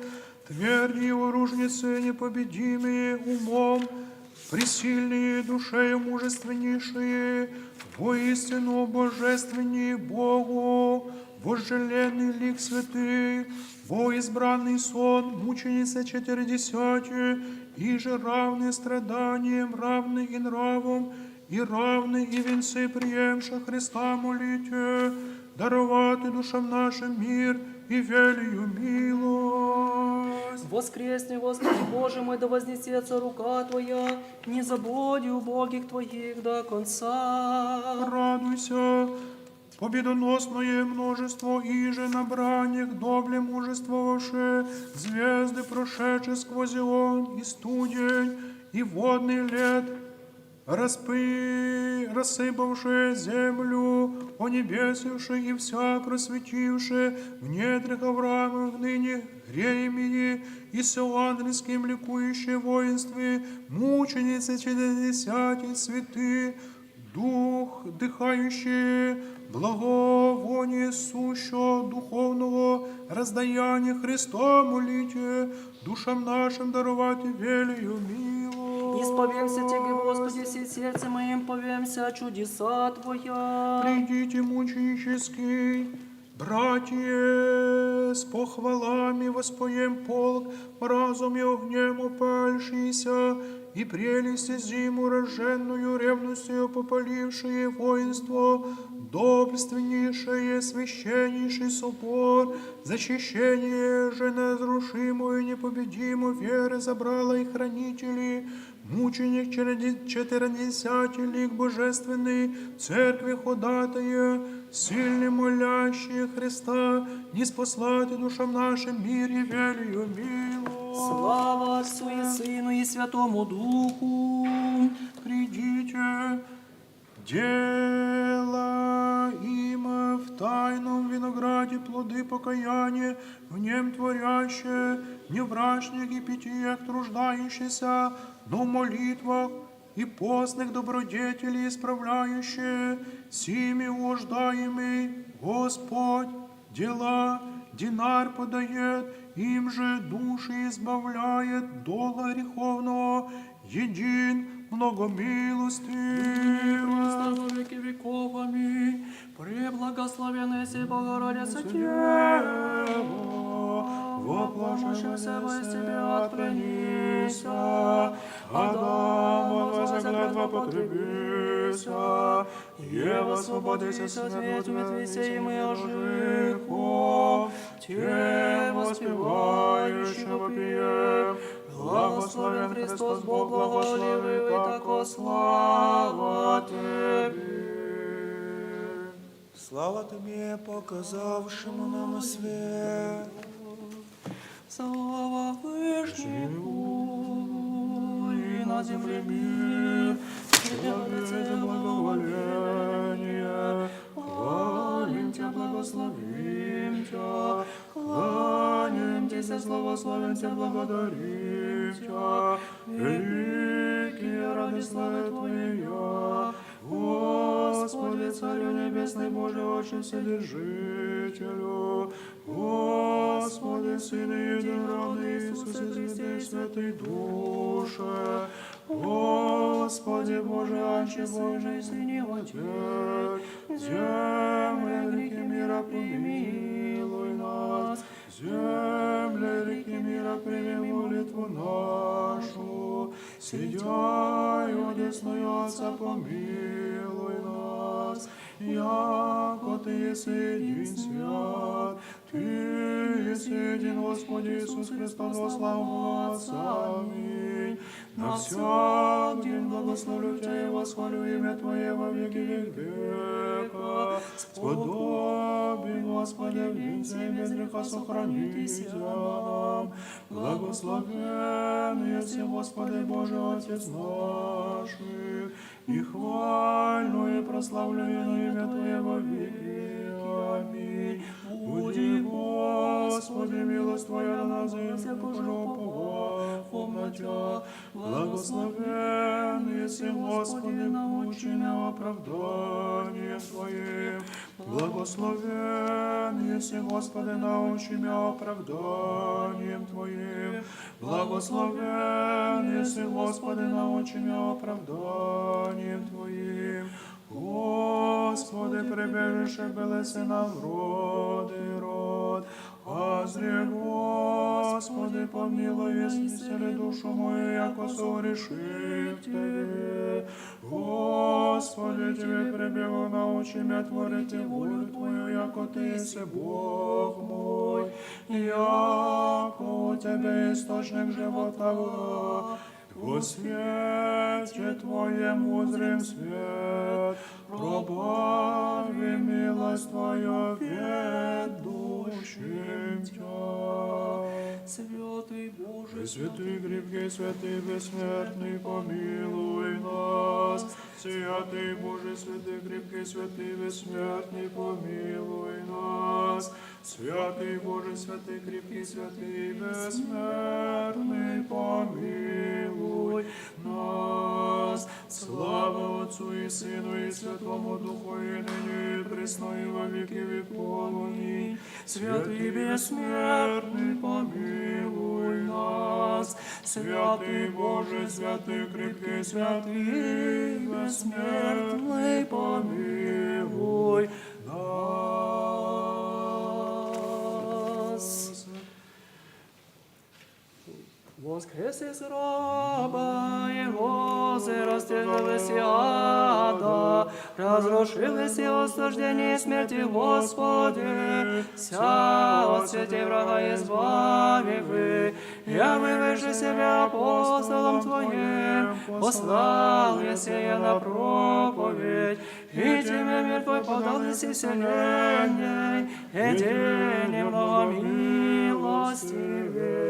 твердые оружницы, непобедимые умом, пресильные душею, мужественнейшие, воистину божественней Богу, возжеленный лик святых, во избранный сон, мученица четыридесятая, и же равный страданиям, равный и нравом, и равный и венцы приемша Христа молите, даровать и душам нашим мир и велию милость. Воскресни, Господи Боже мой, да вознесется рука Твоя, не забоди убогих Твоих до конца. Радуйся, победоносное множество иже набранных, добле мужествовавшие, звезды, прошедшие сквозь ион и студень, и водный лед, распы-, рассыпавшие землю, онебесившие и вся просветившие в недрах Авраамовых ныне Иеремии и с ангельским ликующее воинстве, мученицы, четыридесятые святые, дух, дыхающие благовоние сущего духовного раздаяния Христа молите, душам нашим даровать велию милость. Исповемся Тебе, Господи, всем сердцем моим, повемся чудеса Твоя. Придите, мученический братья, с похвалами воспоем полк, разум и огнем опалившийся, и прелести зиму, рожденную ревностью попалившие воинство, доблественнейшее священнейший собор, защищение же неразрушимую и непобедимую веры забрала и хранители, мученик, череди-, четыридесятый лик божественный церкви ходатая, сильно молящие Христа, ниспослать душам нашим мир и велию милость. Слава Отцу и Сыну и Святому Духу. Придите, делаем в тайном винограде плоды покаяния, в нем творящие, не в брачных и питиях труждающиеся, но в молитвах и постных добродетелей исправляющие, сими угождаемый Господь дела, динар подает, им же души избавляет, дола греховного, Единый, многомилостивый. Христос во веки веков. Аминь. Преблагословенная си Богородица, Дева, воплощающаяся во Тебе отклонися, Адам возглас потребися, Ева, освободися от ветви сей, мы оживем, Те воспевающего пием. Благословен Христос, Бог благолепивый, тако слава Тебе. Слава Тебе, показавшему нам свет. Слава Вышнему, и на земле мир, человеке благоволение. славим Тебя, кланяемся, славословим Тебя, благодарим Тебя, великие ради славы Твоей. Господи, Царю Небесный, Боже, Отче Вседержителю, Господи, Сыне Единородный, Иисусе Христе и Святой Душе, Господи, Боже, Отче, Боже, Сыне, Отец, земле реки мира, помилуй нас, земле реки мира, прими молитву нашу, сидящий одесную Отца, помилуй нас, яко Ты еси Единый Свят, Ты еси Единый Господь Иисус Христос, во славу Отца. Аминь. На всяк день благословлю Тебя и восхвалю имя Твое во веки век века. Сподоби, Господи, в день сей без греха сохранить Тебя нам. Благословен еси, Господи Боже, Отец наших, и хвалю, и прославлю имя Твое во веки. Аминь. Буди, Господи, милость Твоя на нас, и всякого уповаем на Тебя. Благословен еси, Господи, научи мя оправданием Твоим. Благословен еси, Господи, научи мя оправданием Твоим. Благословен еси, Господи, научи мя оправданием Твоим. Господи, прибежище белесинам род и род. Азри, Господи, помилуй, исцели душу мою, яко согрешил Тебе. Господи, Тебе прибегу, научи мя творить волю Твою, яко Ты есть Бог мой, яко у Тебя источник живота, во свете Твоем узрим свет, пробави милость Твою ведущим Тебя. Святый Боже, святый крепкий, святый бессмертный, помилуй нас. Святый Боже, святый крепкий, святый бессмертный, помилуй нас. Святый Боже, святый крепкий, святый бессмертный, помилуй нас. Слава Отцу и Сыну и Святому Духу, и ныне и присно и во веки веков. Аминь. Святый бессмертный, помилуй нас. Святый Боже, святый крепкий, святый бессмертный, помилуй нас. Воскрес из гроба Его, расстерзавшись ада, разрушившись осуждение смерти, Господи, вся от сетей врага избавивший, явивший себя апостолом Твоим, послал еси сие на проповедь, и Тебе мир Твой подал из вселенной, и Тебе немного милостивее.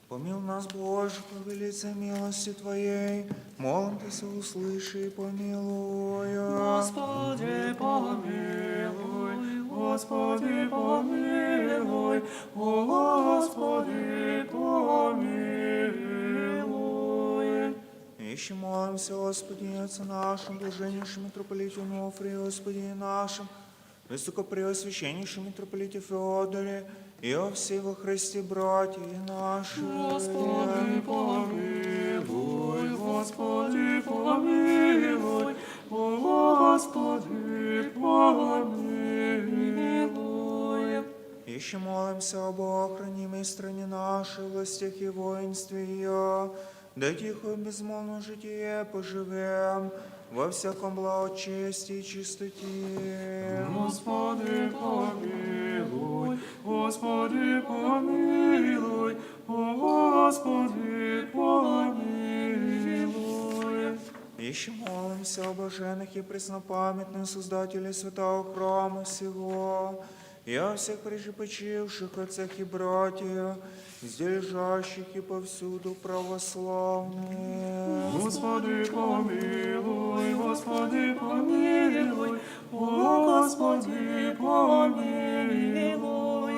Помилуй нас, Боже, по великой милости Твоей, молим Тебя, услыши и помилуй. Господи, помилуй, Господи, помилуй, Господи, помилуй. Ещё молимся, Господи, Отце нашем, блаженнейшем митрополите Онуфрии, Господи нашем, высокопреосвященнейшем митрополите Феодоре и о всей во Христе братья наши. Господи, помилуй, Господи, помилуй, Господи, помилуй. Ещё молимся об охранимой стране нашей, властях и воинстве её, да тихо и безмолвно житие поживем во всяком благочестии и чистоте. Господи, помилуй, Господи, помилуй, Господи, помилуй. Ещё молимся о блаженных и преснопамятных создателях святого храма сего, и о всех преждепочивших отцах и братьях, здесь лежащих и повсюду православных. Господи, помилуй, Господи, помилуй, о Господи, Господи, помилуй.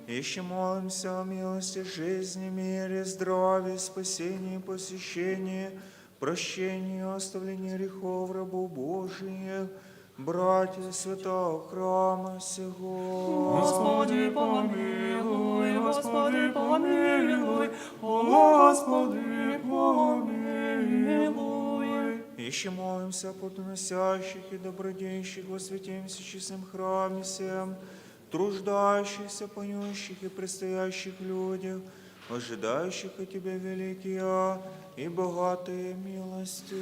Ищи молимся о милости, жизни, мире, здравии, спасении, посещении, прощении, оставлении грехов рабов Божиих, братья святого храма сего. Господи, помилуй, Господи, помилуй, Господи, помилуй. Ищи молимся о плодоносящих и добродеющих во святейшем честном храме всем, труждающихся, поющих и предстоящих людях, ожидающих от Тебя великие и богатые милости.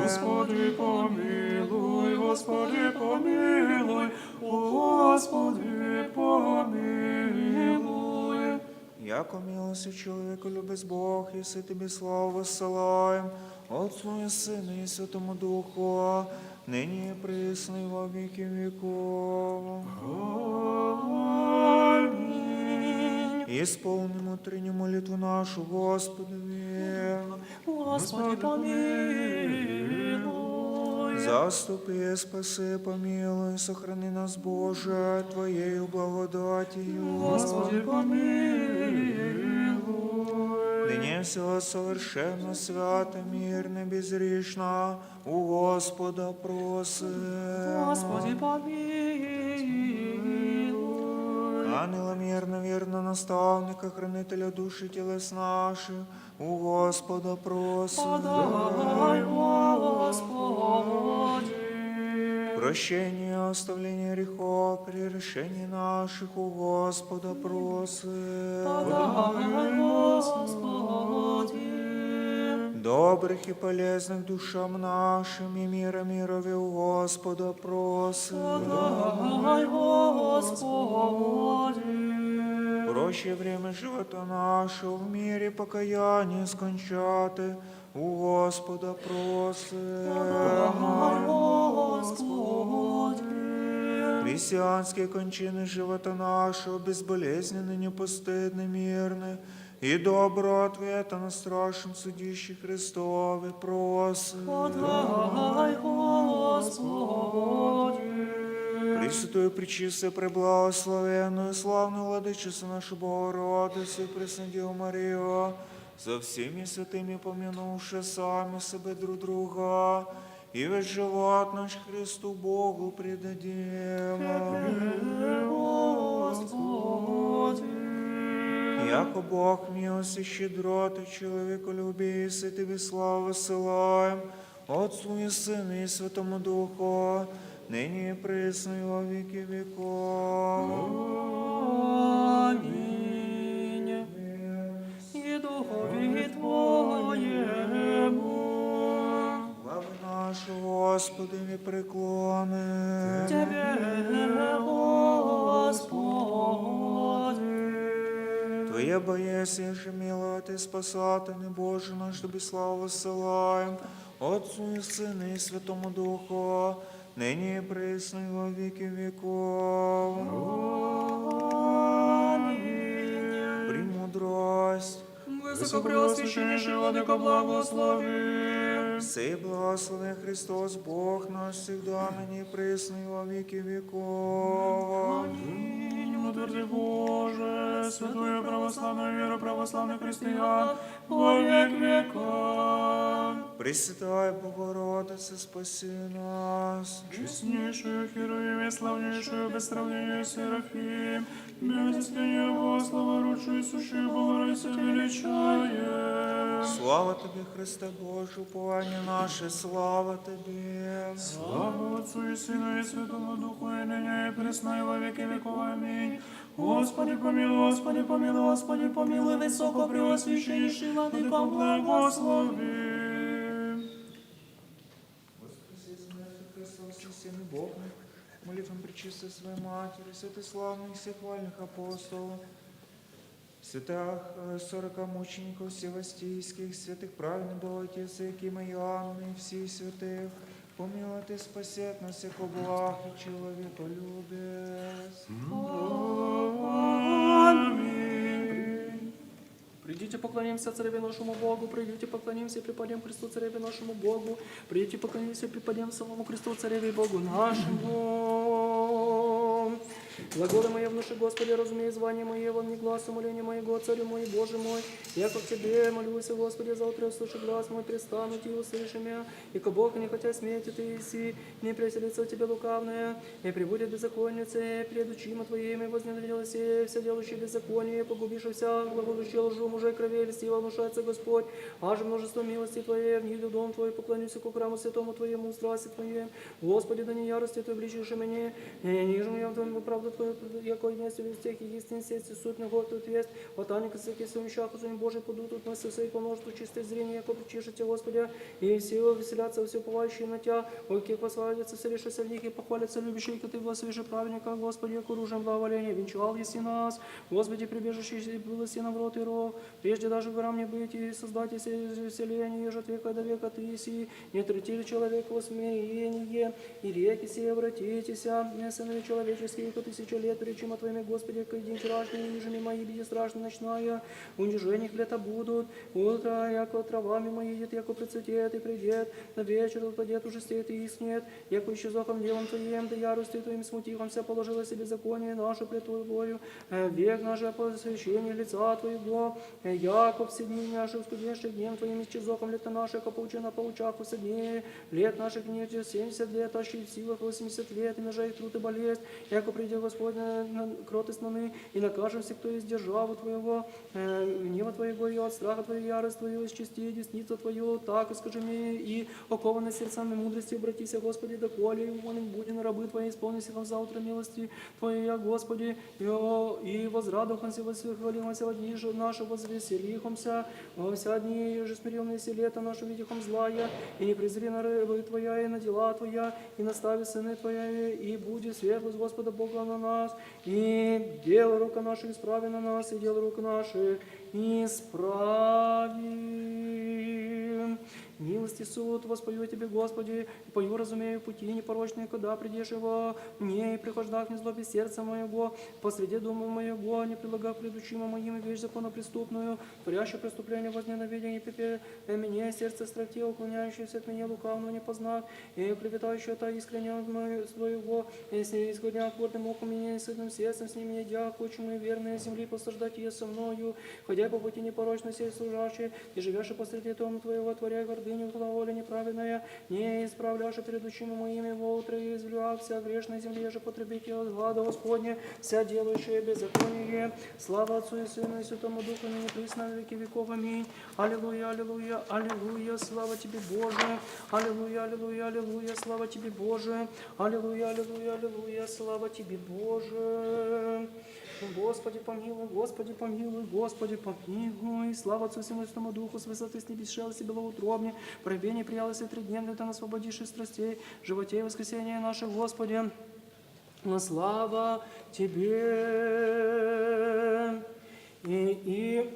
Господи, помилуй, Господи, помилуй, Господи, помилуй. Яко милостью человеколюбец Бог, если Тебе славу высылаем, Отцу и Сыну и Святому Духу, ныне и присно и во веки веков. Аминь. Исполним утреннюю молитву нашу Господу верно. Господи, помилуй. Заступи, спаси, помилуй, сохрани нас, Боже, Твоею благодатью. Господи, помилуй. Ныне все совершенно свято, мирно, безгрешно у Господа просим. Господи, помилуй. Ангела мирного, верного наставника, хранителя души и телес наших, у Господа просим. Подай, Господи. Прощение, оставление грехов, прегрешений наших у Господа просим. Подай, Господи. Добрых и полезных душам нашим и мира мирови у Господа просим. Подай, Господи. Прощай время живота нашего, в мире покаяние скончати у Господа просим. Подай, Господи. Христианские кончины живота нашего, безболезненные, непостыдные, мирные, и доброго ответа на страшном судилище Христове просим. Подай, Господи. Пресвятую, пречистую, преблагословенную, славную Владычицу нашу Богородицу и Преснодеву Марию, со всеми святыми помянувши сами себя, друг друга, и весь живот наш Христу Богу предадим. Тебе, Господи. Яко Бог милости, щедроты, человеколюбие, Тебе славу высылаем, Отцу и Сыну и Святому Духу, ныне и присно и во веки веков. Аминь. И Духу Твоему. Главы наши, Господи, не преклони. Тебе, Господи. Твоя боязнь же милоты спасатыны, Боже наш, Тебе славу высылаем, Отцу и Сыну и Святому Духу, ныне и присно и во веки веков. Аминь. Премудрость. Высокопреосвященнейший Владыка, благослови. Всей благословен Христос, Бог наш, всегда, ныне и присно и во веки веков. Аминь. Утверди, Боже, святую православную веру православных христиан во век веков. Пресвятая Богородица, спаси нас. Честнейшую Херувимов, славнейшую без сравнения Серафим, без истления Богослова, ручью сущую Богородицу величаем. Слава Тебе, Христе Боже, упование наше, слава Тебе. Слава Отцу и Сыну и Святому Духу, и ныне и присно и во веки веков. Аминь. Господи, помилуй, Господи, помилуй, Господи, помилуй, высокопреосвященнейший Владыка, благослови. Воскрес из мертвых Христос, истинный Бог, молитвам пречистой Своей Матери, святых славных, всех вальных апостолов, святых, э, сорока мучеников севастийских, святых праведных Богоотец Иоакима и Иоанна и всех святых, помилует и спасет нас, всех благ и человеколюбец. Аминь. Придите, поклонимся Цареве нашему Богу, придите, поклонимся и припадем Христу, Цареве нашему Богу, придите, поклонимся и припадем самому Христу, Цареве и Богу нашему. Глаголы мои внуши, Господи, разумей звание мое, во вне глас умоление моего, Царю мой, Боже мой, яко к Тебе молюся, Господи, завтра услыши глас мой, пристануть и услыши меня, яко Бог не хотя сметит и си, не преселится в Тебе лукавное, и пребудет беззаконница, и пред очима Твоими возненавиделась, и вся делающая беззаконие, погубившаяся, глаголущая лжу мужей крови льстиво внушается Господь, аже множество милости Твоей, вниду дом Твой, поклонюся ко храму святому Твоему, страсти Твоей, Господи, да не ярости Твоей бличишь мне, и ниже я в Твоем правду Твою, яко есть в тех истин сети суть на город ответ, вот они косяки своим щах, Божий пудут, отмысты свои по множеству чистое зрение, яко причешите Господи, и все веселятся все уповающие на Тебя, ой, как восславятся все лишь в них, и похвалятся любящие, как Ты благословишь праведника, Господи, яко оружием благоволения венчал еси нас, Господи, прибежище и был еси нам в рот и ров, прежде даже горам не быть, и создать и все вселенные, и же от века до века Ты еси, не тратили человека в смирение, и реки сие обратитесь, сынове человеческие, яко тысяча лет речима Твоими, Господи, как день вчерашний, унижены мои беди страшно ночная, унижениях лета будут, утро, яко трава мимо идет, яко прицветет и придет, на вечер упадет, уже стоит и их нет, яко исчезохом делом Твоим, да яростью Твоим смутихом вся положила себе беззаконие наше пред Тобою, э, век наше посвящение лица Твоего, Яков, все дни наши ускуднейших днем Твоим исчезохом лета наших, а получена по лучах усаднее лет наших нетью семьдесят лет, а щит в силах восемьдесят лет, и межа их труд и болезнь, яко придет Господь на, на кротость наны, и накажемся, кто из державы Твоего, э, гнева Твоего, и от страха Твоего, ярость Твою, исчисти десницу Твою, так и скажи мне, и окованное сердцами мудрости обратися, Господи, доколе, и умолен будем рабы Твои, исполнися завтра милости Твоей, Господи, и, и возрадуемся, восхвалимся в дни наши, возвеселимся во вся дни, и же смирим на все лета наши видихом злая, и не презри на рабы Твоя, и на дела Твоя, и настави сыны Твоя, и будет светлость Господа Бога на нас, и дело рук наших исправи на нас, и дело рук наших исправи. Милости суд воспою Тебе, Господи, и пою разумею пути непорочные, когда придешь его мне, и прихождах не злоби сердца моего, посреди дума моего, не предлагав пред очима моими вещь законопреступную, творящую преступление возненавидя, и пепе мне сердце страти, уклоняющееся от меня лукавного не познав, и клеветающего та искренне своего, если исходня гордым ухом меня и сытным сердцем с ними едя, кочемые верные земли, постраждать ее со мною, ходя по пути непорочности служащие, и живешь посреди дома Твоего, творя гордыню, глаголе неправедное, не исправляешь перед очима моими во утро, и извлекся грешной земле, же потребить от глада Господня, вся делающая беззаконие. Слава Отцу и Сыну и Святому Духу, ныне присно во веки веков. Аминь. Аллилуйя, аллилуйя, аллилуйя, слава Тебе, Боже. Аллилуйя, аллилуйя, аллилуйя, слава Тебе, Боже. Аллилуйя, аллилуйя, аллилуйя, слава Тебе, Боже. Господи, помилуй, Господи, помилуй, Господи, помилуй. Слава Отцу, Сыну и Святому Духу, с высоты с небес шел себе белоутробнее, пробение приялось и тридневное, Ты нас освободишь из страстей, животе и воскресенье наше, Господи. Слава Тебе. И, и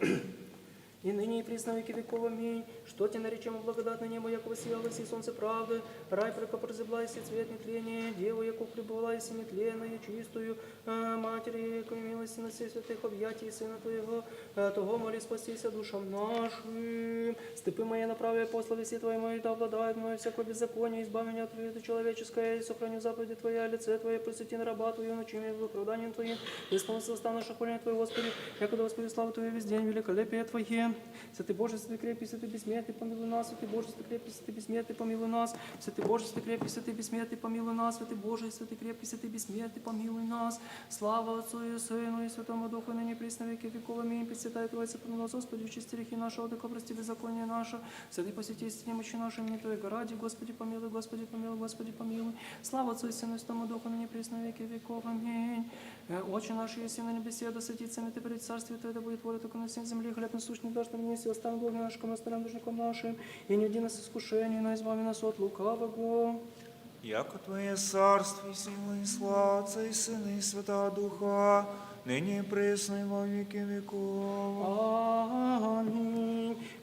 и ныне и присно веки веков. Аминь. Что тебе наречем благодатное небо, яко воссиялось и солнце правды, рай, яко прозябла и цвет нетления, Деву, яко пребывала и нетленную, чистую, э, Матерь, яко милости на всех святых объятий Сына Твоего, э, того моли спастися душам нашим. Ступи моя на правое пословие Твоему, и да обладает мною всякое беззаконие, избави меня от вреда человеческое, и сохраню заповеди Твоя, лице Твое просвети на раба Твоего, ночами в оправдании Твоим, исполнится устав наших, хваление Твое, Господи, якогда воспою славу Твою весь день, великолепие Твое. Святый Боже, святый крепкий, святый бессмертный, помилуй нас. Святый Боже, святый крепкий, святый бессмертный, помилуй нас. Святый Боже, святый крепкий, святый бессмертный, помилуй нас. Святый Боже, святый крепкий, святый бессмертный, помилуй нас. Слава Отцу и Сыну и Святому Духу, ныне присно веки веков. Аминь. Пресвятая Троица, помилуй нас, Господи, очисти грехи наши, владыко, прости беззаконие наше. Святый, посети истине мощи наши, имени Твоего ради, Господи, помилуй, Господи, помилуй, Господи, помилуй. Слава Отцу и Сыну и Святому Духу, ныне присно веки веков. Аминь. Э, Отче наш, еси на небесе, да святится имя Твое, придет царствие Твое, да будет воля Твоя, как на земле. Хлеб насущный дашь нам днесь, и оставь долги наши, как мы оставляем должникам нашим, и не введи нас в искушение, но избави нас от лукавого. Яко Твое царство и сила и слава Отца и Сына и Святого Духа, ныне и присно и во веки веков. Аминь.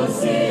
Yuse